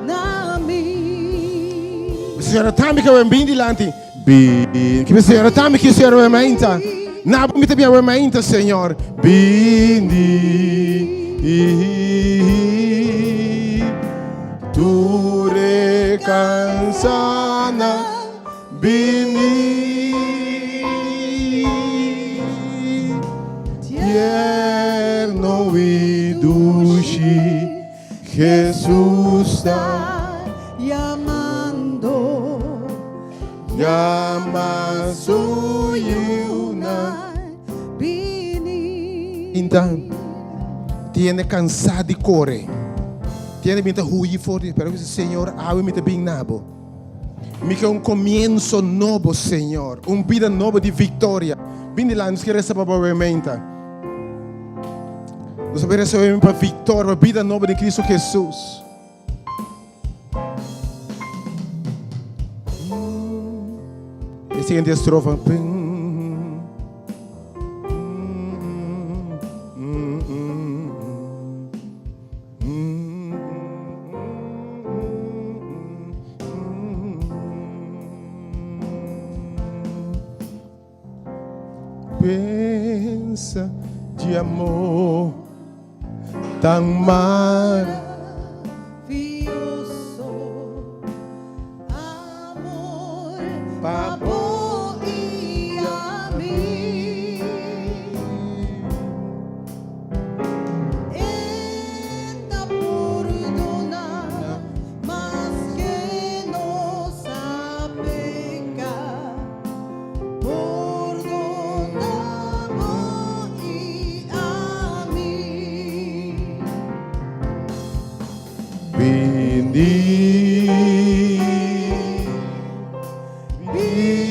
na mi. Señora tambe ke wen bin dilanti. Bin, ki Señor tambe ki Señor we mainta. Na bo mi ta we mainta, Señor. Bini. Ture cansana bini. Tierno y dushi Jesus ta llamando. Yama su yiunan bini. Inta tiene cansá di core. Tiene bin ta huyi for di, pero bisa, Señor, awe mi ta bin na bo. Mi ke un comienzo nobo, Señor. Un bida nobo di victoria. Bin dilanti, nos ke reza pa bo awe meinta. Nos a bin reza awe pa victoria, pa bida nobo di Cristo Jesus. E siguiente estrofa. Pensa di amor tan Maravilloso amor pa bo.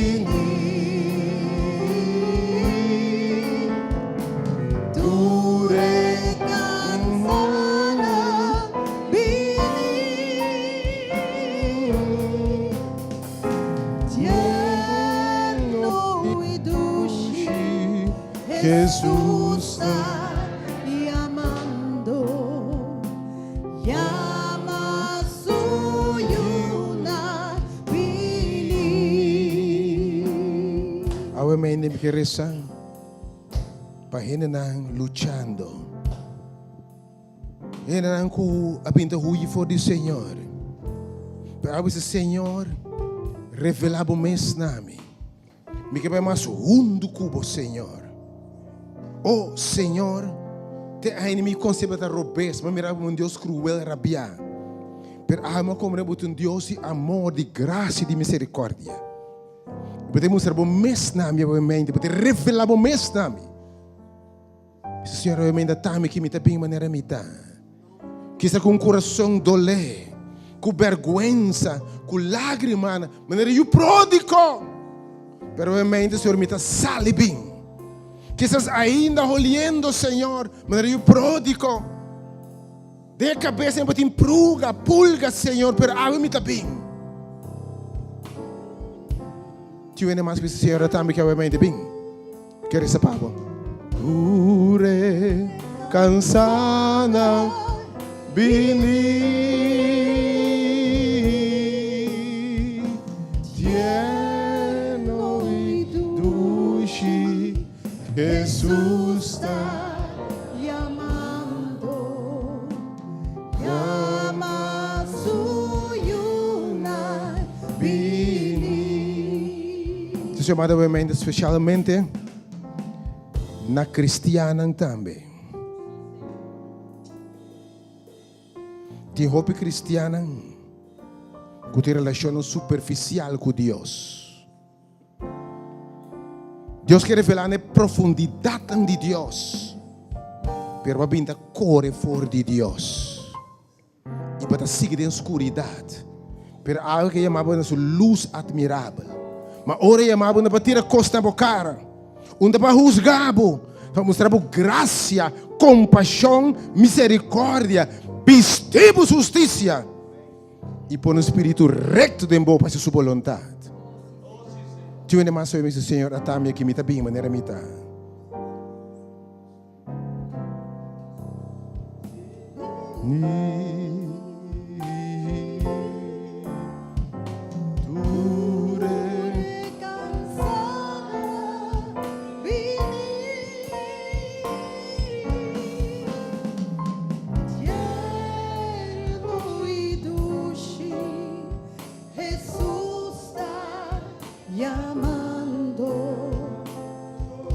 Bini. Tur e Kansana bini. Tierno i dushi Hesus ta yamando. Yama su yunan bini. Awe mende mi ke resa pa hendenan luchando. Hendenan ku a bin ta huyi for di Señor. Pero a bisa, Señor, revelá bo mes na mi. Mi ke bai mas hundu ku bo, Señor. O Señor, te ainda mi konsepto ta robes, mi a mira bo un Dios kruel, rabiá. Pero awe mi a komprende bo ta un Dios di amor, di grasia i di miserikordia. Bo ta mustra bo mes na mi awe mente, bo ta revelá bo mes na mi. Bisa, Señor, awe mente ta mi ki mi ta bin manera mi ta. Kisa ku un kurason dolé, ku bèrgwensa, ku lágrimanan, manera yu pródigo. Pero awe mente, Señor, mi ta sali bin. Kisas ainda holiendo, Señor, manera yu pródigo. Den e kabes mi tin pruga, pulga, Señor, pero awe mi ta bin. Tin hende mas bisa, Señor, tambe ke awe mente bin. Ke resa pa bo. Ture kansana bini Tierno i dushi Jesus ta Yamando, yama su yunan bini. Su yamada obviamente specialmente na cristiannan tambe. Tin hopi cristiannan cu tin relacionnan superficial cu Dios. Dios ke revelá na e profundidatnan di Dios, pero bo a bin ta kore for di Dios i bo ta sigui den skuridat. Pero awe ke yama bo na su lus atmirabel. Ma ora e yama bo no pa tira kos na bo kara, un ta pa husga bo, pa mustra bo grasia, kompashon, miserikòrdia, bisti bo su hustisia. I pone un spiritu rekto den bo pa hasi su boluntat. Tin hende mas oye mi si, Señor, ata mi aki, mi ta bin manera mi ta. Tierno i dushi, Hesus ta yamando,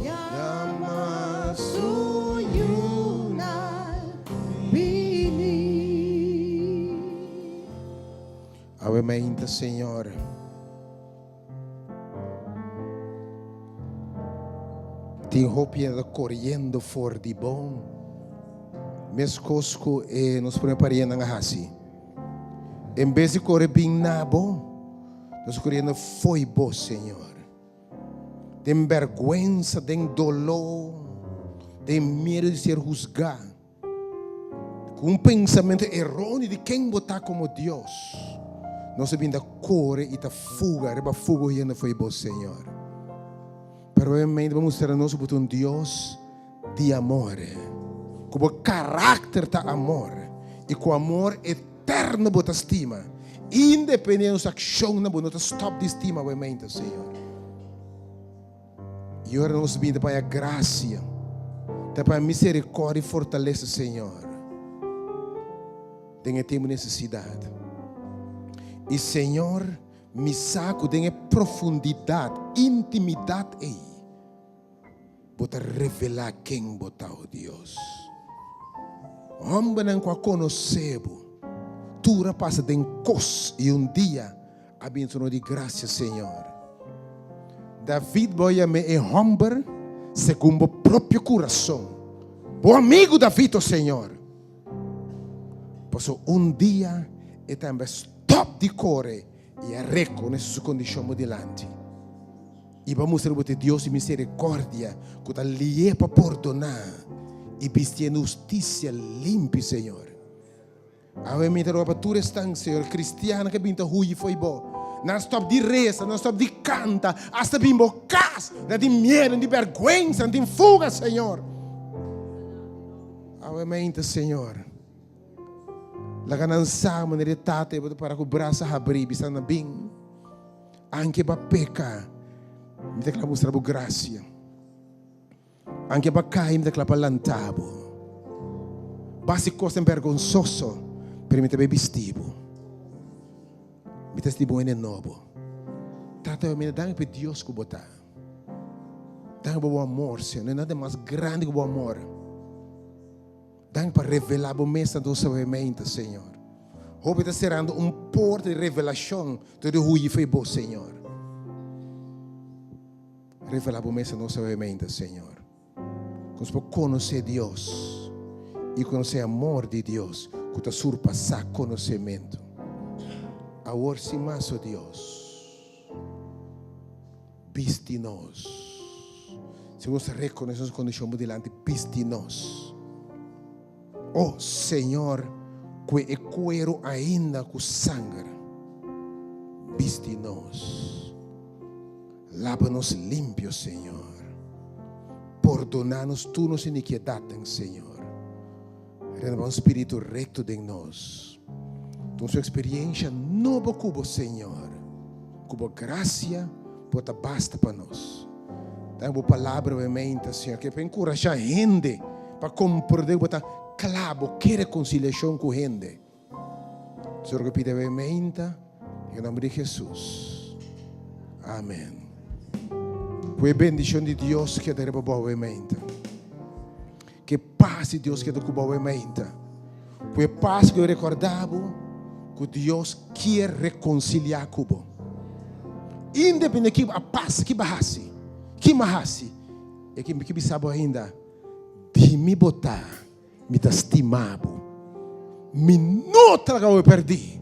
yama su yunan bini. Awe mainta, Señor. Tin hopi hende ta koriendo for di bo, meskos ku e nos prome parientenan a hasi. En bes di kore bin na bo, nos koriendo fo'i bo, Señor. Den bèrgwensa, den doló, den miedu di ser husgá. Ku un pensamentu eróneo di ken bo ta komo Dios, nos a bin ta kore i ta fuga riba fuga huyendo fo'i bo, Señor. Pero e mente bo mustra nos ku bo ta un Dios di amor, ku bo karakter ta amor i ku amor eterno bo ta stima. Independiente di nos akshonnan, bo no ta stòp di stima bo e mente, Señor. I ora nos bin ta paña grasia, ta paña misericordia i fortalesa, Señor, den e tempu di nesesidat. I Señor, mi sa ku den e profundidat, intimidat ei, Bo ta revelá ken Bo ta, o Dios. Hòmbernan ku a konosé Bo, tur a pasa den kos i un dia A bin trono di gracia, Señor. David bo a yam'é e homber segun bo propio curason. Bo amigo David, o Señor. Pasobra un dia e tambe a stop di core i a reconoce su condicion bo dilanti. I bo a mustra bo ta e Dios di misericordia cu ta lié pa pordoná i bistié na husticia limpi, Señor. Awe mi ta roga pa tur esnan, Señor, cristiannan cu a bin ta huyi fo'i bo. Nan a stop di reza, nan a stop di canta, hasta bin bo cas. Nan tin miedo, nan tin berguensa, nan tin fuga, Señor. Awe mainta, Señor, laga nan sa manera e Tata bo ta para cu brasa habri, bisa nan bin. Anke bo a peka, mi ta kla mustra bo gracia. Anke bo a kai, mi ta kla pa lanta bo. Bo hasi kosnan bergonsoso, pero mi ta bai bisti bo. Mi ta hasi bo hende nobo. Tata, mi ta danki pa e Dios ku bo ta. Danki pa bo amor, Señor. No hay nada mas grandi ku bo amor. Danki pa revelá bo mes na nos sabiamente, Señor. Hopi ta serando un porta di revelashon tur di huyi fo'i bo, Señor. Revelá bo mes na nos sabiamente, Señor. Ku nos por konosé Dios i konosé amor di Dios ku ta surpasá konosementu. Awor sin mas, o Dios. Bisti nos. Si nos rekonosé nos kondishon bo dilanti, bisti nos. O Señor, kue e kueru ainda ku sanger. Bisti nos. Laba nos limpio, Señor. Pordoná nos tur nos inikiedatnan, Señor. Renobá un spiritu rekto den nos. Duna su eksperiencia nobo ku bo, Señor. Ku bo gracia por ta basta pa nos. Dame bo palabra bo mente, Señor, ke pa enkurashá hende pa komprendé ku bo ta kla, bo ke rekonsiliashon ku hende. Señor, ke pidi bo mente, den nomber di Jesus. Amen. Ku e bendishon di Dios keda riba bo mente. Ke pas di Dios keda ku bo awe mainta. Ku e pas ku rekorda bo ku Dios kier rekonsiliá ku bo. Independente ki a pasa, ki bo a hasi, ki mi a hasi, e ke mi ke bisa bo ainda, di mi bo ta, mi ta stima bo. Mi no ta laga bo pèrdí.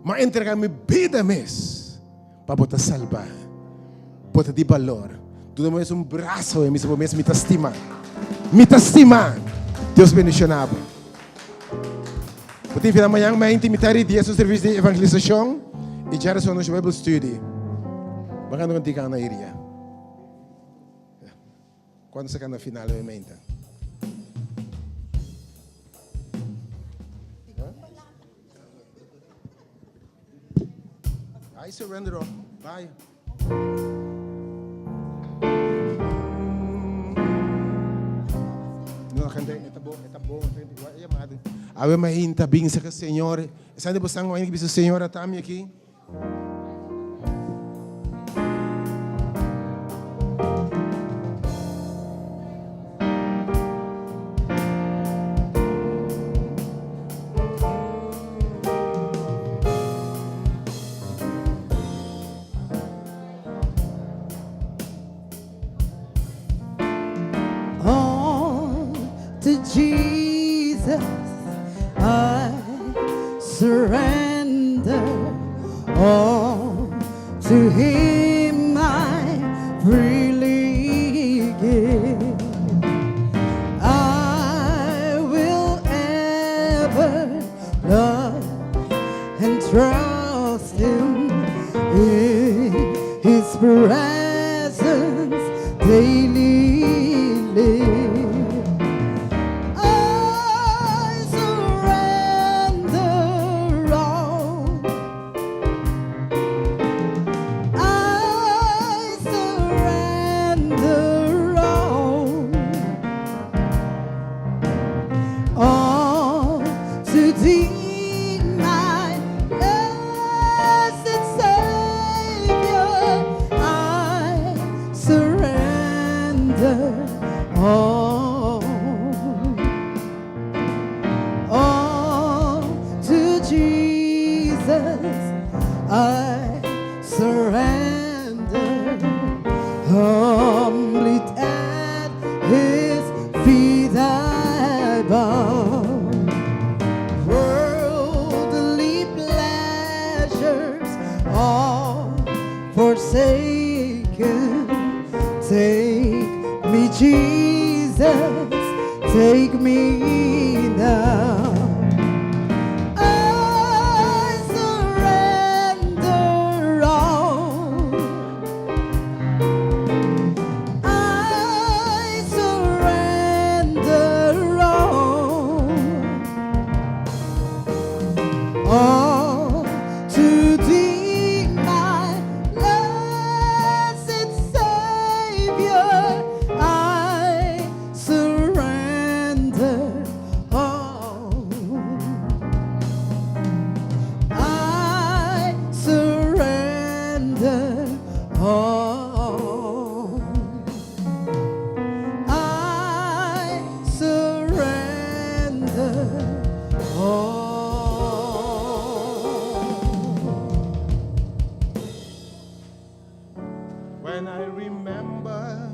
Mi a entregá mi bida mes. Pa bo ta salba, bo ta di balor. Duna bo mes un braso i bisa bo mes, Mi ta stima. Mi ta stima. Dios bendiciona bo. Bo tin fina mañan mainti mitad di dies un servicio di evangelisacion i djarazon nos Bible study. Bacando contigo Ana Iria. Cuando sa canda final e meinta? I surrender all. Bye. No, gente, eta bo, eta bo, Ave mainta bin sa Señor. Sa de bosang wain bisa Señor atami aqui. All to Jesus I surrender. All to Him I freely give. I will ever love and trust Him in His presence daily live. I surrender all. I surrender all. All to thee, my blessed Savior, I surrender. taken. Take me, Jesus, take me now. I surrender all. I surrender all. All to thee, my blessed Savior, I surrender all. I surrender all. I surrender all. When I remember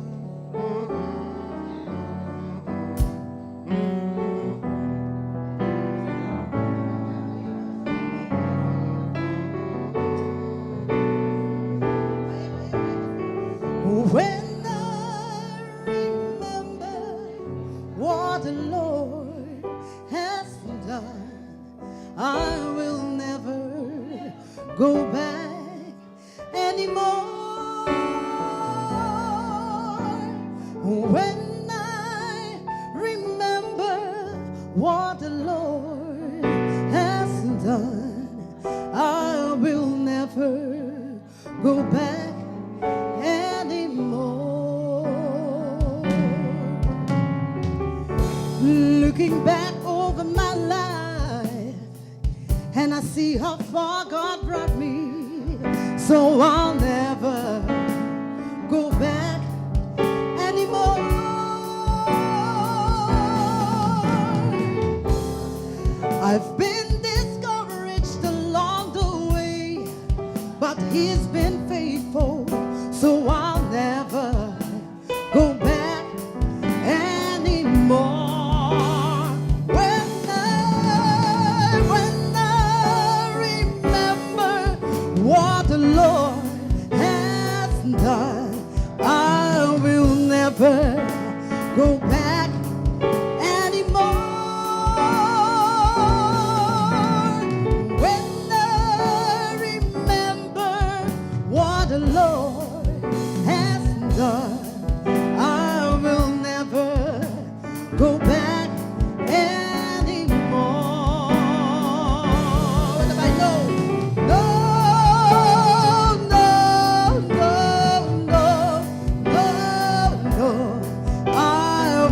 When I remember what the Lord has done, I will never go back anymore. When I remember what the Lord has done, I will never go back anymore. Looking back over my life, and I see how far God brought me, so I'll never go back anymore. I've been discouraged along the way, but He's been faithful, so I'll never go back anymore. When I remember what the Lord has done, I will never go back anymore. When I remember what the Lord has done, I will never go back anymore. What do I know? No, no, no, no, no, no. I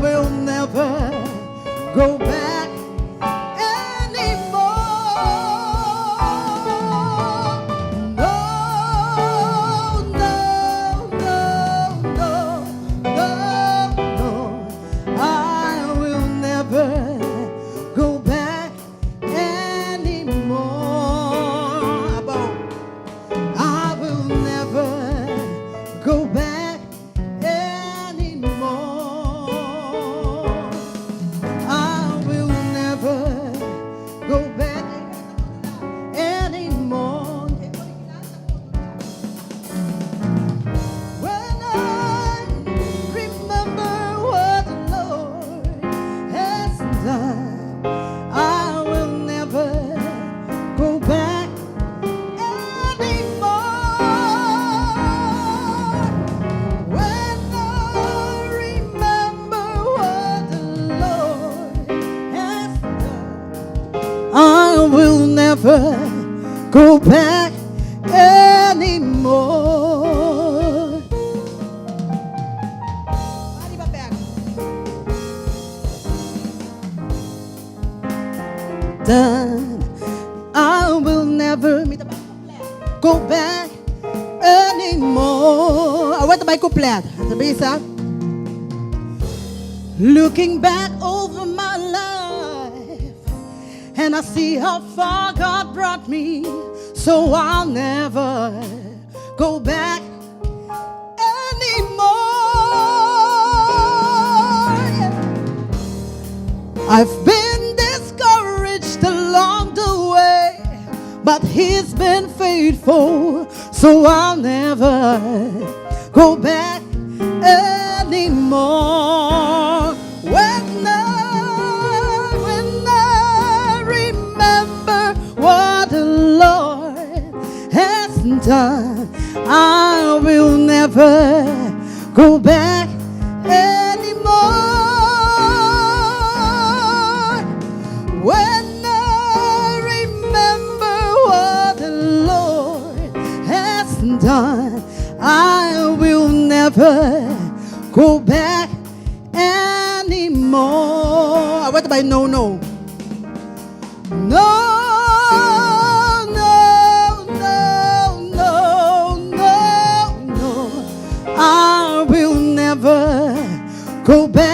will never go back anymore. No, no, no, no, no, no. I will never go back anymore. I will never go back anymore. I will never go back anymore. When I remember what the Lord has done, I will never go back anymore. When I remember what the Lord has done, I will never go back anymore. Ariba back. Done. I will never go back anymore. I want to buy completo. Sabi? Looking back over my life, and I see how far God brought me, so I'll never go back anymore. I've been discouraged along the way, but He's been faithful, so I'll never go back anymore. When I remember what the Lord has done, I will never go back anymore. When I remember what the Lord has done, I will never go back anymore. What about no? No. I will never go back.